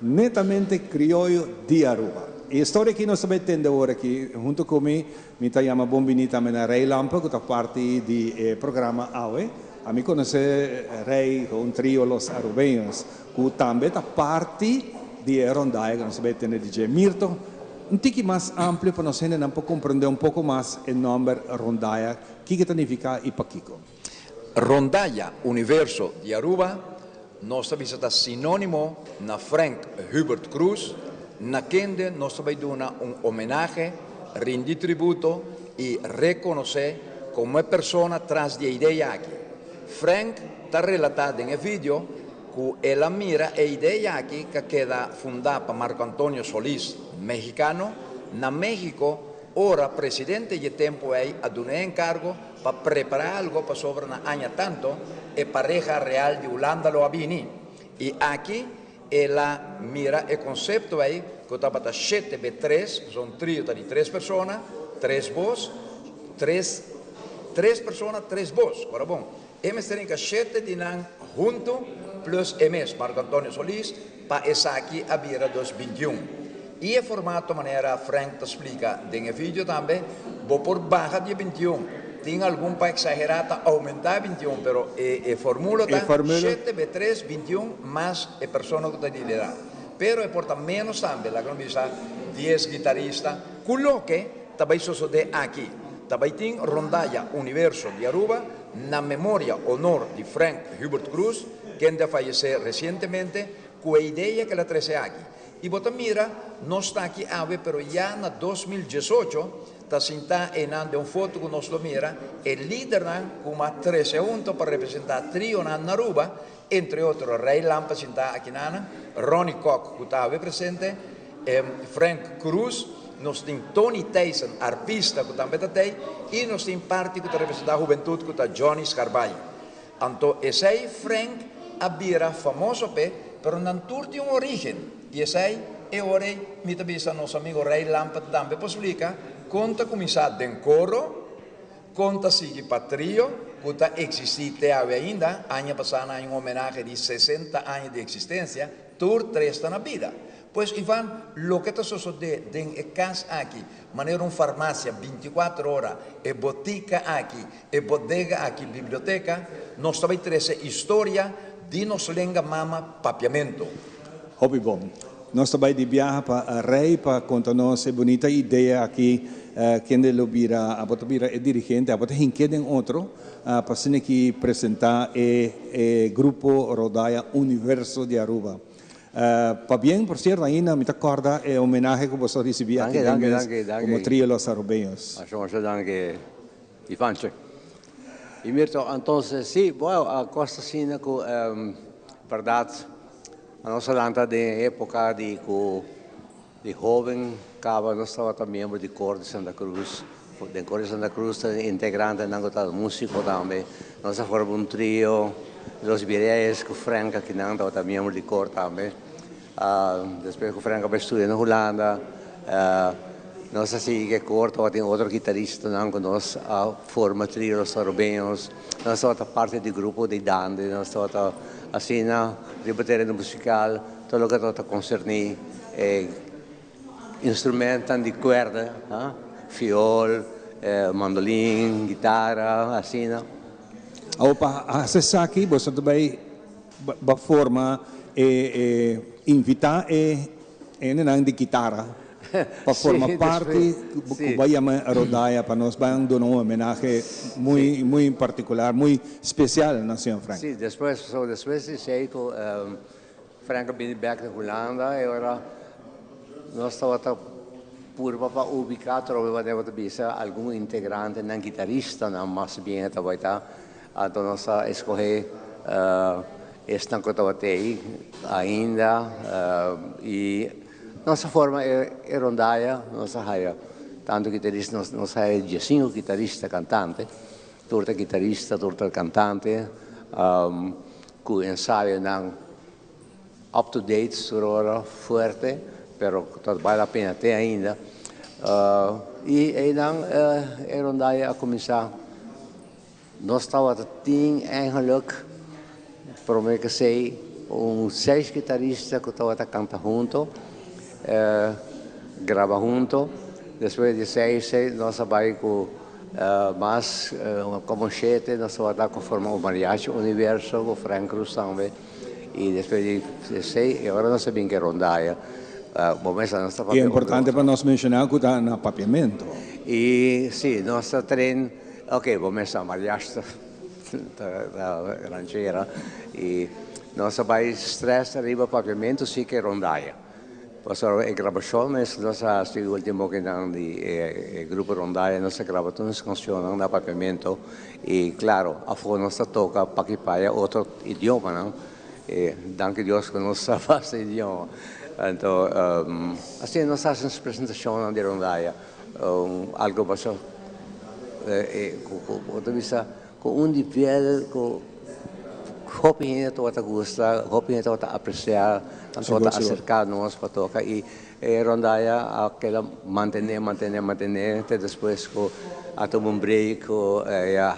netamente krioyo di Aruba. E historia aki nos ta bai tende awor aki hunto ku mi. Mi ta yama bon bini tambe na Rey Lampe cu ta parti di e programa awe. Ami conoce Rey cu un trio Los Arubeños cu tambe ta parti di e rondaya cu nos ta bay tende di dje. Mirto, un tiki mas amplio pa nos hendenan por comprende un poco mas e nomber rondaya, kico ta nifica y pakico. Rondaya Universo di Aruba, nos ta bisa ta sinonimo na Frank Hubert Cruz, na kende nos ta bay duna un homenahe, rindi tributo y reconoce como e persona tras di e idea aki. Frank ta relata den e video cu el a mira e idea aki ca keda funda pa Marco Antonio Solís, mexicano, na Mexico ora presidente dje tempo ey a duna e encargo pa prepará algo pasobra na aña tanto e pareha real di Hulanda lo a bini y aki el a mira e concepto ey cu tabata shete be tres, pasobra un trio ta di tres persona, tres bos, tres tres persona, tres bos, ora bon, e mester hinca shete di nan hunto plus e mes, Marco Antonio Solis, pa esaki a bira dos 21. Y e formato manera Frank ta splica den e video tambe, bo por baha di e 21, tin algun pa exagera ta aumenta e 21, pero e e formula ta shete be tres, 21 mas e persona cu ta lidera. Pero e por ta menos tambe, laga nos bisa dies guitarista, cu loke ta bay sosode aki. Ta bay tin rondaya Universo di Aruba na memoria honor di Frank Hubert Cruz, kende a fayece recientemente, cu e idea cu el a trece aki. I bo ta mira, nos ta aki awe, pero ya na 2018 ta sintá einan den un foto ku nos lo mira e lidernan ku a trese hunto pa representá trionan na Aruba, entre otro Ray Lampe sintá akinanan, Ronnie Kock ku ta awe presente, Frank Cruz, nos tin Tony Thijssen, arpista ku tambe ta tei, i nos tin parti ku ta representá hubentut ku ta Johnny Scharbaai. Anto esei Frank a bira famoso p'e, pero nan tur tin un origen, i esei e ora ei mi ta bisa nos amigo Ray Lampert tambe por splika kon ta kuminsá den koro, kon ta sigui pa trio ku ta eksistí te awe ainda, aña pasá nan a un homenahe di 60 aña di eksistensia, tur tres ta na bida. Pues Ivan, loke ta sosodé den e kas aki, manera un farmasia 24 ora, e botika aki, E bodega aki, biblioteka, nos ta bai trese historia di nos lenga mama Papiamento. Hopi bon. Nos ta bai di biaha pa Rey pa konta nos e bunita idea aki, kende lo bira, abo ta bira e dirigente, abo ta hink'é den otro pa asina ki presenta e e grupo Rodaya Universo di Aruba. Pabien, por cierto, ainda mi ta corda e homenahe cu boso a ricibi aki den mes como Trio Los Arubeños. Masha masha danki. Ivanche. Y Mirto, entonces si, bueno, a cos ta asina cu berdad nos a lanta den e epoca di cu di hoben caba nos tabata miembro di Cor di Santa Cruz. Den Cor di Santa Cruz ta integrantenan cu tabata musico tambe. Nos a forma un trio, Los Vireyes cu Frank akinan tabata miembro di cor tambe. Despues cu Frank a bai studia na Hulanda, nos a sigui cu e cor, tabatin otro guitaristanan cu nos a forma trio Los Arubeños. Nos tabata parti di grupo di Dande, nos tabata asina riba tereno musical, tur loke tabata concerni e instrumentan di cuerda, fiol. Mandolin, guitara, asina. Awor pa hasi esaki boso ta bai ba forma e e invita e hendenan di guitara pa forma parti ku bai yama Rodaya pa nos bai duna un homenahe muy muy particular muy special na señor Frank. Si, despues so despues di esei ku Frank a bini bek di Hulanda e ora nos tabata purba pa ubica atrobe manera bo ta bisa algun integrantenan guitaristanan mas bien e tabata anto nos a escoge esnan cu tabata ey ainda y nos a forma e rondaya nos a haya tanto guitarista nos a haya diesinco guitarista cantante tur ta guitarista tur ta cantante. Cu ensayonan up to date tur ora fuerte pero ta bal la pena te ainda y eynan e rondaya a cuminsa. Nos tabata tin eigenlijk prome que esey un seis guitarista cu tabata canta hunto graba hunto despues di seis nos a bay cu Mas como shete nos tabata cu forma un mariachi universo cu Frank Cruz tambe y despues di esey e ora nos a bin ke rondaya. Bo mesa nos ta Y papia importante pa nos menciona cu ta na papiamento. Y si nos ta train ok bo mesa mariachi ta ranchera y nos a bay stress ariba papiamento si ke rondaya. Pasobra e grabashon mes nos a hasi ultimo kinan di e grupo Rondalla nos a graba tur nos kanshonnan na papiamento i klaro afó nos ta toka paki paya otro idiomanan i danki Dios ku nos sa basta idioma. Anto asina nos a hasi nos presentashonnan di Rondalla algo basha ku ta bisa ku un nivel ku hopi hende tabata gusta, hopi hende tabata apresiá, nan tabata aserká nos pa toka i e rondaya a keda mantené, mantené, mantené te despues ku a tuma un break ku ya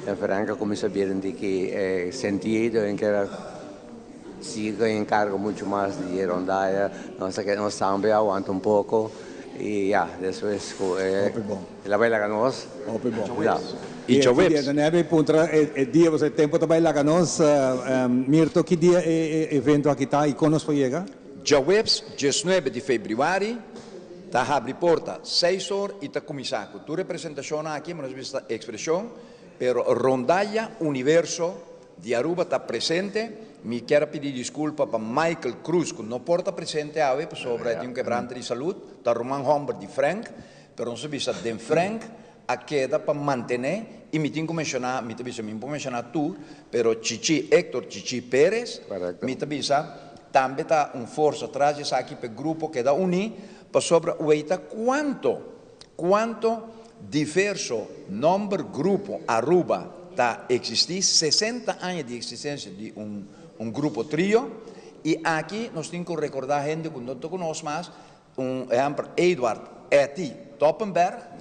e Frank a kuminsá bira un tiki sentido en keda sigui ku e enkargo muchu mas di e rondaya, nos a keda nos tambe a wanta un poko i ya despues ku e. El a bai laga nos. Hopi bon. Ya. Y djaweps. E dia puntra e dia pasobra e tempo ta bai laga nos. Mirto ki dia e evento aki ta y kon nos por yega? Djaweps diesnuebe di febrüari ta habri porta seis or y ta cuminsa cu tur e presentacionnan aki, nos bisa expresion, pero Rondalla Universo di Aruba ta presente. Mi kier a pidi disculpa pa Michael Cruz cu no por ta presente awe pasobra e tin un quebrante di salud, ta ruman homber di Frank. Pero nos a bisa den Frank a keda pa mantené y mi tin cu menciona, mi ta bisa mi no por menciona tur, pero Chichi, Hector Chichi Perez, mi ta bisa tambe ta un forsa tras di esaki pa e grupo keda uní, pasobra weita cuanto, cuanto diverso nomber grupo Aruba ta existi, 60 aña di existencia di un un grupo trio, y aki nos tin cu recorda hende cu no ta cu nos mas, Un ehempel, Eduard Etty Toppenberg,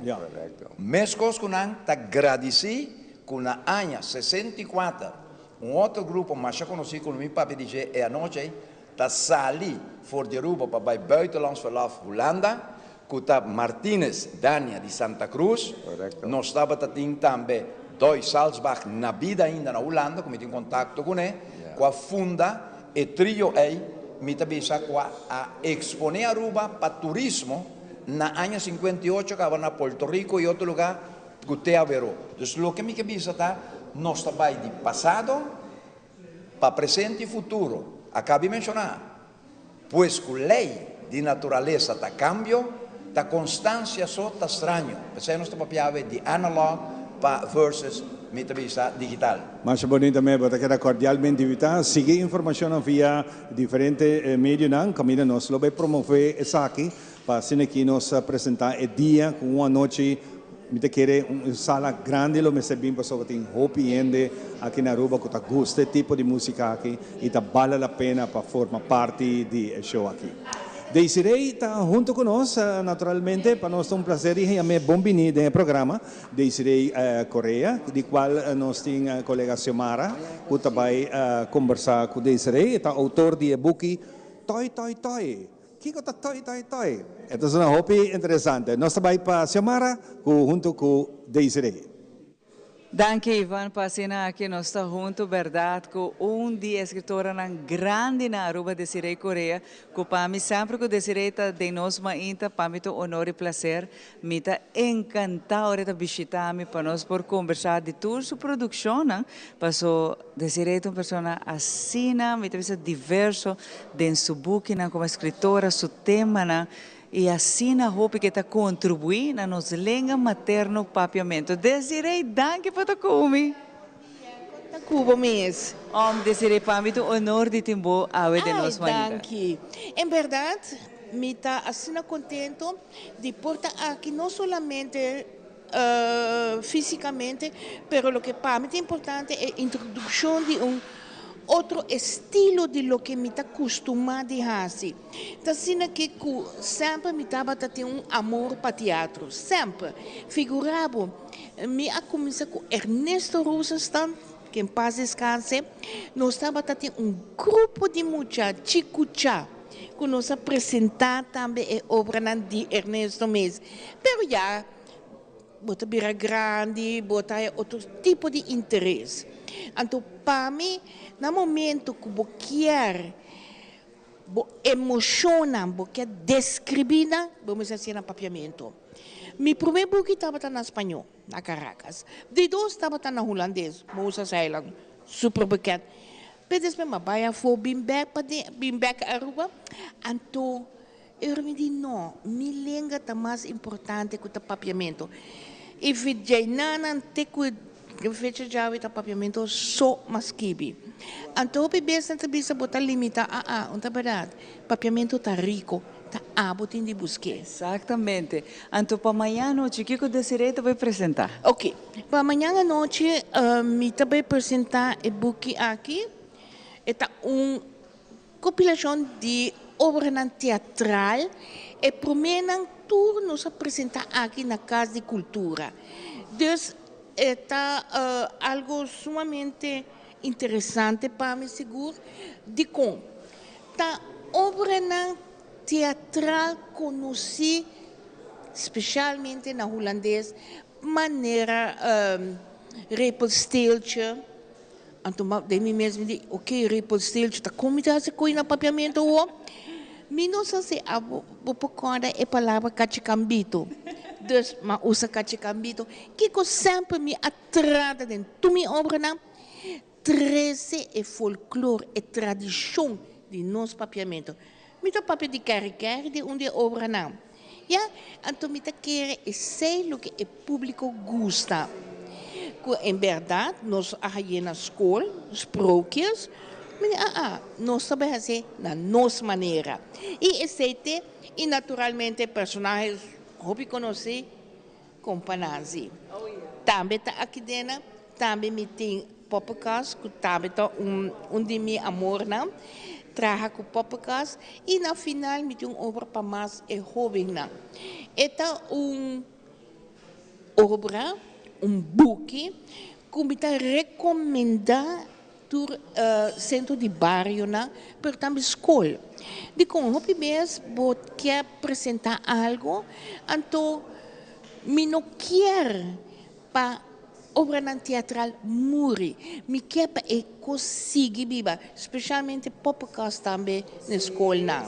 meskos ku nan ta gradisí ku na aña 64 un otro grupo masha konosí ku mi papia di dje e anochi ei ta sali for di Aruba pa bai buitenlands verlof Hulanda ku ta Martinez Dania di Santa Cruz. Nos tabata tin tambe Doy Salsbach na bida ainda na Hulanda ku mi tin kontakto kuné ku a funda E trio ei mi ta bisa ku a eksponé Aruba pa turismo na aña 58 kaba na Puerto Rico i otro lugá ku te aweró. Dus loke mi ke bisa ta nos ta bai di pasado pa presente i futuro. A kabi menshoná pues ku lei di naturalesa ta kambio, ta konstansia so ta straño. P'esei nos ta papia awe di analog pa versus mi ta bisa digital. Masha bonita me, bo ta keda cordialmente invita. Sigui informacionnan via diferente medionan caminda nos lo bay promove esaki pa asina aki nos presenta e dia cu un anochi mi ta kere un sala grandi lo mester bin pasobra tin hopi hende aki na Aruba cu ta gusta e tipo di musica aki y ta bale la pena pa forma parti di e show aki. Desiree ta hunto cu nos naturalmente pa nos ta un placer y yam'e bon bini den e programa. Desiree Correa, di cual nos tin colega Xiomara cu ta bay combersa cu Desiree. E ta autor di e buki Toi Toi Toi. Kiko ta toi toi toi? E ta sona hopi interesante. Nos ta bai pa Xiomara ku hunto ku Desiree. Danki Ivan pa asina aki nos ta hunto berdad cu un di escritoranan grandi na Aruba Desiree Correa cu pa mi semper cu Desiree ta den nos mainta pa mi ta un honor y placer mi ta encanta ora e ta bishita mi pa nos por conversa di tur su produccionnan paso Desiree ta un persona asina mi ta bisa diverso den su bukinan como escritora su temanan I asina hopi ke ta kontribuí na nos lenga materno Papiamentu. Desiree, danki pa ta ku mi. Ta ku bo mes. Om, Desiree, pa mi ta un honor di tin bo awe den nos Ay, mainta. danki. En bèrdat, mi ta asina kontento di por ta aki no solamente físikamente, pero loke pa mi ta importante e introdukshon di un otro estilo di loke mi ta kustumá di hasi. Ta asina ke ku semper mi tabata tin un amor pa teatro, semper. Figurá bo, mi a kuminsá ku Ernesto Rosenstand, ke en pas deskanse, nos tabata tin un grupo di mucha chikuchá ku nos a presentá tambe e obranan di Ernesto mes. Pero ya bo ta bira grandi, bo ta haya otro tipo di interes. Anto pa mi, na momento ku bo kier Bo emoshonnan, bo ke deskribí nan, bo mester hasié na papiamentu. Mi promé buki tabata na spañó, na Caracas. Di dos tabata na hulandes, Mozas Eiland, super bekend. Pero despues mi a bai afó bin bèk pa den, bin bèk Aruba. Anto e ora mi di, no, mi lenga ta mas importante ku ta papiamentu. I fi djainannan te ku E fecha djawe ta papiamento so mas skibi. Anto hopi bes nan ta bisa bo ta limita a a, un ta berdad. Papiamento ta rico, ta abo tin di busk'é. Exactamente. Anto pa mañan anochi kiko Desiree ta bay presenta? Ok, pa mañan anochi mi ta bay presenta e buki aki. E ta un Kompilashon di obranan teatral, e proménan tur nos a presentá aki na Kas di Kultura. Dus e ta algu sumamente interesante pa mi sigur. Dikon? Ta obranan teatral konosí speshalmente na hulandes manera Repelsteeltje. Anto ma den mi mes mi di, ok, Repelsteeltje ta kon mi ta hasi koe na papiamentu awor? Mi no sa si abo bo por kòrda e palabra kachikambito. Dus m'a usa kachikambito. Kiko semper mi a trata den tur mi obranan? Trese e folklor, e tradishon di nos papiamentu. Mi ta papia di kèrikèri den un di e obranan. Ya, anto mi ta kere esei loke e públiko gusta. Ku en bèrdat nos a haye na skol, sprookjes, mi di aa, nos ta bai hasié na nos manera. I esei te, i naturalmente personahe hopi konosí, Kompa Nanzi. Tambe ta aki dena, tambe mi tin poppenkast ku tambe ta un un di mi amornan, traha ku poppenkast i na final mi tin un obra pa mas e hobennan. E ta un obra, un buki ku mi ta rekomendá Tur sentro di barionan, pero tambe skol. Dikon hopi bes bo kier presentá algu, anto mi no kier pa obranan teatral muri. Mi kier pa e kos sigui biba, speshalmente poppenkast tambe na skolnan.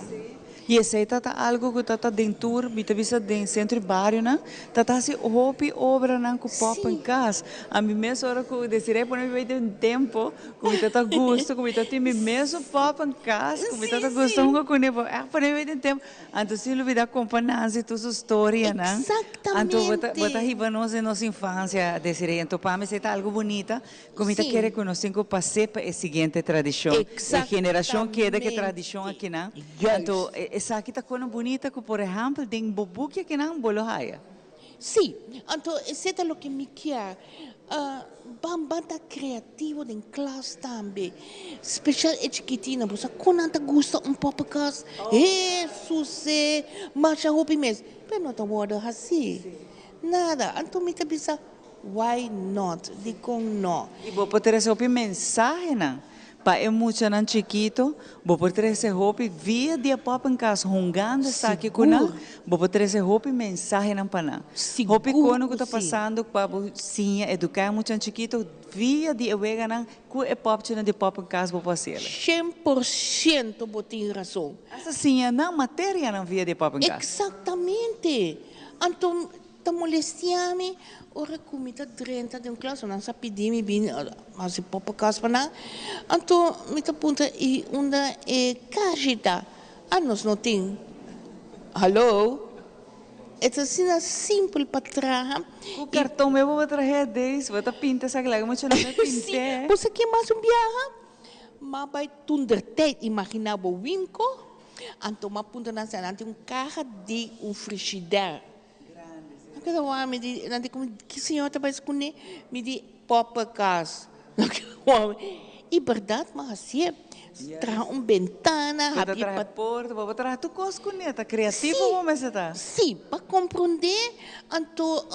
I esei ta ta algu ku ta ta den tur, mi ta bisa den sentro di barionan, ta ta hasi hopi obranan ku poppenkas. Ami mes ora ku Desiree pone mi bai den tempo ku mi ta ta gusta ku mi ta tin mi mesun poppenkas ku mi ta ta gusta hunga kuné, bo ègt pone mi bai den tempo. Anto sin lubida kompa Nancy tur su storianan. Anto bo ta bo ta hiba nos den nos infansia, Desiree. Anto pa mi esei ta algu bunita Ku mi ta kere ku nos tin ku pas'é pa e siguiente tradishon. E generashon keda ku e tradishon akinan. Anto esaki ta kono bunita ku por ehèmpel den bo buki akinan bo lo haya. Sí, anto esei ta loke mi kier. Ban ban ta kreativo den klas tambe. Speshal e chikitinnan, bo sa kon nan ta gusta un poppenkast? Hesus e! Masha hopi mes. Pero no ta wòrdu hasí. Nada. Anto mi ta bisa. Why not? Dikon no? I bo por trese hopi mensahenan. Pa e muchanan chikito, bo por trece hopi via di e poppenkas hungando esaki cu nan, bo por trece hopi mensahenan pa nan. Hopi cono cu ta pasando pa bo siña educa e muchanan chikito via di e weganan cu e popchinan di poppenkas bo por haciele. 100% bo tin rason. Hasta siña nan materianan via di e poppenkas. Exactamente. Anto Ta molestia mi ora ku mi ta drenta den un klas, nan sa pidi mi bini hasi poppenkast pa nan, anto mi ta puntra i unda e kashi ta? Ah nos no tin. Hallo? E ta asina simpel pa traha. Ku karton mi bo traha deis, bo ta pinta esaki laga mucha nan ta Si, pint'é. bo sa ke mas un biaha? M'a bai toendertijd, imagina bo winko, anto m'a puntra nan si nan tin un kaha di un frishider. Nan keda wak mi di, nan di ku mi, ki señor ta bai skundé? Mi di, poppenkast. Nan keda wak mi, i bèrdat mi a hasié, traha un bentana, Bo ta habri traha pa. porta, bo traha tur kos kuné, ta kreativo bo mester ta. Sí, pa komprondé, anto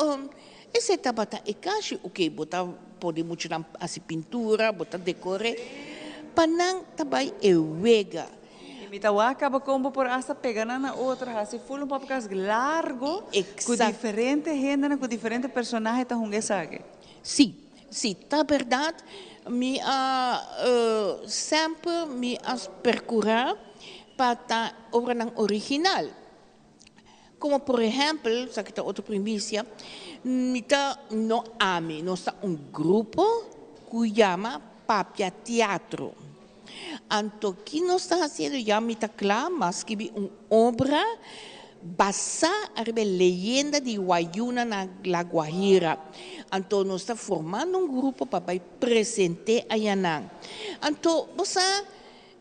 esei tabata e kashi, oke, bo ta pone muchanan hasi pintura, bo ta dekor'é, pa nan ta bai e wega. I mi ta wak kaba kon bo por asta pega nan na otro, hasi ful un popcast largo ku diferente hendenan, ku diferente personahe ta hunga esaki. Sí, sí, ta bèrdat. Mi a semper mi a perkurá pa ta obranan original. Komo por ehèmpel, esaki ta otro primisia, mi ta, no ami, nos ta un grupo ku yama Papia Teatro. Anto ki nos ta hasiendo ya mi ta kla ma skibi un obra basá ariba e leyenda di Wayuna na La Guajira. Anto nos ta formando un grupo pa bai present'é ayanan. Anto bo sa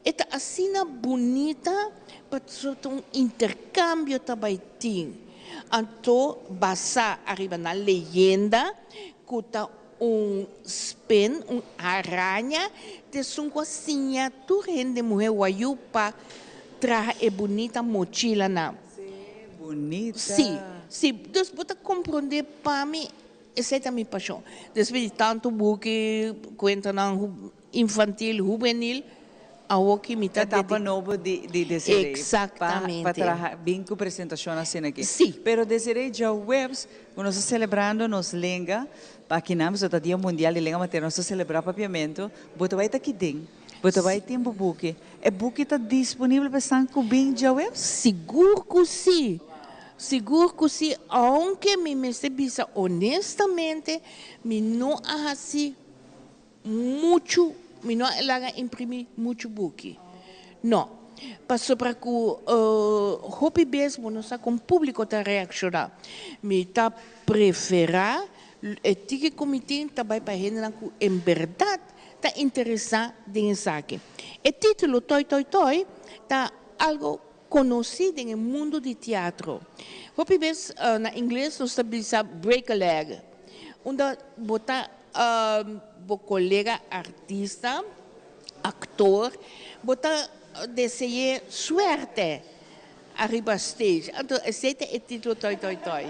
e ta asina bunita pasobra ta un interkambio ta bai tin. Anto basá ariba nan leyenda ku ta Un spin, un araña, ta esun ku a siña tur hende muhé wayú pa traha e bunita mochilanan. Sí, bunita. Sí, sí. Dus bo ta komprondé pa mi, esei ta mi pashon. Despues di tantu buki, kuentanan Infantil, hubenil, awoki mi ta Etapa nobo di di Desiree. Exactamente. Pa traha bin cu presentacion asina aki. Si. Pero Desiree djaweps cu nos ta celebrando nos lenga, pa akinan pasobra ta Dia Mundial di Lenga Materno nos ta celebra Papiamento, bo ta bay ta kiden, bo ta bay tin bo buki. E buki ta disponibel pa esnan cu bin djaweps? Sigur cu si. Sigur cu si, aunke mi mester bisa honestamente mi no a haci Muchu, mi no a laga imprimí muchu buki. No. Pasobra ku hopi bes bo no sa kon públiko ta reakshoná. Mi ta preferá e tiki ku mi tin ta bai pa hendenan ku en bèrdat ta interesá den esaki. E título Toi Toi Toi ta algu konosí den e mundu di teatro. Hopi bes na ingles nos ta bisa break a leg, unda bo ta bo kolega artista, aktor, bo ta dese'é suerte ariba stage. Anto esei ta e titulo Toi Toi Toi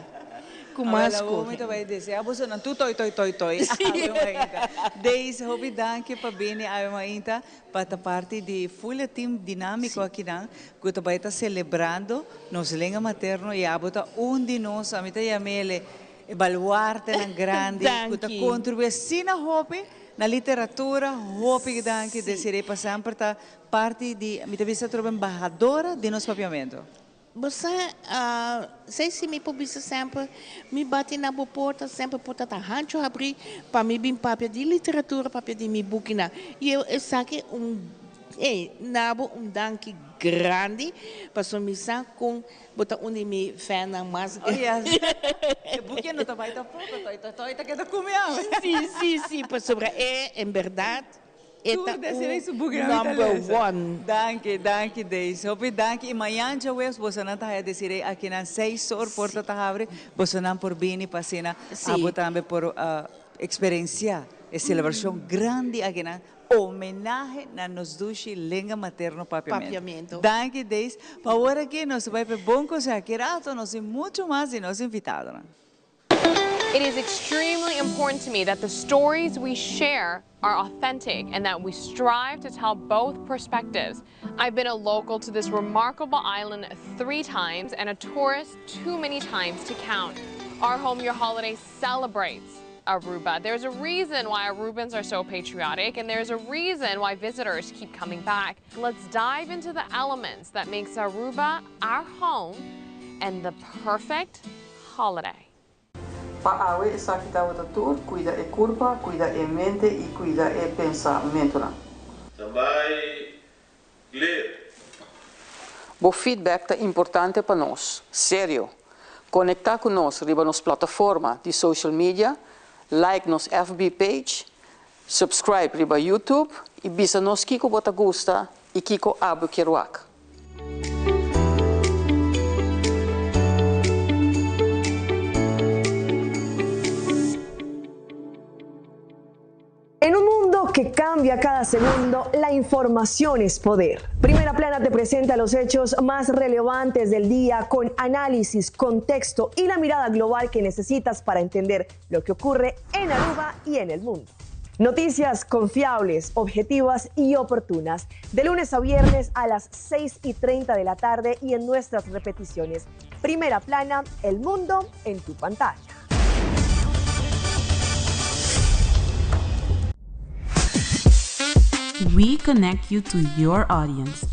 ku mas Awel awor mi kohe. ta bai deseá bosonan tur toi toi toi toi awe mainta. Daisy, hopi danki pa bini awe mainta pa ta parti di full e team dinamico akinan ku ta bai ta celebrando nos lenga materno i abo ta un di nos, ami ta yam'ele E baluartenan grandi ku ta kontribuí asina hopi na literatura, hopi danki Desiree pa semper ta parti di, mi ta bisa atrobe embahadora di nos papiamentu. Bo sa, sei si mi por bisa semper, mi bati na bo porta, semper porta ta hancho habrí pa mi bin papia di literatura, papia di mi bukinan. I esaki un, ey, na bo un danki grandi, pasobra mi sa kon Bo ta un di mi fannan mas. Oh yes. E buki no ta bai tampoco, toi toi toi ta keda cume awe. Si, si, si, pasobra e en berdad e ta Tur Desiree su un buki nan mi ta number lesa. one. Danki, danki Daisy. Hopi danki y mañan djaweps bosonan ta haya Desiree aki nan seis or porta ta habri, bosonan por bini pa asina abo tambe por experencia e celebracion grandi aki nan. Homenahe na nos dushi lenga materno Papiamento. Papiamento. Danki Deis. Pa awor aki nos ta bai pa e bon conseho. Aki rato nos tin mucho mas di nos invitadonan. It is extremely important to me that the stories we share are authentic and that we strive to tell both perspectives. I've been a local to this remarkable island three times and a tourist too many times to count. Our Home Your Holiday celebrates Aruba. There's a reason why Arubans are so patriotic and there's a reason why visitors keep coming back. Let's dive into the elements that makes Aruba our home and the perfect holiday. Pa awe esaki tabata tur, cuida e curpa, cuida e mente y cuida e pensamentonan. Standby, clear. Bo feedback ta importante pa nos. Serio! Conecta cu nos riba nos plataforma di social media, like nos FB page, subscribe riba YouTube y bisa nos kico bo ta gusta y kico abo kier wak. En un mundo que cambia cada segundo, la información es poder. Primera Plana te presenta los hechos más relevantes del día con análisis, contexto y la mirada global que necesitas para entender lo que ocurre en Aruba y en el mundo. Noticias confiables, objetivas y oportunas. De lunes a viernes a las 6 y 30 de la tarde y en nuestras repeticiones. Primera plana, el mundo en tu pantalla. We connect you to your audience.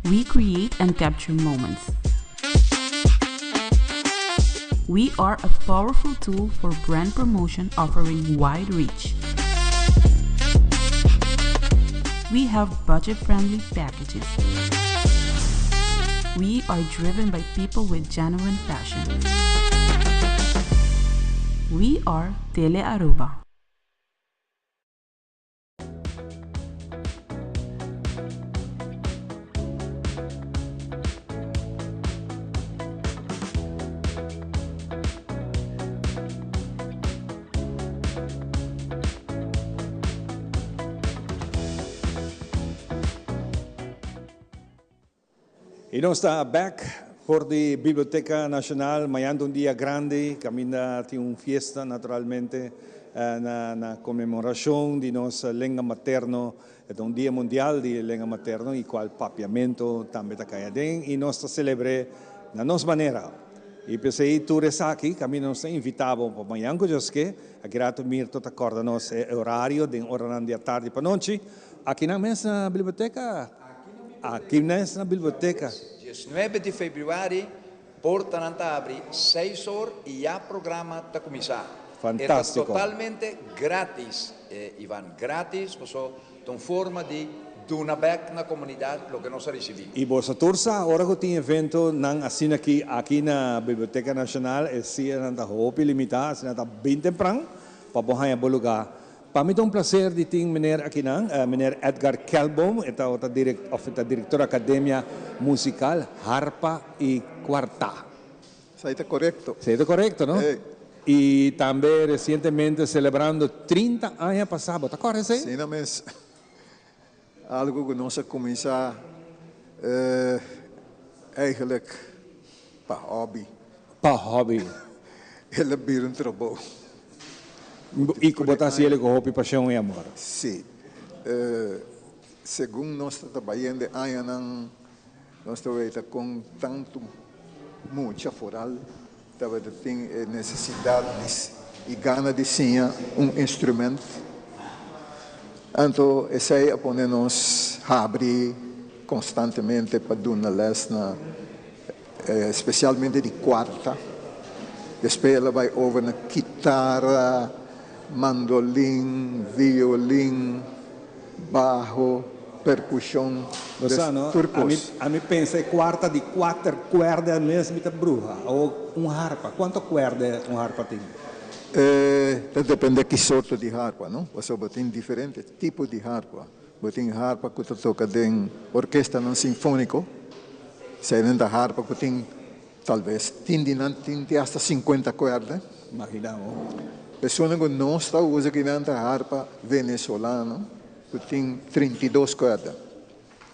We create and capture moments. We are a powerful tool for brand promotion offering wide reach. We have budget-friendly packages. We are driven by people with genuine passion. We are Tele Aruba. Y nos ta back for di Biblioteca Nacional, mañan ta un dia grandi, caminda tin un fiesta naturalmente na na conmemoracion di nos lenga materno, e ta un dia mundial di lenga materno y cual Papiamento tambe ta cay aden y nos ta celebre na nos manera. Y p'esey tur esaki caminda nos ta invita bo pa mañan cu Dios ke, aki rato Mirto ta corda nos e horario den oranan di atardi pa nochi, akinan mes na Biblioteca. Aki mes na biblioteca. Diesnuebe di februari portanan ta habri seis or y ya programa ta cuminsa. Fantastico. E ta totalmente gratis Ivan, gratis paso ta un forma di duna bek na comunidad loke nos a ricibi. Y boso tur sa ora cu tin evento nan asina aki aki na Biblioteca Nacional e sianan ta hopi limita asina ta bin tempran pa bo haya bo lugar. Pa mi ta un placer di tin meneer akinan, meneer Edgar Kelboom, e ta ota direct of e ta director Academia Musical Harpa y Cuarta. Esai ta corecto. Esai ta corecto, no? Ey. Y tambe recientemente celebrando 30 aña pasa, bo ta corda esei? Si, no mes. Algo cu nos a cuminsa eigenlijk pa hobby. Pa hobby. El a bira un trabou. Y cu bo ta haci el cu hopi pasion y amor. Si. Segun nos ta trabayendo e añanan, nos ta weta con tanto mucha foral tabata tin e necesidad di y gana di siña un instrument. Anto esey a pone nos habri constantemente pa duna les na Especialmente di cuarta. Despues el a bay over na kitara, mandolin, violin, baho, percusion, Bo sa no, tur ami cos. ami pensa e cuarta di cuater cuerda mes mi ta bruha, o un harpa, cuanto cuerda un harpa tin? E ta depende ki sorto di harpa no, pasobra tin diferente tipo di harpa. Bo tin harpa ku ta toka den orkestanan sinfóniko. Eseinan ta harpa ku tin talbes tin di nan tin te asta sinkuenta kuerda. Imagina bo. Esunnan ku nos ta usa kinan ta harpa venezolano ku tin 32 kuerda.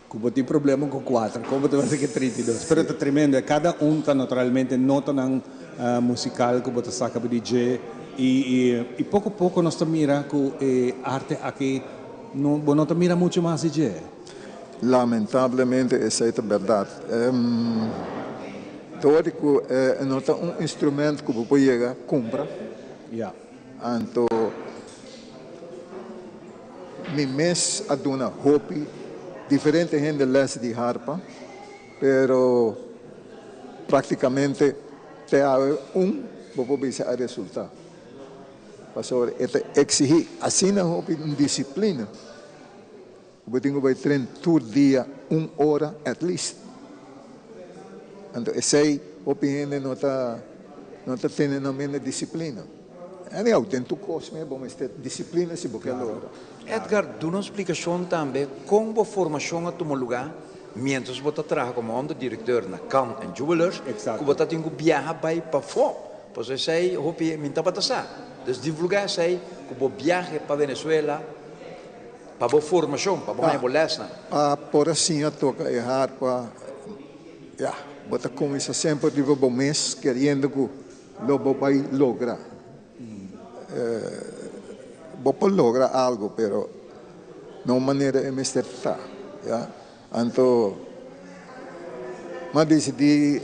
Ku bo tin problema ku kuater, kon bo ta basa ku 32? Pero ta tremendo. Kada un ta naturalmente notanan musical ku bo ta saka bo di dje i i poko poko nos ta mira ku e arte aki no bo no ta mira muchu mas di dje. Lamentablemente esei ta bèrdat. Dor di ku e no ta un instrument ku bo por yega kumpra. Anto mi mes a duna hopi diferente hende les di harpa, pero praktikamente te awe un bo por bisa a resulta. Pasobra e ta eksihí asina hopi un disiplina ku bo tin ku bai tren tur dia un ora at least. Anto esei hopi hende no ta no ta tene nan mende disiplina. Anyhow, den tur kos mi bo mester disiplina si bo ke logra. Edgar, duna un splikashon tambe kon bo formashon a tuma lugá miéntras bo ta traha komo onderdirekteur na Kan en Jewelers, ku bo ta tin ku biaha bai pafó. Pasobra esei hopi mi tabata sa. Dus divulgá esei ku bo biahe pa Venezuela pa bo formashon, pa bo haña bo lèsnan. Pa por a siña toka e harpa, ya, bo ta kuminsá semper riba bo mes keriendo ku lo bo bai logra. Bo por logra algo, pero no manera e mester ta, ya. Anto m'a disidí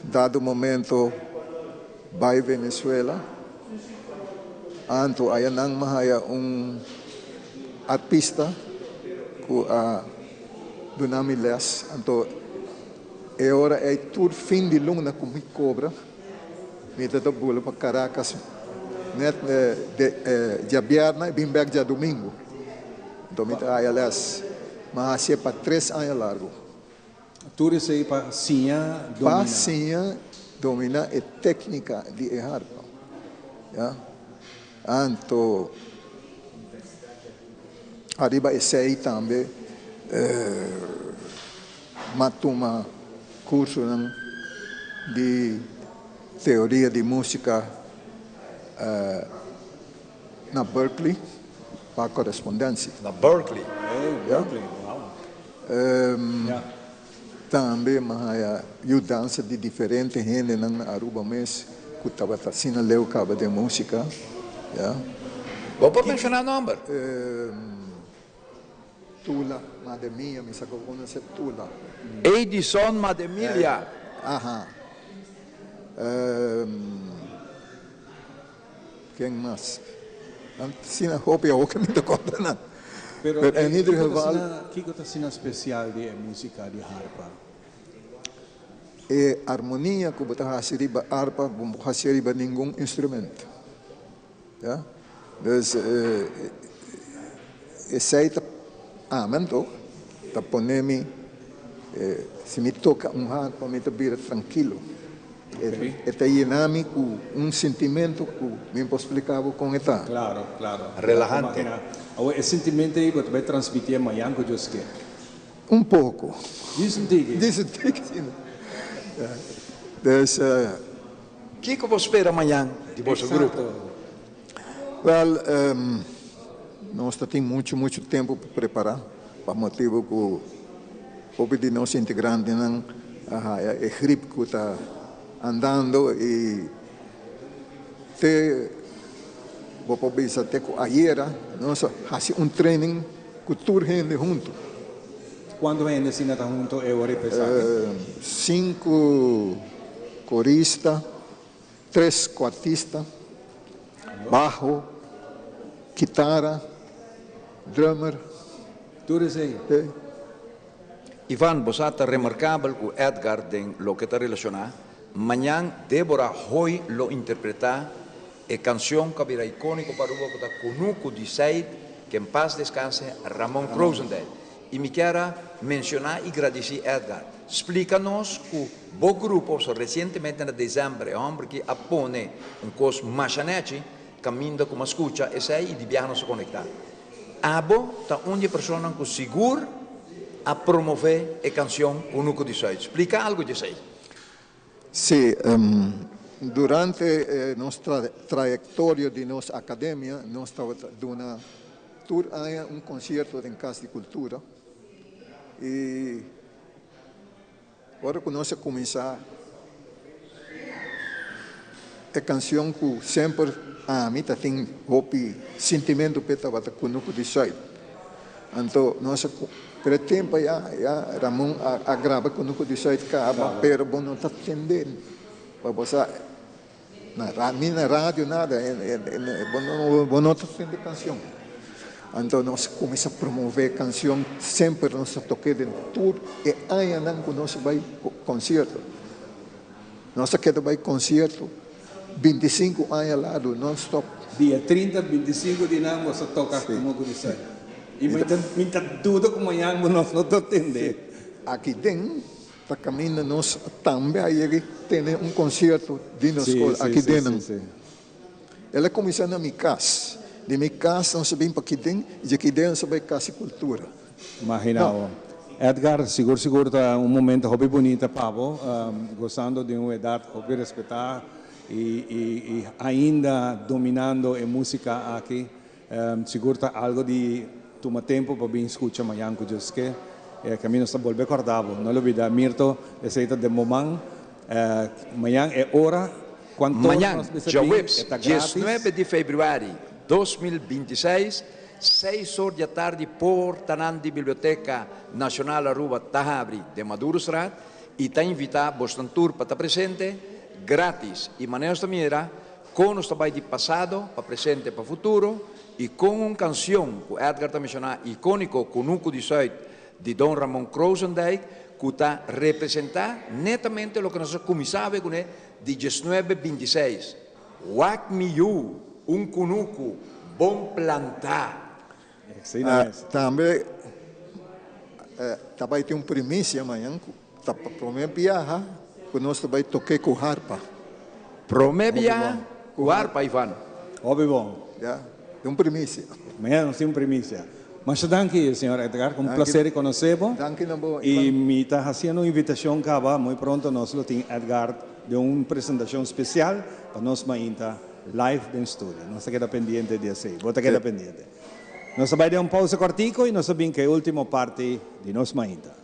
dado momento bai Venezuela. Anto aya nan m'a haya un artista ku a duna mi lès. Anto e ora ei tur fin di luna ku mi kobra mi ta ta bula pa Caracas nèt djabièrnè i bin bèk djadumingu. Anto mi ta haya les. M'a hasié pa tres aña largu. Tur esei pa siña dominá. Pa siña dominá e téknika di e harpa. Ya. Anto ariba esei tambe m'a tuma kursonan di teoria di músika na Berkeley pa korespondensia. Na Berkeley? Ya. Tambe m'a haya yudansa di diferente hendenan na Aruba mes ku tabata asina leu kaba den músika. Ya. Bo por menshoná nòmber? Tula Mademia, mi sa ku bo konosé Tula. Edison Mademilia. Aha. Ken mas? Asina hopi awor ke mi ta konta nan. Pero en ieder geval. Kiko ta asina spesial di e musika di harpa? E armonia ku bo ta hasi riba arpa bo no por hasi riba ningun instrumento. Ya. Dus esei ta ami anto ta pone mi si mi toka un harpa mi ta bira trankilo. E ta yena mi ku un sintimentu ku mi no por splika bo kon e ta. Klaro, klaro. Relahante. Awor e sintimentu ei bo ta bai transmitié mañan ku Dios ke? Un poko. Djis un tiki. Djis un tiki, si. Dus. Kiko bo spera mañan di boso grupo? Wèl, nos ta tin muchu, muchu tempu pa prepará, pa motibu ku hopi di nos integrantenan a haya e grip ku ta andando i te bo por bisa te ku ayera nos a hasi un training ku tur hende huntu. Kuantu hende asina ta huntu e ora i p'esaki? Sinku korista, tres kuartista, baho, kitara, drummer. Tur esei? Sí. Ivan, bo sa ta remarkabel ku Edgar den loke ta relashoná, mañan Deborah Hoy lo interpretá e kanshon ku a bira ikóniko pa Aruba ku ta Kunuku di Said, Que en paz descanse, Ramon Krozendijk. I mi kier a menshoná i gradisí Edgar. Splika nos ku bo grupo so resientemente na desèmber e hòmber ki a pone un kos masha nèchi kaminda ku mi a skucha esei i di biaha nos a konektá. Abo ta un di e personanan ku sigur a promové e kansion Kunuku di Sùit. Splika algu di esei. Sí, durante nos trayektorio di nos akademia nos tabata duna tur aña un konsierto den Kas di Kultura i ora ku nos a kuminsá E kansion ku semper ami ta tin hopi sintimentu p'e tabata Kunuku di Sùit. Anto nos a pero e tempu ya ya Ramon a a graba Kunuku di Sùit kaba pero bo no ta tende pa bo sa na ra ni na radio nada bo no bo no ta tende kansion. Anto nos a kuminsá promové kansion semper nos ta tok'é den tur e añanan ku nos a bai konsierto. Nos a keda bai konsierto 25 aña largu non stop. Dia 30, 25 di nan boso toka komo ku di sai. I mi ta mi ta duda ku mañan bo nos no ta tende. Aki den ta kaminda nos tambe a yega tene un konsierto di nos skol aki den nan. El a kuminsá na mi kas. Di mi kas nos a bin pa kiden i di kiden nos a bai Kas di Kultura. Imagina bo. Edgar, sigur sigur ta un momento hopi bunita pa bo, gozando di un edat hopi respetá i i ainda dominando e músika aki. Sigur ta algo di tuma tempu pa bin skucha mañan ku Dios ke. E kaminda nos ta bolbe kòrda bo. No lubida Mirto, esei ta den bo man. Mañan e ora kuanto ora Mañan, nos mester bin, djaweps e ta gratis. 19 di febrüari 2026, seis or di atardi portanan di Biblioteka Nashonal Aruba ta habri den Madurostraat i ta invitá bosnan tur pa ta presente, gratis. I manera nos ta mira Kon nos ta bai di pasado pa presente pa futuro i kon un kansion ku Edgar ta menshoná ikóniko Kunuku di Sùit di Don Ramon Krozendijk ku ta representá netamente loke nos a kuminsá awe kuné di diesnuebe bintiseis, Wak mi yu, un kunuku bon plantá. Tambe ta bai tin un primisia mañan ku ta pa promé biaha ku nos ta bai toke ku harpa. Promé biaha ku harpa, Ivan. Hopi bon. Ya, tin un primisia. Mañana nos tin un primisia. Masha danki, señor Edgar. Un placer di conoce bo. Danki na bo, Ivan. Y mi ta haciendo un invitacion caba. Muy pronto nos lo tin Edgar den un presentacion special pa nos mainta live den studio. Nos ta keda pendiente di esey. Bo ta keda pendiente. Nos ta bai den un pausa cortico y nos ta bin cu e ultimo parti di nos mainta.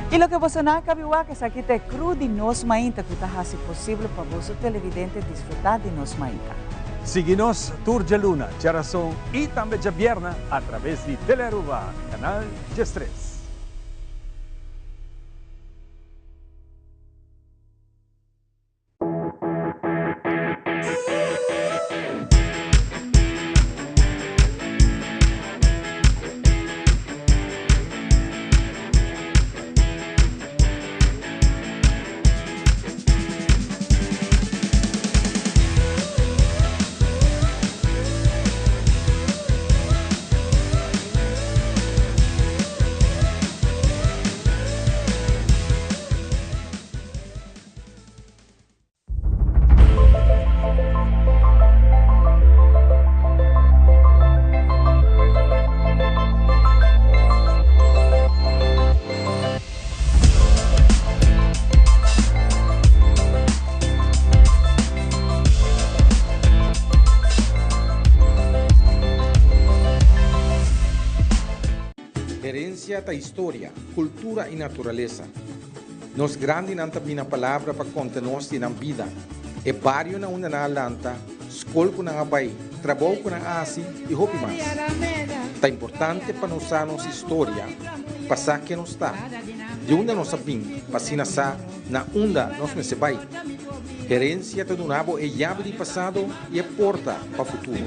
Y loke boso nan a cabi wak esaki ta e crew di Nos Mainta cu ta haci posible pa boso televidente disfruta di Nos Mainta. Sigui nos tur djaluna, djarason y tambe djabierna a traves di Telearuba, canal 13. Herencia ta historia, cultura y naturalesa. Nos grandinan ta bina palabra pa konta nos di nan bida, e bario na unda nan a lanta, skol ku nan a bai, trabou ku nan a hasi i hopi mas. Ta importante pa nos sa nos historia pa sa ken nos ta, di unda nos a bin pa asina sa na unda nos mester bai. Herensia ta duna bo e yabi di pasado i e porta pa futuro.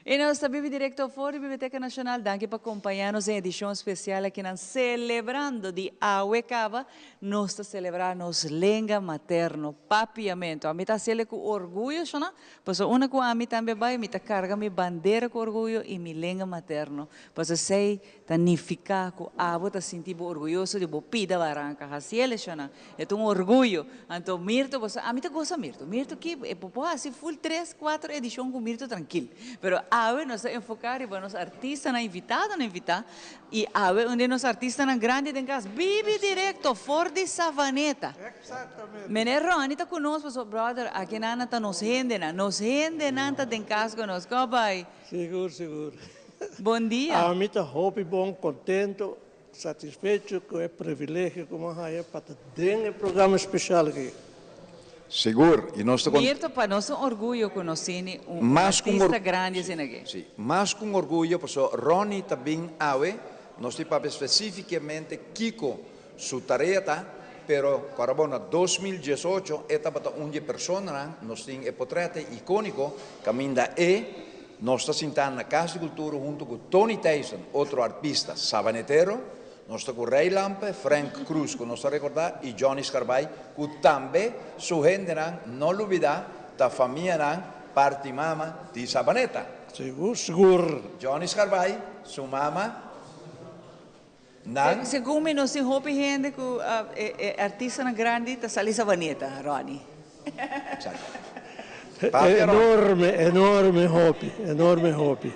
I Y nos ta bibi directo for di Biblioteca Nacional. Danki pa compaña nos den edicion special akinan celebrando di awe caba. Nos ta celebra nos lenga materno, Papiamento. Ami ta haciele cu orguyo, shona, pasobra unda cu ami tambe bay, mi ta carga mi bandera cu orguyo y mi lenga materno. Pasobra esey Ta nifiká ku abo ta sinti bo orguyoso di bo pida baranka. Hasié leshonnan. E ta un orguyo. Anto Mirto bo sa, ami ta gosa Mirto. Mirto ki e por por hasi ful tres, kuater edishon ku Mirto trankil. Pero awe nos ta enfoká riba nos artistanan, invitadonan invitá. I awe un di nos artistanan grandi den kas, Bibi Directo for di Savaneta. Meneer Ronnie ta ku nos pasobra brother akinan nan ta nos hendenan. Nos hendenan ta den kas ku nos. Kòp bai? Sigur, sigur. Bon dia. Ami ta hopi bon, contento, satisfecho cu e privilegio cu mi a haya pa ta den e programa special aki. Sigur, y nos ta con. Mirto, pa nos un orguyo cu nos tini un artista grandi asina aki. Si, mas cu un orguyo, pasobra Ronnie ta bin awe, nos tin papia specificamente kico su tarea ta, pero cuando bo na 2018 e tabata un di e personanan, nos tin e potrete iconico caminda e Nos ta sintá na Cas di Cultura hunto cu Tony Thijssen, otro arpista sabanetero. Nos ta cu Ray Lampe, Frank Cruz cu nos ta recorda y Johnny Scarbay cu tambe su hendenan no lubida ta famianan parti mama di Sabaneta. Sigur, sigur. Johnny Scarbay, su mama, nan. Segun mi nos tin hopi hende cu e artistanan grandi ta sali Sabaneta, Ronnie. Exacto. Papia Ronnie. Enorme, enorme hopi, enorme hopi.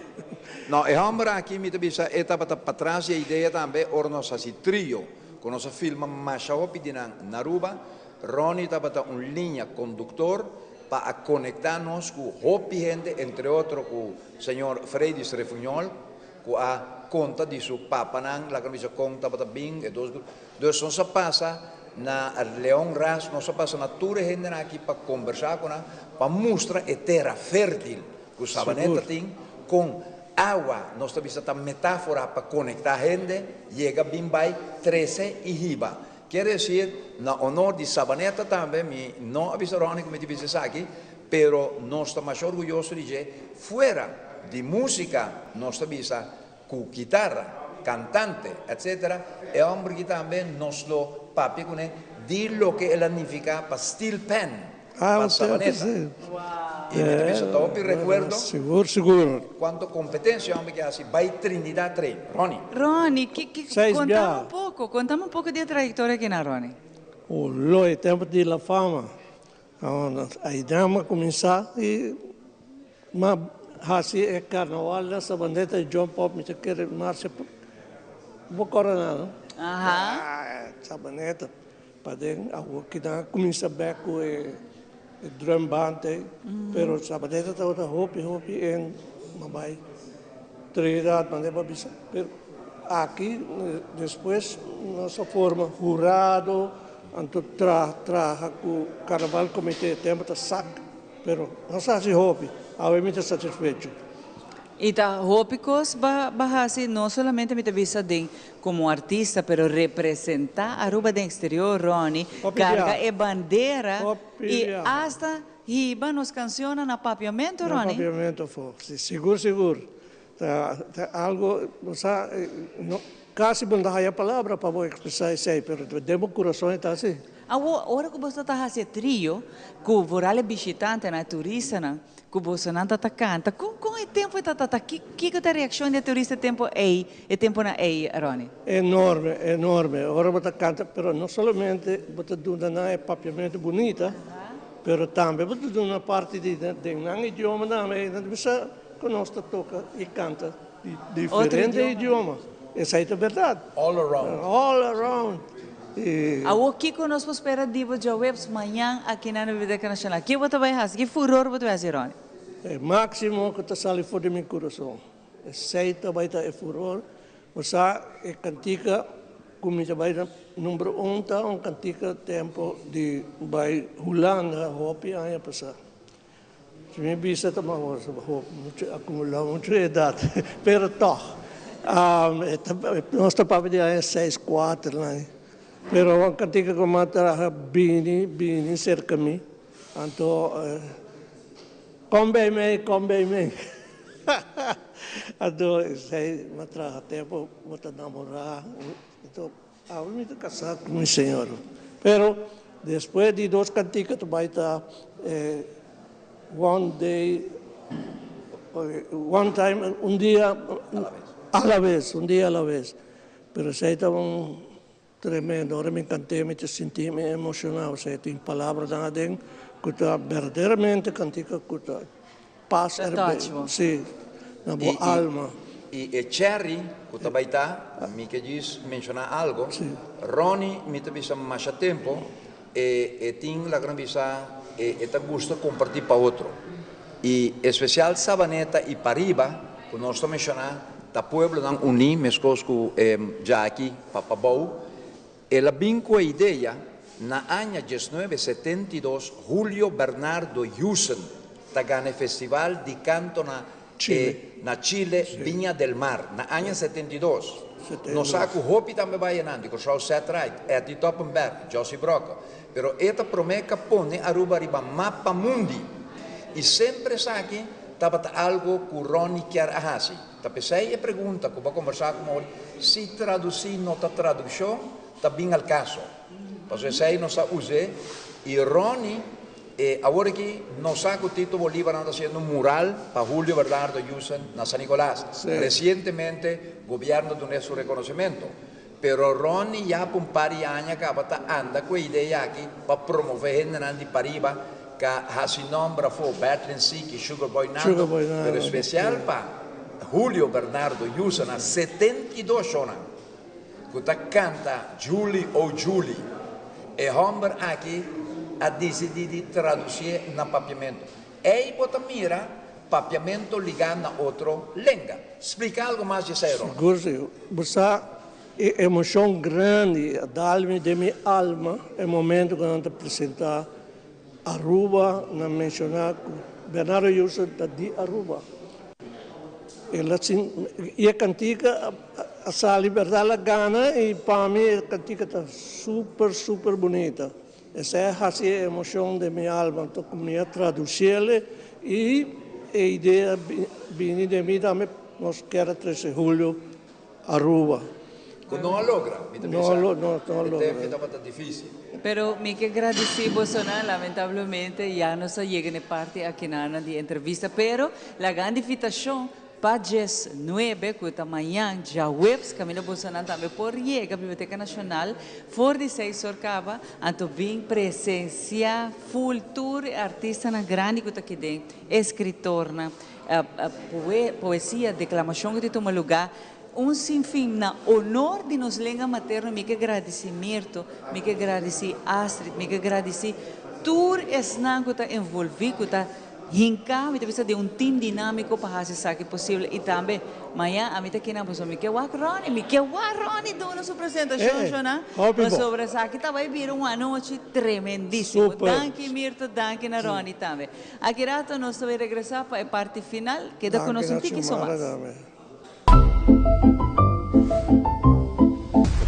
No, e homber aki mi ta bisa e tabata patras di e idea tambe ora nos haci trio cu nos a filma masha hopi di nan na Aruba. Ronnie tabata un liña conductor pa a conecta nos cu hopi hende entre otro cu señor Fredis Refunjol cu a conta di su papanan, laga nos bisa con tabata bin e dos grupo. Dus nos a pasa na Leon Ras, nos a pasa na tur e hendenan aki pa combersa cu nan, pa mustra e tera fertil cu Sabaneta tin, con awa, nos ta bisa ta metafora pa conecta hende, yega bin bay, trece y hiba. Kier decir, na honor di Sabaneta tambe, mi no a bisa Ronnie cu mi ta bisa esaki, pero nos ta masha orguyoso di dje, fuera di musica nos ta bisa cu kitara, cantante, etc. E homber aki tambe nos lo papia cune di loke el a nifica pa steel pan, pa Sabaneta. Y mi ta bisa ta hopi recuerdo. Sigur, sigur. Cuanto competencia e homber ki haci bay Trinidad train. Ronnie. Ronnie, ki, ki, contame un poco, contame un poco di e trayectoria aki nan, Ronnie. O lo e tempo di la fama. Aynan a kuminsá i m'a hasi e karnaval na Sabaneta i John Pop mi ta kere marcha bo kòrda nan no? Sabaneta paden awor ki nan a kuminsá bèk ku e drum band ei pero Sabaneta tabata hopi hopi en m'a bai Trinidad manda pa bisa pero aki despues nos a forma hurado. Anto tra traha ku Carnaval Comité e tempo ta sak, pero nos a hasi hopi, awe mi ta satisfecho. I ta hopi kos ba ba hasi, no solamente mi ta bisa den komo artista, pero representa Aruba den exterior, Ronnie, Hopi karga bia. e bandera Hopi i bia. asta hiba nos kansionnan na Papiamento, Na Ronnie. Papiamento afó, si, sigur sigur. Ta ta algo, bo sa, no casi bo no ta haya palabra pa bo expresa esey, pero den bo curason e ta asi. Awor, ora cu boso ta haci e trio, cu vooral e bishitantenan, e turistanan, cu bosonan ta ta canta, con con e tempo e ta ta ta? Kico ta e reaccion di e turista e tempo ey, e temponan ey, Ronnie? Enorme, enorme. Ora bo ta canta, pero no solamente bo ta duna nan e papiamento bunita, pero tambe bo ta duna parti di den nan idioma tambe, nan ta bisa, Ku nos ta toka i kanta di diferente idioma. Esei ta bèrdat. All around. All around. I. Awor kiko nos por spera di bo djaweps mañan aki na Biblioteca Nacional? Ke bo ta bai hasi? Ki furor bo ta bai hasi, Ronnie? E máksimo ku ta sali for di mi kurason. Esei ta bai ta e furor. Bo sa e kantika ku mi ta bai na number un ta un kantika tempu di bai Hulanda hopi aña pasá. Si mi bisa ta mas hopi acumula mucho edad, pero toch nos ta papia di aña seis cuater nan, pero un cantica cu mi a traha bini bini cerca mi, anto kom bij mij kom bij mij. Anto esei mi a traha tempo mi ta namorá. Anto awe mi ta kasá ku mi señora. Pero despues di dos kantika ta bai ta one day, one time, un dia a la bes, un dia a la bes. Pero esei ta un Tremendo, ora mi cant'é mi ta sinti mi emocioná, osea tin palabranan aden cu ta berdaderamente cantica cu ta pas Ta erbij, touch bo. si, na bo I, i, alma. i e cherry cu ta bay ta, mi ke djis menciona algo, Ronnie mi ta bisa masha tempo e e tin laga nos bisa e e ta gusta comparti pa otro y especial Sabaneta y pariba cu nos ta menciona ta pueblonan uni mescos cu Jackie pa pabou el a bin cu e idea na aña diesnuebe setenta i dos Julio Bernardo Jussen ta gana e festival di canto na Chile. Na Chile, Viña del Mar, na aña 72. Nos sa ku hopi tambe bai enan, di Kòrsou Seth Wright, Etty Toppenberg, Jossie Brokke. Pero e ta promé ku a pone Aruba riba mapa mundi. I semper esaki tabata algu ku Ronnie kier a hasi. Ta p'esei e pregunta ku bo a kombersá ku Mauri, si tradusí no ta tradukshon, ta bin al kaso. Pasobra esei nos a us'é i Ronnie E awor aki nos sa cu Tito Bolivar anda haciendo un mural pa Julio Bernardo Jussen na San Nicolas. Recientemente gobierno dun'e su reconocimento. Pero Ronnie ya pa un par di aña caba ta anda cu e idea aki pa promove hendenan di pariba ca haci nomber afo, Bertlin Siki, Sugar Boy Nando, pero especial pa Julio Bernardo Jussen na 72 shownan. Ku ta kanta Julie oh Julie. E hòmber aki a disidí di tradusié na papiamentu. Ei bo ta mira papiamentu ligá na otro lenga. Splika algu mas di esei, Ronnie. Sigur si. Bo sa e emoshon grandi a dal mi den mi alma e momento ku nan ta presentá Aruba, nan menshoná ku Bernardo Yusuf ta di Aruba. El a sin, i e kantika a sali berdad la gana i pa mi e kantika ta super super bunita. Esei a hasi e emocion den mi alma anto ku mi a traduciele i e idea bini den mi tambe nos kier a trece Julio Aruba. Ku no a logra, mi ta No bisa. a lo, no, no a E logra. tempo tabata dificil. Pero mi ke gradisí bosonan, lamentablemente ya nos a yega na e parti akinana di entrevista, pero laga an invitashon pa djes nuebe ku ta mañan djaweps kaminda bosonan tambe por yega Biblioteka Nashonal for di seis or kaba, anto bin presensiá ful tur e artistanan grandi ku ta kiden, eskritornan, poesia, deklamashon ku ta tuma lugá. Un sinfin na honor di nos lenga materno mi ke gradisí Mirto, mi ke gradisí Astrid, mi ke gradisí tur esnan ku ta envolví, ku ta hinká, mi ta bisa den un team dinámiko pa hasi esaki posible i tambe maña ami ta kinan pasobra mi ke wak Ronnie, mi ke wak Ronnie duna su presentashon Eh, shona, hopi bon. pasobra esaki ta bai bira un anochi tremendísimo. Super. Danki Mirto, danki na Ronnie tambe. Aki rato nos ta bai regresá pa e parti final, keda ku Danki nos un na tiki so Xiomara mas. tambe.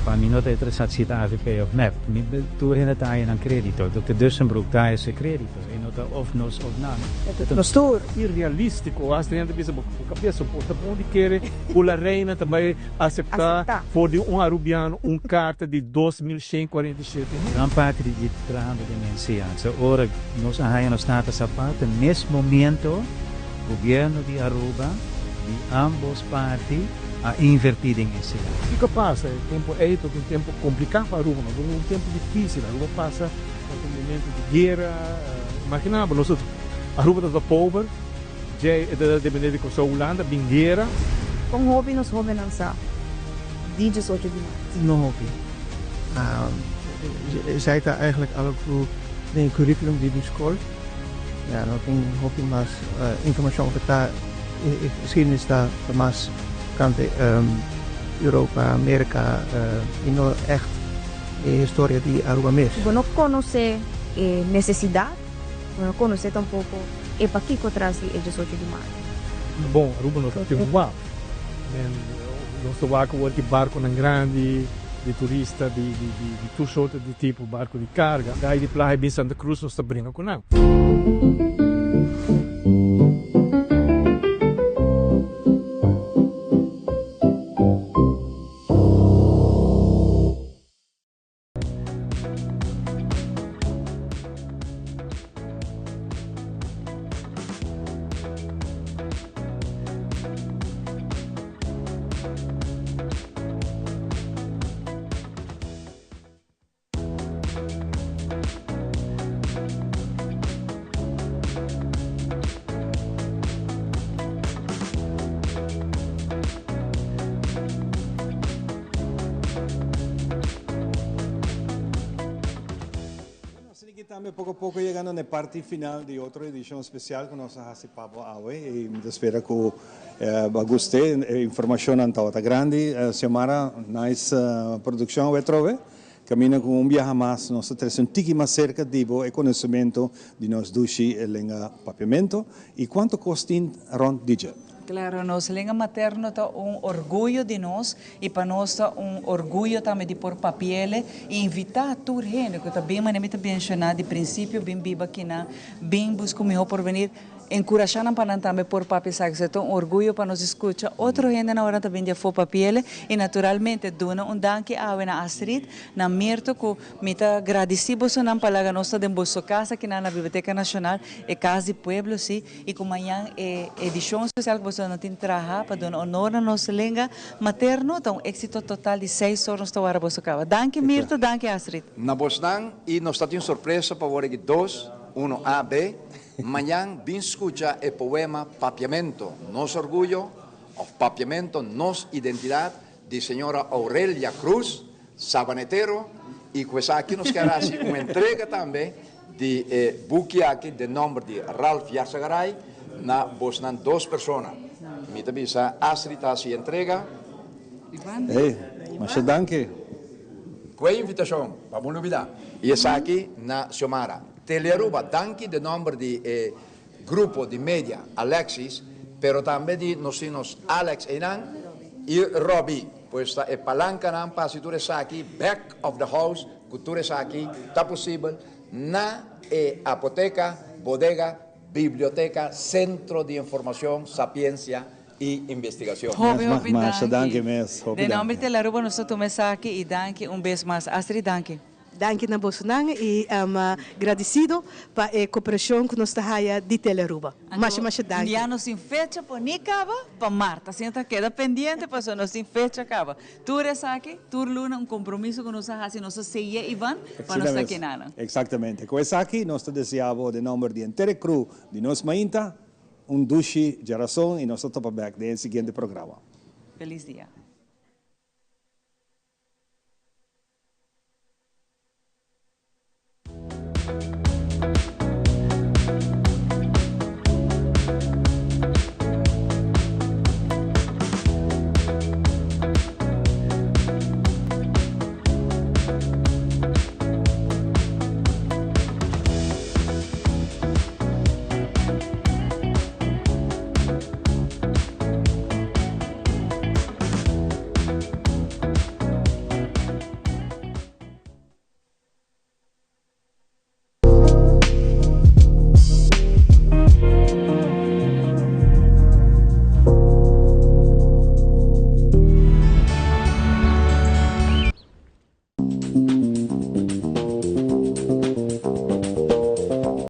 Pa mi no ta interesat si ta avp of mep. Mi tur hende ta haña nan kredito. Dokter Dussenbroek ta haña su kredito. E no ta of nos of nan. Nos tur. Irrealístiko. Hasta hende ta bisa bo kabes bo ta bon di kere ku la reina ta bai aseptá for di un arubiano un karta di 2147. Gran parti di di trahando den enseñansa. Ora nos a haña nos Status Aparte, mes momento Gobierno di Aruba di ambos parti a inverti den esey. Kiko a pasa? E tempo ey tabata un tempo complica pa Aruba, no tabata un tempo dificil. Aruba pasa tabata un momento di guera. Imagina bo, nos Aruba tabata pober, djey e tabata depende di Kòrsou, Hulanda, bin guera. Kon hopi nos hobennan sa di 18 di maart? No hopi. Esey ta eigenlijk algo ku den e curriculum di di skol. Ya no tin hopi mas informashon ku ta e geschiedenis ta mas tokante Europa, Merka i no ègt e historia di Aruba mes. Bo no konosé e nesesidat, bo no konosé tampoko e pakiko tras di e 18 di maart. Bon, Aruba no ta tin un waf. Men nos ta wak awor ki barkonan grandi di turista di di tur sorto di tipo barko di karga. Gai di playa bin Santa Cruz nos ta bringa ku nan. Tambe poco poco yegando na e parti final di otro edicion special cu nos a haci pa bo awe y mi ta spera cu bo a guste. E informacionnan tabata grandi. Xiomara, nice produccion awe atrobe. Caminda cu un biaha mas nos ta trece un tiki mas cerca di bo e conocimento di nos dushi lenga Papiamento y cuanto cos tin rond di dje. Claro, nos lenga materno ta un orguyo di nos y pa nos ta un orguyo tambe di por papiele y invita tur hende cu ta bin manera mi ta menciona di principio bin biba kinan, bin busca un miho porvenir, encurasha nan pa nan tambe por papia esaki. So ta un orguyo pa nos scucha otro hendenan ora nan ta bin di afo papiele y naturalmente duna un danki awe na Astrid, na Mirto cu mi ta gradici bosonan pa laga nos ta den boso cas akinan na Biblioteca Nacional, e cas di pueblo si. I ku mañan e edishon spesial ku boso no tin traha pa duna honor na nos lenga materno ta un éksito total di seis or nos ta wara boso kaba. Danki Mirto, danki Astrid. Na bosnan i nos ta tin sorpresa pa wor aki dos, uno A, B. Mañan bin skucha e poema Papiamento, nos orguyo of Papiamento, nos identidad di señora Aurelia Cruz, Sabanetero, i ku esaki nos kier hasi un entrega tambe Di e buki aki den nomber di Ralph Yarzagaray na bosnan dos persona. Mi ta bisa Astrid ta haci entrega. Hey, masha danki. Cu e invitacion pa bo lubida. Y esaki na Xiomara. Telearuba danki den nomber di e grupo di media Alexis, pero tambe di nos tin nos Alex eynan y Robbie. Pues ta e palancanan pa haci tur esaki back of the house. Ku tur esaki ta posibel na e apoteka, bodega, biblioteka, sentro di informashon, sapiensia i investigashon. Hopi hopi danki. Den nomber di Telaruba nos ta tuma esaki i danki un bes mas. Astrid danki. Danki na bosonan i gradisido pa e koperashon ku nos ta haya di Telaruba. Masha masha danki. Ya nos tin fecha por ni kaba pa mart. Asina ta keda pendiente pasobra nos tin fecha kaba. Tur esaki, tur luna un compromiso cu nos a haci, nos a seye Ivan pa nos ta kinanan. Exactamente. Cu esaki nos ta desea bo den nomber di henter e crew di Nos Mainta un dushi djarason y nos ta topa bek den e siguiente programa. Feliz dia.